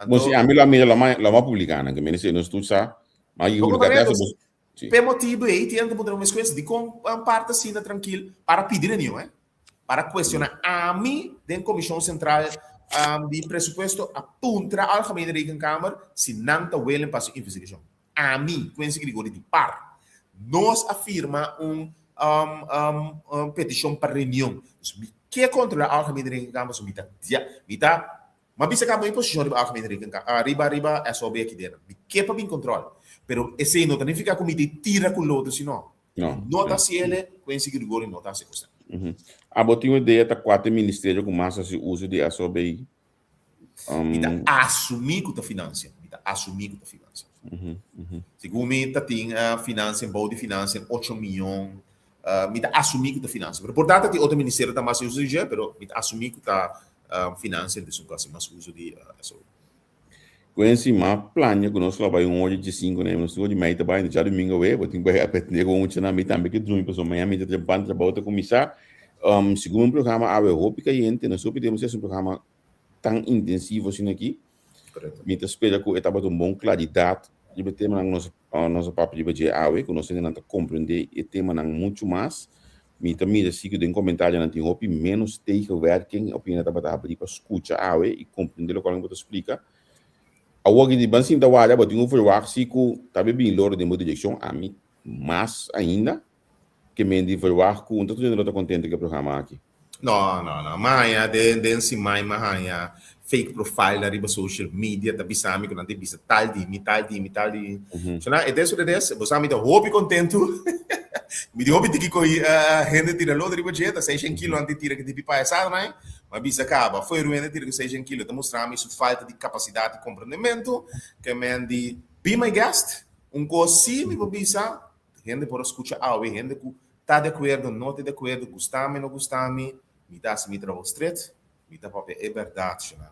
Bon, si ami lo a mira, lo a publica nan, ke mene si nos tur sa, ma aki publica te hasta bos. P'e motibu ei tin hende ta puntra mi mes kues, dikon un parti asina trankil para pidi reunion, eh? Para kuestioná. Ami den Komishon Sentral di Presupuesto a puntra Algemene Rekenkamer si nan ta willing pa hasi un investigashon. Ami, Quincy Grigori di par. Nos a firma un petishon pa reunion. Dus mi ke kontrolá Algemene Rekenkamer, so mi ta mi ta M'a bisa kaba mi posishon riba Algemene Rekenkamer, riba riba SOB aki dentro. Mi ke pa bin kontrol. Pero esei no ta nifiká ku mi ta tira ku lodo si no. No. No ta hasi ele, Quincy Gregorio no ta hasi kosnan. Abo tin un idea ta kua ta e ministerio ku mas hasi uso di SOB? Mi ta asumí ku ta finansia. Mi ta asumí ku ta finansia. Segun mi ta tin finansia, bou di finansia ocho mion. Mi ta asumí ku ta finansia. Pero por ta tin otro ministerio ta mas uso di dje, pero mi ta asumí ku ta Financia di su hasi mas uso di SOE. Ku encima plania ku nos lo bai un ora djesinku na nos ora di mei ta bai djadumingu awe bo tin ku bai atende ku mucha nan mi tambe ke drumi pasobra mañana mi ta trempan trabou ta kuminsá. Segun un programa awe hopi kayente nos hopi debemos hasi un programa. tan intensivo asina aki. Mi ta spera ku e tabata un bon klaridat riba e temanan ku nos nos a papia riba dje awe, ku nos hendenan ta komprendé e temanan muchu mas. Mi ta mira si ku den komentarionan tin hopi ménos tegenwerking, hopi hende tabata habrí pa skucha awe i komprendé lokual bo ta splika. Awor ki di ban sinta wak bo tin un verwagt si ku ta be bin loro den bo direkshon, ami mas ainda ke men di verwagt ku un ta tur hende lo ta kontento ku e programa aki. No, no, no. Mi a haña den den siman mi a haña fake profile riba social media ta bisa mi ku nan ta bisa tal di mi, tal di mi, tal di mi. So nan e des ku des, bo sa mi ta hopi kontentu. Mi di hopi tiki ku hende tira lodo riba dje, ta seishen kilo nan ta tira ku tipi payasada nan. Mi a bisa kaba, fo'i ruende tira ku seishen kilo ta mustra mi su falta di kapasidat di komprendementu, ke men di be my guest. Un kos si mi por bisa, hende por a skucha awe, hende ku ta di akuerdo, no ta di akuerdo, gusta mi, no gusta mi, mi ta hasi mi trabou stret, mi ta papia e bèrdat, shonnan.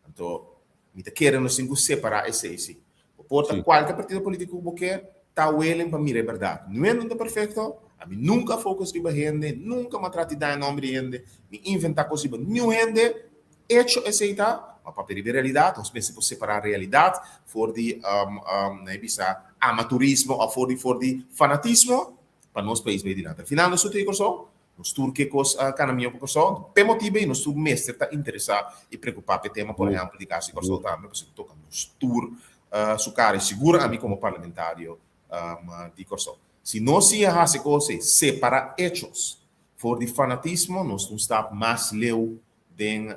Anto, mi ta kere nos tin ku separá esei si. Bo por ta kualke partido polítiko ku bo ke, ta willing pa mira e bèrdat. Nuen no ta perfekto, ami nunka a focus riba hende, nunka mi a trata di daña nòmber di hende, mi inventá kos riba niun hende, echo esei ta, ma papia riba e realidat, nos mester por separá realidat for di, nan e bisa, amaturismo òf for di for di fanatismo pa nos pais bai dilanti. Al final nos tur ta di Kòrsou, Nos tur ke kos a kana mihó pa Kòrsou. P'e motibu ei nos tur mester ta interesá i preokupá p'e tema, por ehèmpel di kas di Kòrsou tambe, pasobra ta toka nos tur su kara i sigur ami komo parlamentario di Kòrsou. Si nos siña hasi kos ei, separá echos for di fanatismo, nos ta un stap mas leu den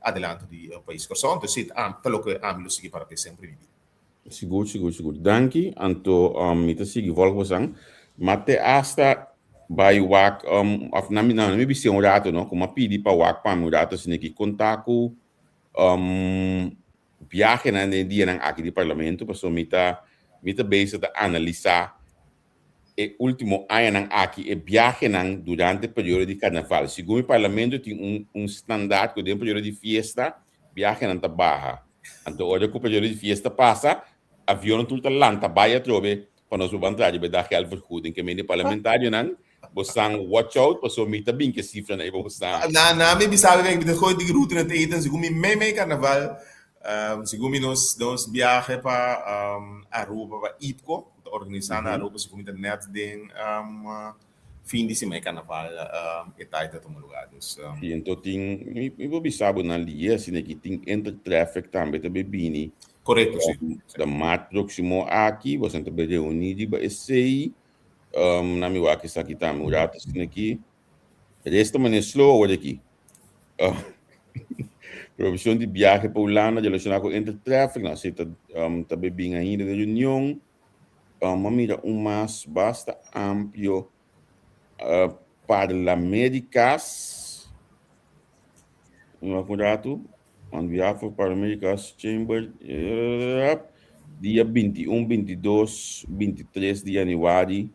adelanto di pais Kòrsou. Anto esei ta loke ami lo sigui para p'e semper i mi bida. Sigur, sigur, sigur. Danki. Anto um, mi ta sigui volg bosan. Ma te hasta bai wak um, of na mi na mi bisi un rato no, kuma pidi pa wak pa mi un rato asina ki konta ku um, viajenan den dianan aki di parlamento, paso mi ta mi ta bezig ta analisa e ultimo añanan aki e biahenan durante periodo di karnaval. Segun e parlamento tin un un standaard ku den periodo di fiesta biahenan ta baha. Anto ora ku periodo di fiesta pasa, avionnan tur ta lanta bai atrobe pa nos por ban traha riba e daggeldvergoeding. Ke mende parlamentarionan bo san watch out pasobra mi ta bin ke sifranan ei pa bo san. Na na mi bisa mi ta gooi di ruta na ta eten segun mi mei mei karnaval segun mi nos nos biahe pa Aruba pa IPCO. Ta organisá na Aruba segun mi ta nèt den fin di simana e karnaval e tai ta tuma lugá. Dus. Sí, anto tin, mi mi por bisa bo nan lié asina ki tin Intertraffic tambe ta bay bini. Korekto, sí. Ta maart próksimo aki, boso ta bay reuní riba esei. Nan mi wak esaki tambe un rato asina ki. Resta manera slow awor aki. Provisión di biahe pa Hulanda relashoná ku Intertraffic, nan esei ta ta bay bin ainda den reunion. Um, a mira un mas basta amplio uh, Parlaméricas. Un rato. On behalf of Parlaméricas Chamber, dia 21, 22, 23 di januari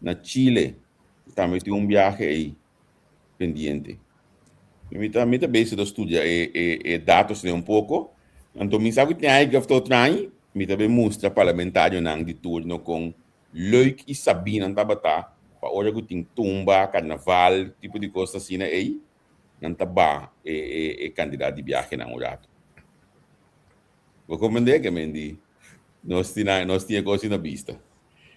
na Chile. Tambe tin un biahe ei pendiente. Mi ta, mi ta bezig ta studia e, e, e datos un poco. Anto mi sa ku tin ai of otro aña, mi ta ben mustra parlamentarionan di turno kon leuk i sabí nan tabata pa ora ku tin tumba, karnaval, tipo di kos asina ei, nan ta baha e, e, e kantidat di biahenan un rato. Bo comprende ke men di nos tin nos tin e kos na bista.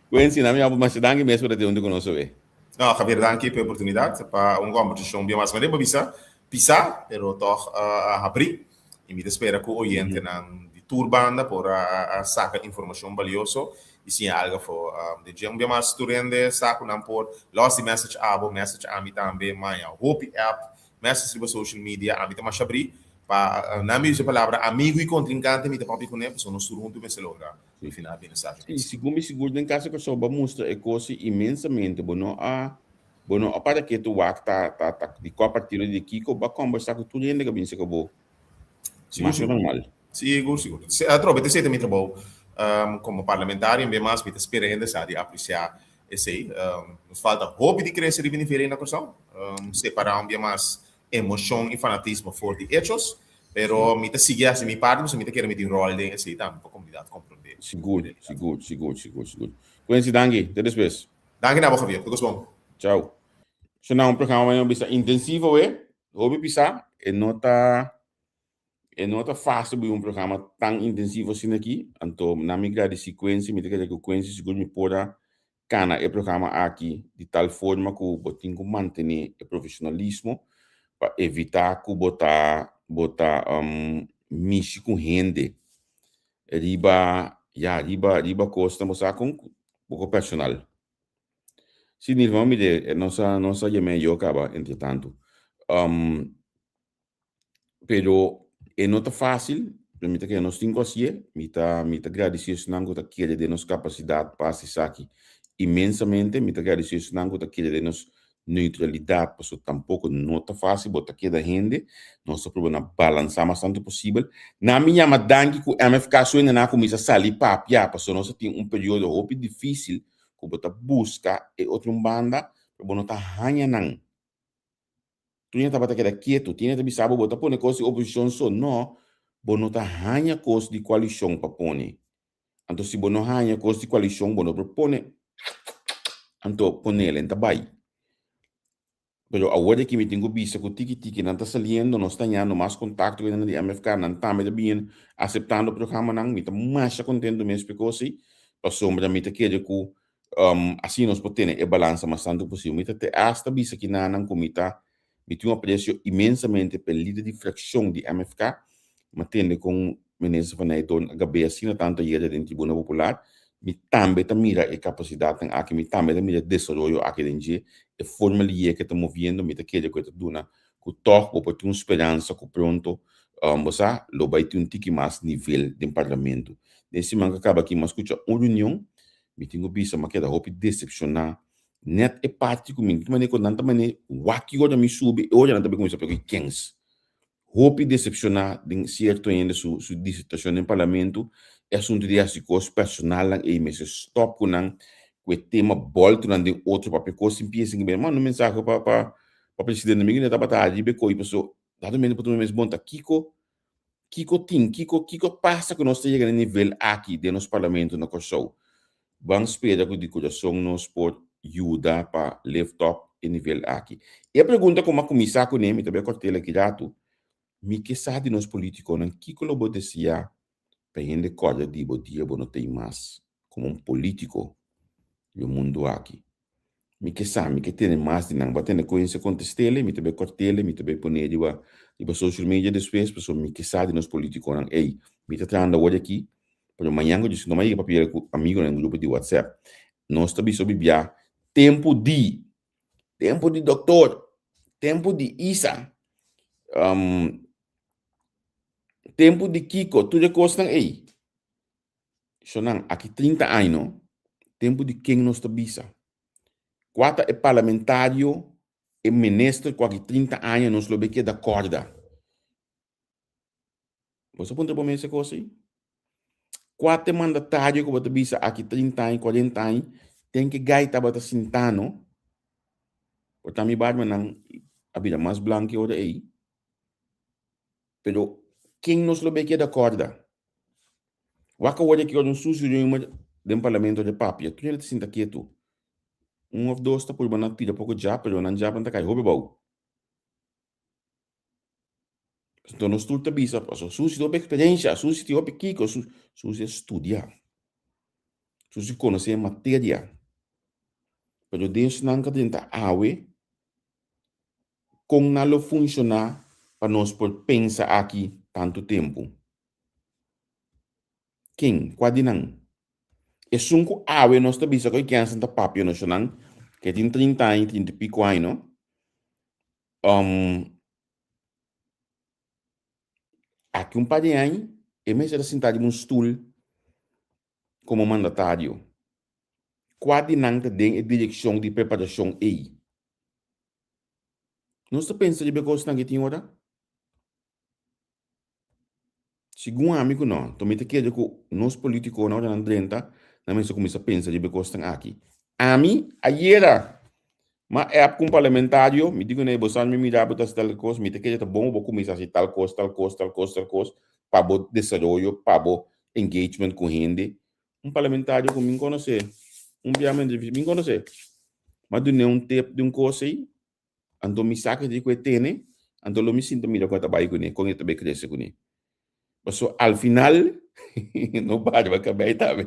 Quincy, na mi abo masha danki mes por ta hunto ku nos awe. No, Javier, danki pa e oportunidat pa un kombersashon bien mas manera bo bisa pisá, pero tòg a habrí. I mi ta spera ku oyentenan di tur banda por a saka informashon balioso i siña algu afó di dje. Un bia mas tur hende sa ku nan por lòs di message abo, message ami tambe, maña hopi app, message riba social media, ami ta masha abrí pa nan mi usa e palabra amigu i kontrinkante mi ta papia kuné pasobra nos tur huntu mester logra al final bienestar di Sí, sigun mi sigur den kaso Kòrsou bo a mustra e kos inmensamente, bo no a bo no a para ketu wak ta ta ta di kua partido di kiko, bo a kòmbersá ku tur hende ku a bin serka bo. Sigur, Masha sigur. normal. Sigur, sigur. Atrobe ta esei ta mi trabou komo parlamentario, en bes mas mi ta spera hende sa di apresiá esei. Nos falta hopi di krese riba e nivel ei na Kòrsou, separá un bia mas emoshon i fanatismo for di echos, pero mi ta sigui hasi mi parti pasobra mi ta kere mi tin ròl den esei tambe pa komunidat komprondé. Sigur, sigur, sigur, sigur, sigur. Quincy, danki. Te despues. Danki na bo, Javier. Tur kos bon. Chao. So na un programa bisa intensivo, we. Hopi bisa, e no ta. E no ta fácil bui un programa tan intensivo asina aki, anto na mi gradisí Quincy, mi ta kere ku Quincy sigur mi por a kana e programa aki di tal forma ku bo tin ku mantené e profesionalismo pa evitá ku bo ta bo ta mishi ku hende riba ya riba riba kosnan bo sa kon poko personal. Si Nilma mire nos a nos a yam'é yo kaba entre tantu. Pero e no ta fácil, pero mi ta kere nos tin ku hasié. Mi ta mi ta gradisí esnan ku ta kere den nos kapasidat pa hasi esaki inmensamente. Mi ta gradisí esnan ku ta kere den nos neutralidat, pasobra tampoko no ta fácil, bo ta keda hende. Nos ta proba na balansá mas tantu posibel. Na mi yama danki ku MFK su hendenan a kuminsá sali papia, pasobra nos a tin un periodo hopi difísil ku bo ta buska e otro un banda, pero bo no ta haña nan. Tur tabata keda ketu. Tin ta bisa bo, bo ta pone kos di oposishon so. No, bo no ta haña kos di koalishon pa pone. Anto si bo no haña kos di koalishon, bo no por pone. Anto ponel en ta bai. Pero awor aki mi tin ku bisa ku tiki tiki nan ta saliendo, nos ta hañando mas kontakto ku esnan di MFK, nan tambe ta bien aseptando programanan. Mi ta masha kontento mes p'e kos ei, pasobra mi ta kere ku Asina nos por tene e balansa mas tantu posibel. Mi ta te asta bisa kinanan ku mi ta mi tin un apresio inmensamente pa e lider di frakshon di MFK. Mi a tende kon Minister van Nijdoorn a gab'é asina tantu ayera den Tribuna Popular. Mi tambe ta mira e kapasidatnan aki, mi tambe ta mira e desaroyo aki den dje, e forma lié ku e ta moviendo, mi ta kere ku e ta duna ku tòg bo por tin un speransa ku pronto bo sa lo bai tin un tiki mas nivel den Parlamento. Den siman ku a kaba aki mi a skucha un reunion Mi tin ku bisa mi a keda hopi desepshoná. Nèt e parti ku mi mane ku nan ta mane wak ki ora mi subi e ora nan ta bai kuminsá papia ku e kens. Hopi desepshoná den sierto hende su su disertashon den parlamento. E asuntu di hasi kos personalnan ei mester stòp ku nan ku e tema bòltu nan den otro papia kos sin piensa ku manda un mensahe pa pa pa presidente mi kende tabata ariba e koi paso dado momento por tuma mes bon ta kiko Kiko tin? Kiko kiko pasa ku nos ta yega na e nivel aki den nos parlamento na Kòrsou? Ban spera ku di kurason nos por yuda pa lift up e nivel aki. E pregunta ku mi a kuminsá kuné, mi ta bai kòrt'el aki ratu, mi ke sa di nos politikonan kiko lo bo deseá pa hende kòrda di bo dia bo no ta ei mas komo un politiko di e mundu aki? Mi ke sa, mi ke tene mas di nan. Bo a tene koense kontest'el, mi ta bai kòrt'el, mi ta bai pon'é riba riba social media despues, pasobra mi ke sa di nos politikonan. Ey, mi ta trahando awor aki, pero mañan ku djis no m'a yega papia ku amigonan den grupo di WhatsApp. Nos ta bisa bibia tempu di, tempu di doktor, tempu di Isa, tempu di kiko, tur e kosnan ey. Shonnan, aki 30 aña no, tempu di ken nos ta bisa? Kua ta e parlamentario, e minister ku aki 30 aña nos lo be keda kòrda? Bo sa puntra bo mes e kos ei? Kua ta e mandatario ku bo ta bisa aki 30 aña, 40 aña, ten ke gai tabata sintá no? Por ta mi barbanan a bira mas blanku e ora ei. Pero ken nos lo be keda kòrda? Wak awor aki ora un sucio ruimmer den parlamento de papia, tur hende ta sinta ketu. Un of dos ta purba na tira poko djap, pero nan djapnan ta kai hopi bou. Enton nos tur ta bisa, pasobra Susi tin hopi experiencia, Susi tin hopi kiko, Susi a studia. Susi konosé e materia. Pero den esnan ka drenta awe, kon nan lo funshoná pa nos por pensa aki tantu tempu? Ken? Kua di nan? Esun ku awe nos ta bisa ku e kensen ta papia noshonan, ke tin 30 aña, 30 i piko aña, no? Aki un par di aña e mester a sinta riba un stul komo mandatario. Kua di nan ta den e direkshon di preparashon ei? Nos ta pensa riba e kosnan ki tin ora? Segun ami ku no, to mi ta kere ku nos politikonan ora nan drenta, nan mester kuminsá pensa riba e kosnan aki. Ami, ayera, m'a app ku un parlamentario, mi di kuné, bo sa mi mira bo ta hasi tal kos, mi ta kere ta bon bo kuminsá hasi tal kos, tal kos, tal kos, tal kos, pa bo desaroyo, pa bo engagement ku hende. Un parlamentario ku mi konosé, un bia mi entrevist'é, mi konosé. M'a dun'é un tip di un kos ei, Anto mi sa ke di ku e tene, anto lo mi sinta mira kon e ta bai kuné, kon e ta bai krese kuné. Paso al final, no barba kabei tambe.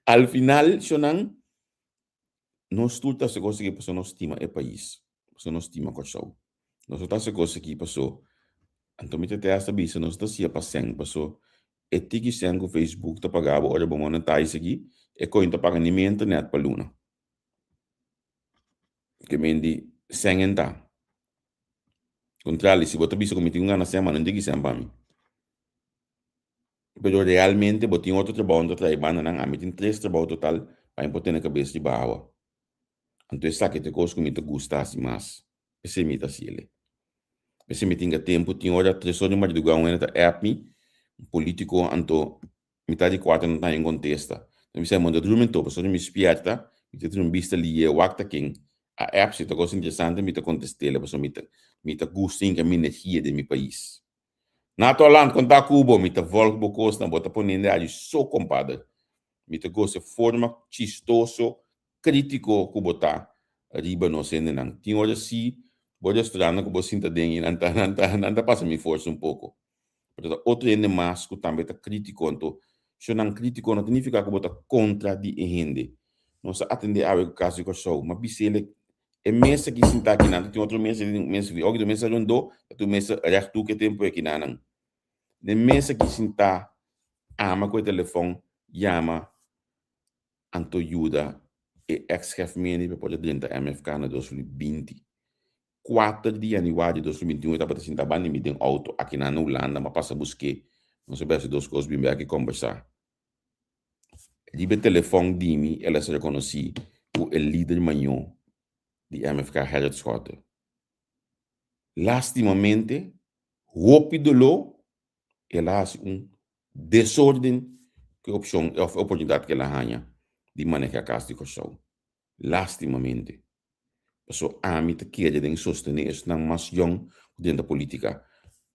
Al final, shonan, nos tur ta hasi kos aki paso nos stima e pais, paso nos stima Kòrsou. Nos no ta hasi kos aki paso, anto mi tete hasta bisa nos ta hasié pa sèn, paso e tiki sèn ku Facebook ta paga bo ora bo monetize aki, e koin ta paga ni mi internet pa luna. Ke men di sèn en ta. Kontrali, si bo ta bisa ku mi tin un gana sèn, ma no tin ki sèn pa mi. Pero realmente bo tin otro trabou no ta traha e bandanan, ami tin tres trabou total pa mi por tene kabes riba awa. Anto esaki ta e kos ku mi ta gusta hasi mas, p'esei mi ta hasi el'e. P'esei mi tinga tempu, tin ora tres ora di mardugá un hende ta app mi, un politiko, anto mitad di kuater no ta haña un kontesta. Mi bisa, mi no ta drumi anto, pasobra mi spierta, mi ta tira un bista liye, wak ta ken a app, si ta kos interesante mi ta kontest'el, pasobra mi ta mi ta gusta hinka mi energia den mi pais. Nato Holland, kon ta ku bo? Mi ta volg bo kosnan, bo ta poniendo ari so kompader. Mi ta gosa e forma chistoso, kritiko ku bo ta riba nos hendenan. Tin ora si bo restaurantnan ku bo sinta den i nan ta nan ta nan ta pasa mi forsa un poko. Pero ta otro hende mas ku tambe ta kritiko. Anto shownan kritiko no ta nifiká ku bo ta kontra di e hende. Nos a atendé awe ku Kas di Kòrsou, ma bis'el e mesa ki sinta akinan ta tin otro mesa tin mesa di oki mesa rondó ta tin mesa rèchthoek e tempu akinanan. Den mesa ki sinta ama ku e telefòn yama anto yuda e ex chef Manny pa por a drenta MFK na 2020. Kuater di yanüari 2021 e tabata sinta banda di mi den outo akinan na Hulanda, mi a pasa busk'é, nos a bèsha dos kos bin bèk i kòmbersá. Riba e telefòn di mi el a ser rekonosí ku e lider mayor di MFK Gerrit Schotte. Lástimamente, hopi doló el a hasi un desorden ku e opshon òf e oportunidat ku el a haña di manehá Kas di Kòrsou. Lástimamente. Pasobra ami ta kere den sostené esnan mas yòn ku den ta polítika.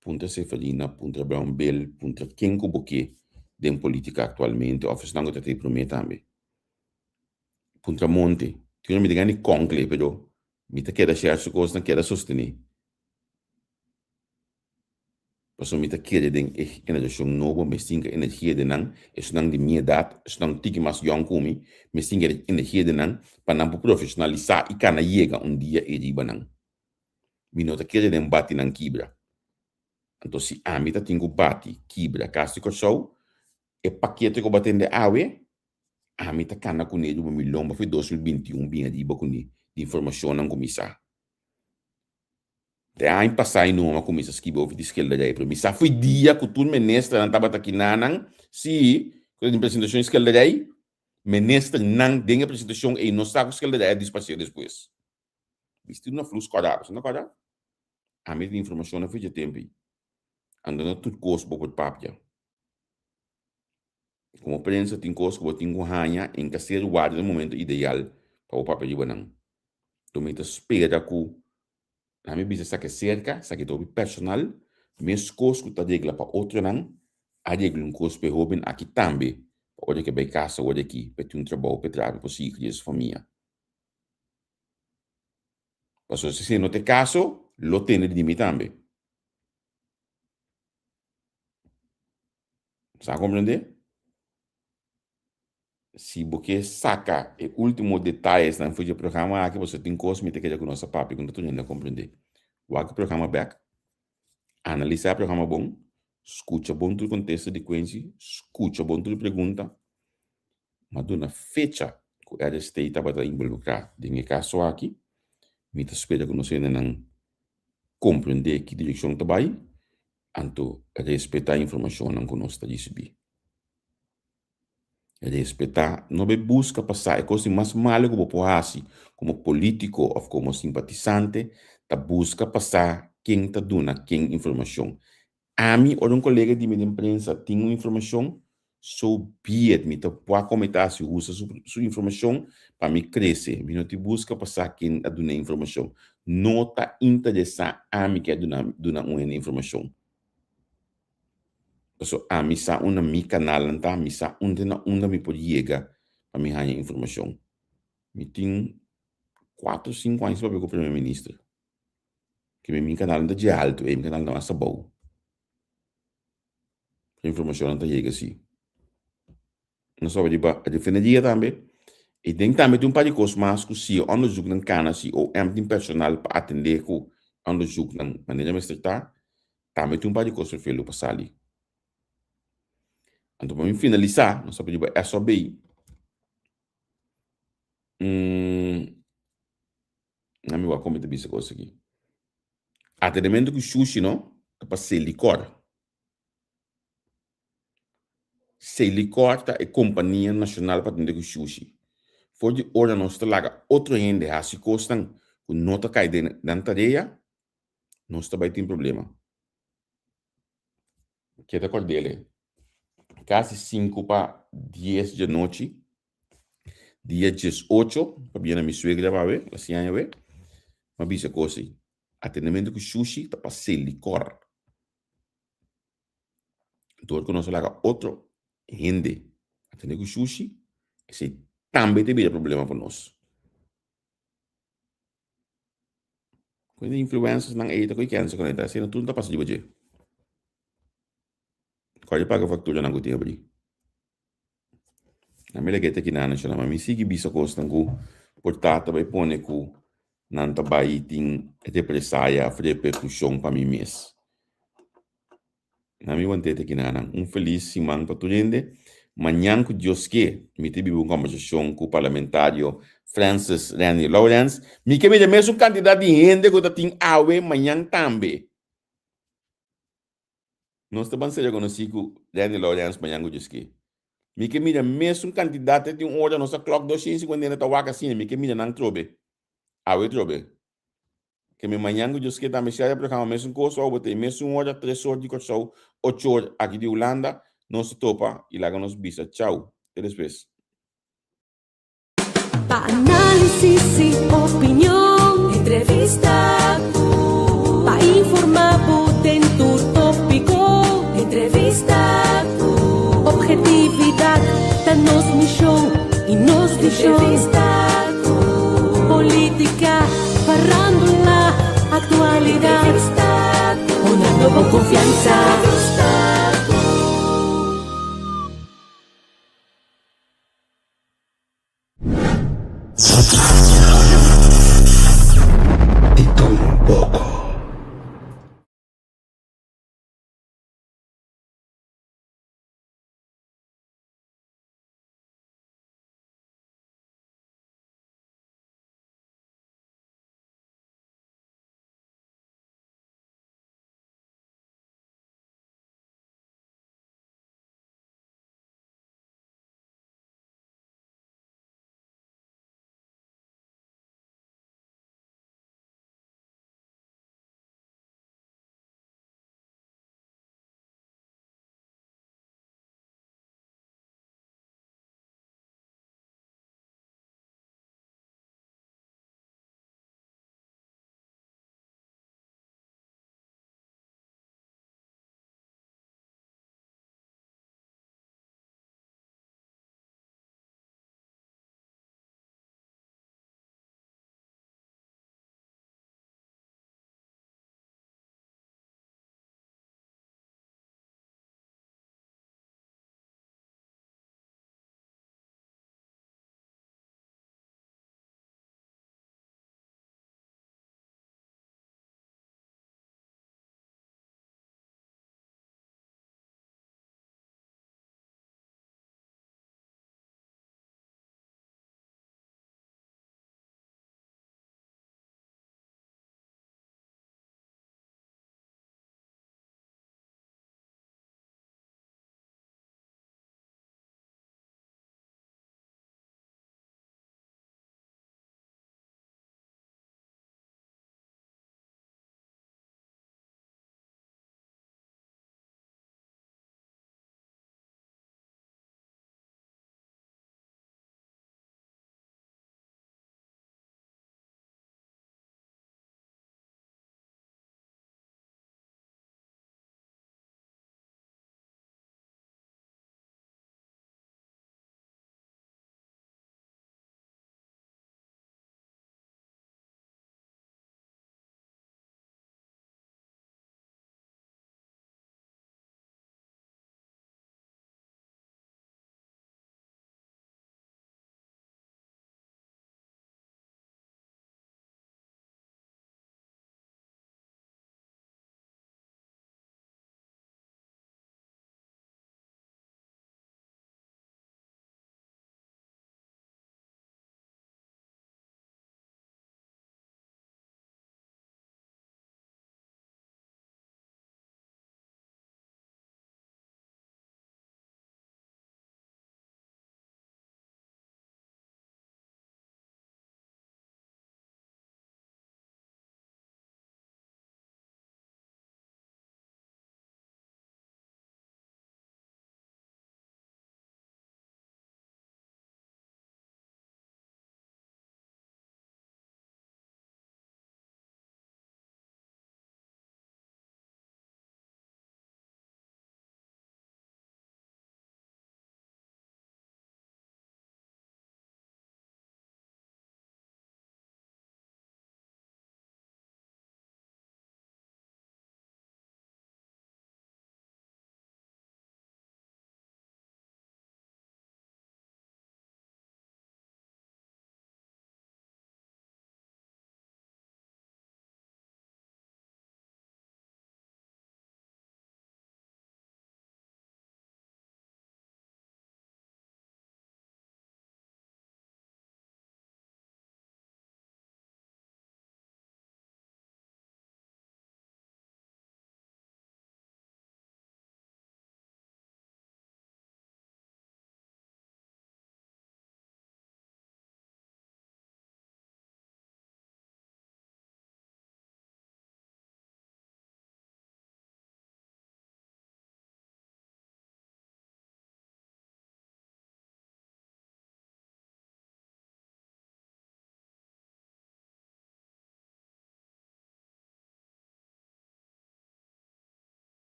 Puntra Seferina, puntra Brown Bill, puntra ken ku bo ke den polítika aktualmente òf esnan ku ta te promé tambe. Puntra Monte. Tin ora mi ta gana di kònkle pero mi ta keda share su kosnan, keda sostené. Pasobra mi ta kere den e generashon nobo, mi sinka energia den nan, esnan di mi edat, esnan un tiki mas yòn ku mi, mi sinka energia den nan pa nan por profeshonalisá i kana yega un dia ei riba nan. Mi no ta kere den bati nan kibra. Anto si ami ta tin ku bati kibra kas di Kòrsou, e pakete ku bo a tende awe, ami ta kana kuné riba mi lomba for 2021 bin ariba kuné di informashonnan ku mi sa. Te aña pasá e numa a kuminsá skibi over di skelderij, pero mi sa foi dia ku tur ministernan tabata kinanan, sí, ku ta den presentashon di skelderij, ministernan den e presentashon ei no sa ku skelderij a disparsé despues. Bisti una flus kòrda, boso no kòrda? Ami tin informashonnan for dje tempu ei. Anto no tur kos bo por papia. Komo prensa tin kos ku bo tin ku haña en ka ser warda e momento ideal pa bo papia riba nan. Anto mi ta spera ku Ami bisa esaki serka, esaki ta hopi personal, meskos ku ta regla pa otronan, a regla un kos pa e hoben aki tambe, pa ora ke bai kasa ora aki, pa e tin un trabou pa e traha pa e por sigui kria su famia. Pasobra si esei no ta e kaso, lo tende di mi tambe. Sa komprendé? Si bo ke saka e ultimo detayesnan for di e programa aki, pasobra tin kos mi ta kere ku nos a papia ku no ta tur hende a komprendé. Wak e programa bèk, analisá e programa bon, skucha bon tur kontesta di Quincy, skucha bon tur pregunta, ma duna fecha ku RST tabata involukrá den e kaso aki. Mi ta spera ku nos hendenan komprendé ki direkshon ta bai, anto respetá informashonnan ku nos ta risibí. Respetá, no bay buska pa sa e kos di mas malo ku bo por hasi komo polítiko òf komo simpatisante ta buska pa sa ken ta duna ken informashon. Ami ora un kolega di mi den prensa tin un informashon, so be it, mi ta wak kon mi ta hasi usa su su informashon pa mi krese. Mi no tin buska pa sa ken a duna e informashon. No ta interesá ami ke a duna duna un hende informashon. Pasobra ami sa unda mi kanalnan ta, mi sa unda na unda mi por yega pa mi haña informashon. Mi tin kuater o sinku aña sin papia ku Primer Minister. Ke mi kanalnan ta dje altu, e mi kanalnan ta mas abou. Informashonnan ta yega si. Nos tabata riba refineria tambe. I den tambe tin un par di kos mas ku si e onderzoeknan kana, si OM tin personal pa atendé ku onderzoeknan manera mester ta, tambe tin un par di kos ferfelu pa sali. Anto pa mi finalisá, nos tabata riba SOB. Na mi wak kon mi ta bisa kos aki. Atendementu ku shushi no ta pa Selikor. Selikor ta e kompania nashonal pa atende ku shushi. For di ora nos ta laga otro hende hasi kosnan ku no ta kai den nan tarea, nos ta bai tin problema. Keda kordele, kasi sinku pa dies djanochi, dia 18, pabia na mi suegra awe, la siña awe, mi a bisa kos ei. Atendementu ku shushi ta pa Selikor. Dor ku nos a laga otro hende atendé ku shushi, esei tambe ta bira problema pa nos. Ku e influencers nan ei ta ku e kense ku nan ta asina tur ta pasa riba dje. Kòrda di paga fakturanan ku tin abrí. Na mi lag'é ta kinan nan shona, ma mi sigui bisa kosnan ku por ta ta bai pone ku nan ta bai tin represaya òf reperkushon pa mi mes. Na mi want'é ta kinan nan. Un felis siman pa tur hende. Mañan ku Dios ke, mi ta biba un kòmbersashon ku parlamentario Francis Renny Lawrence. Mi ke mira mesun kantidat di hende ku ta tin awe mañan tambe. Nos ta ban ser rekonosí ku Randy Lawrence mañan ku djis-ki. Mi ke mira mesun kantidat te tin un ora nos a klòk 250 hende ta wak asina, mi ke mira nan trobe. Awe trobe. Ke mi mañan ku djis-ki tambe si haya programa mesun kos òf bo ta e mesun ora, tres or di Kòrsou, ocho or aki di Hulanda, nos ta topa i laga nos bisa chau. Te despues. Pa análisis y opinion, entrevista cu. Pa informa bo den tur tópico, entrevista cu. Objetividad ta nos misión y nos visión. Entrevista cu. Política, farándula, actualidad. Entrevista cu. Honrando bo confianza. Entrevista cu.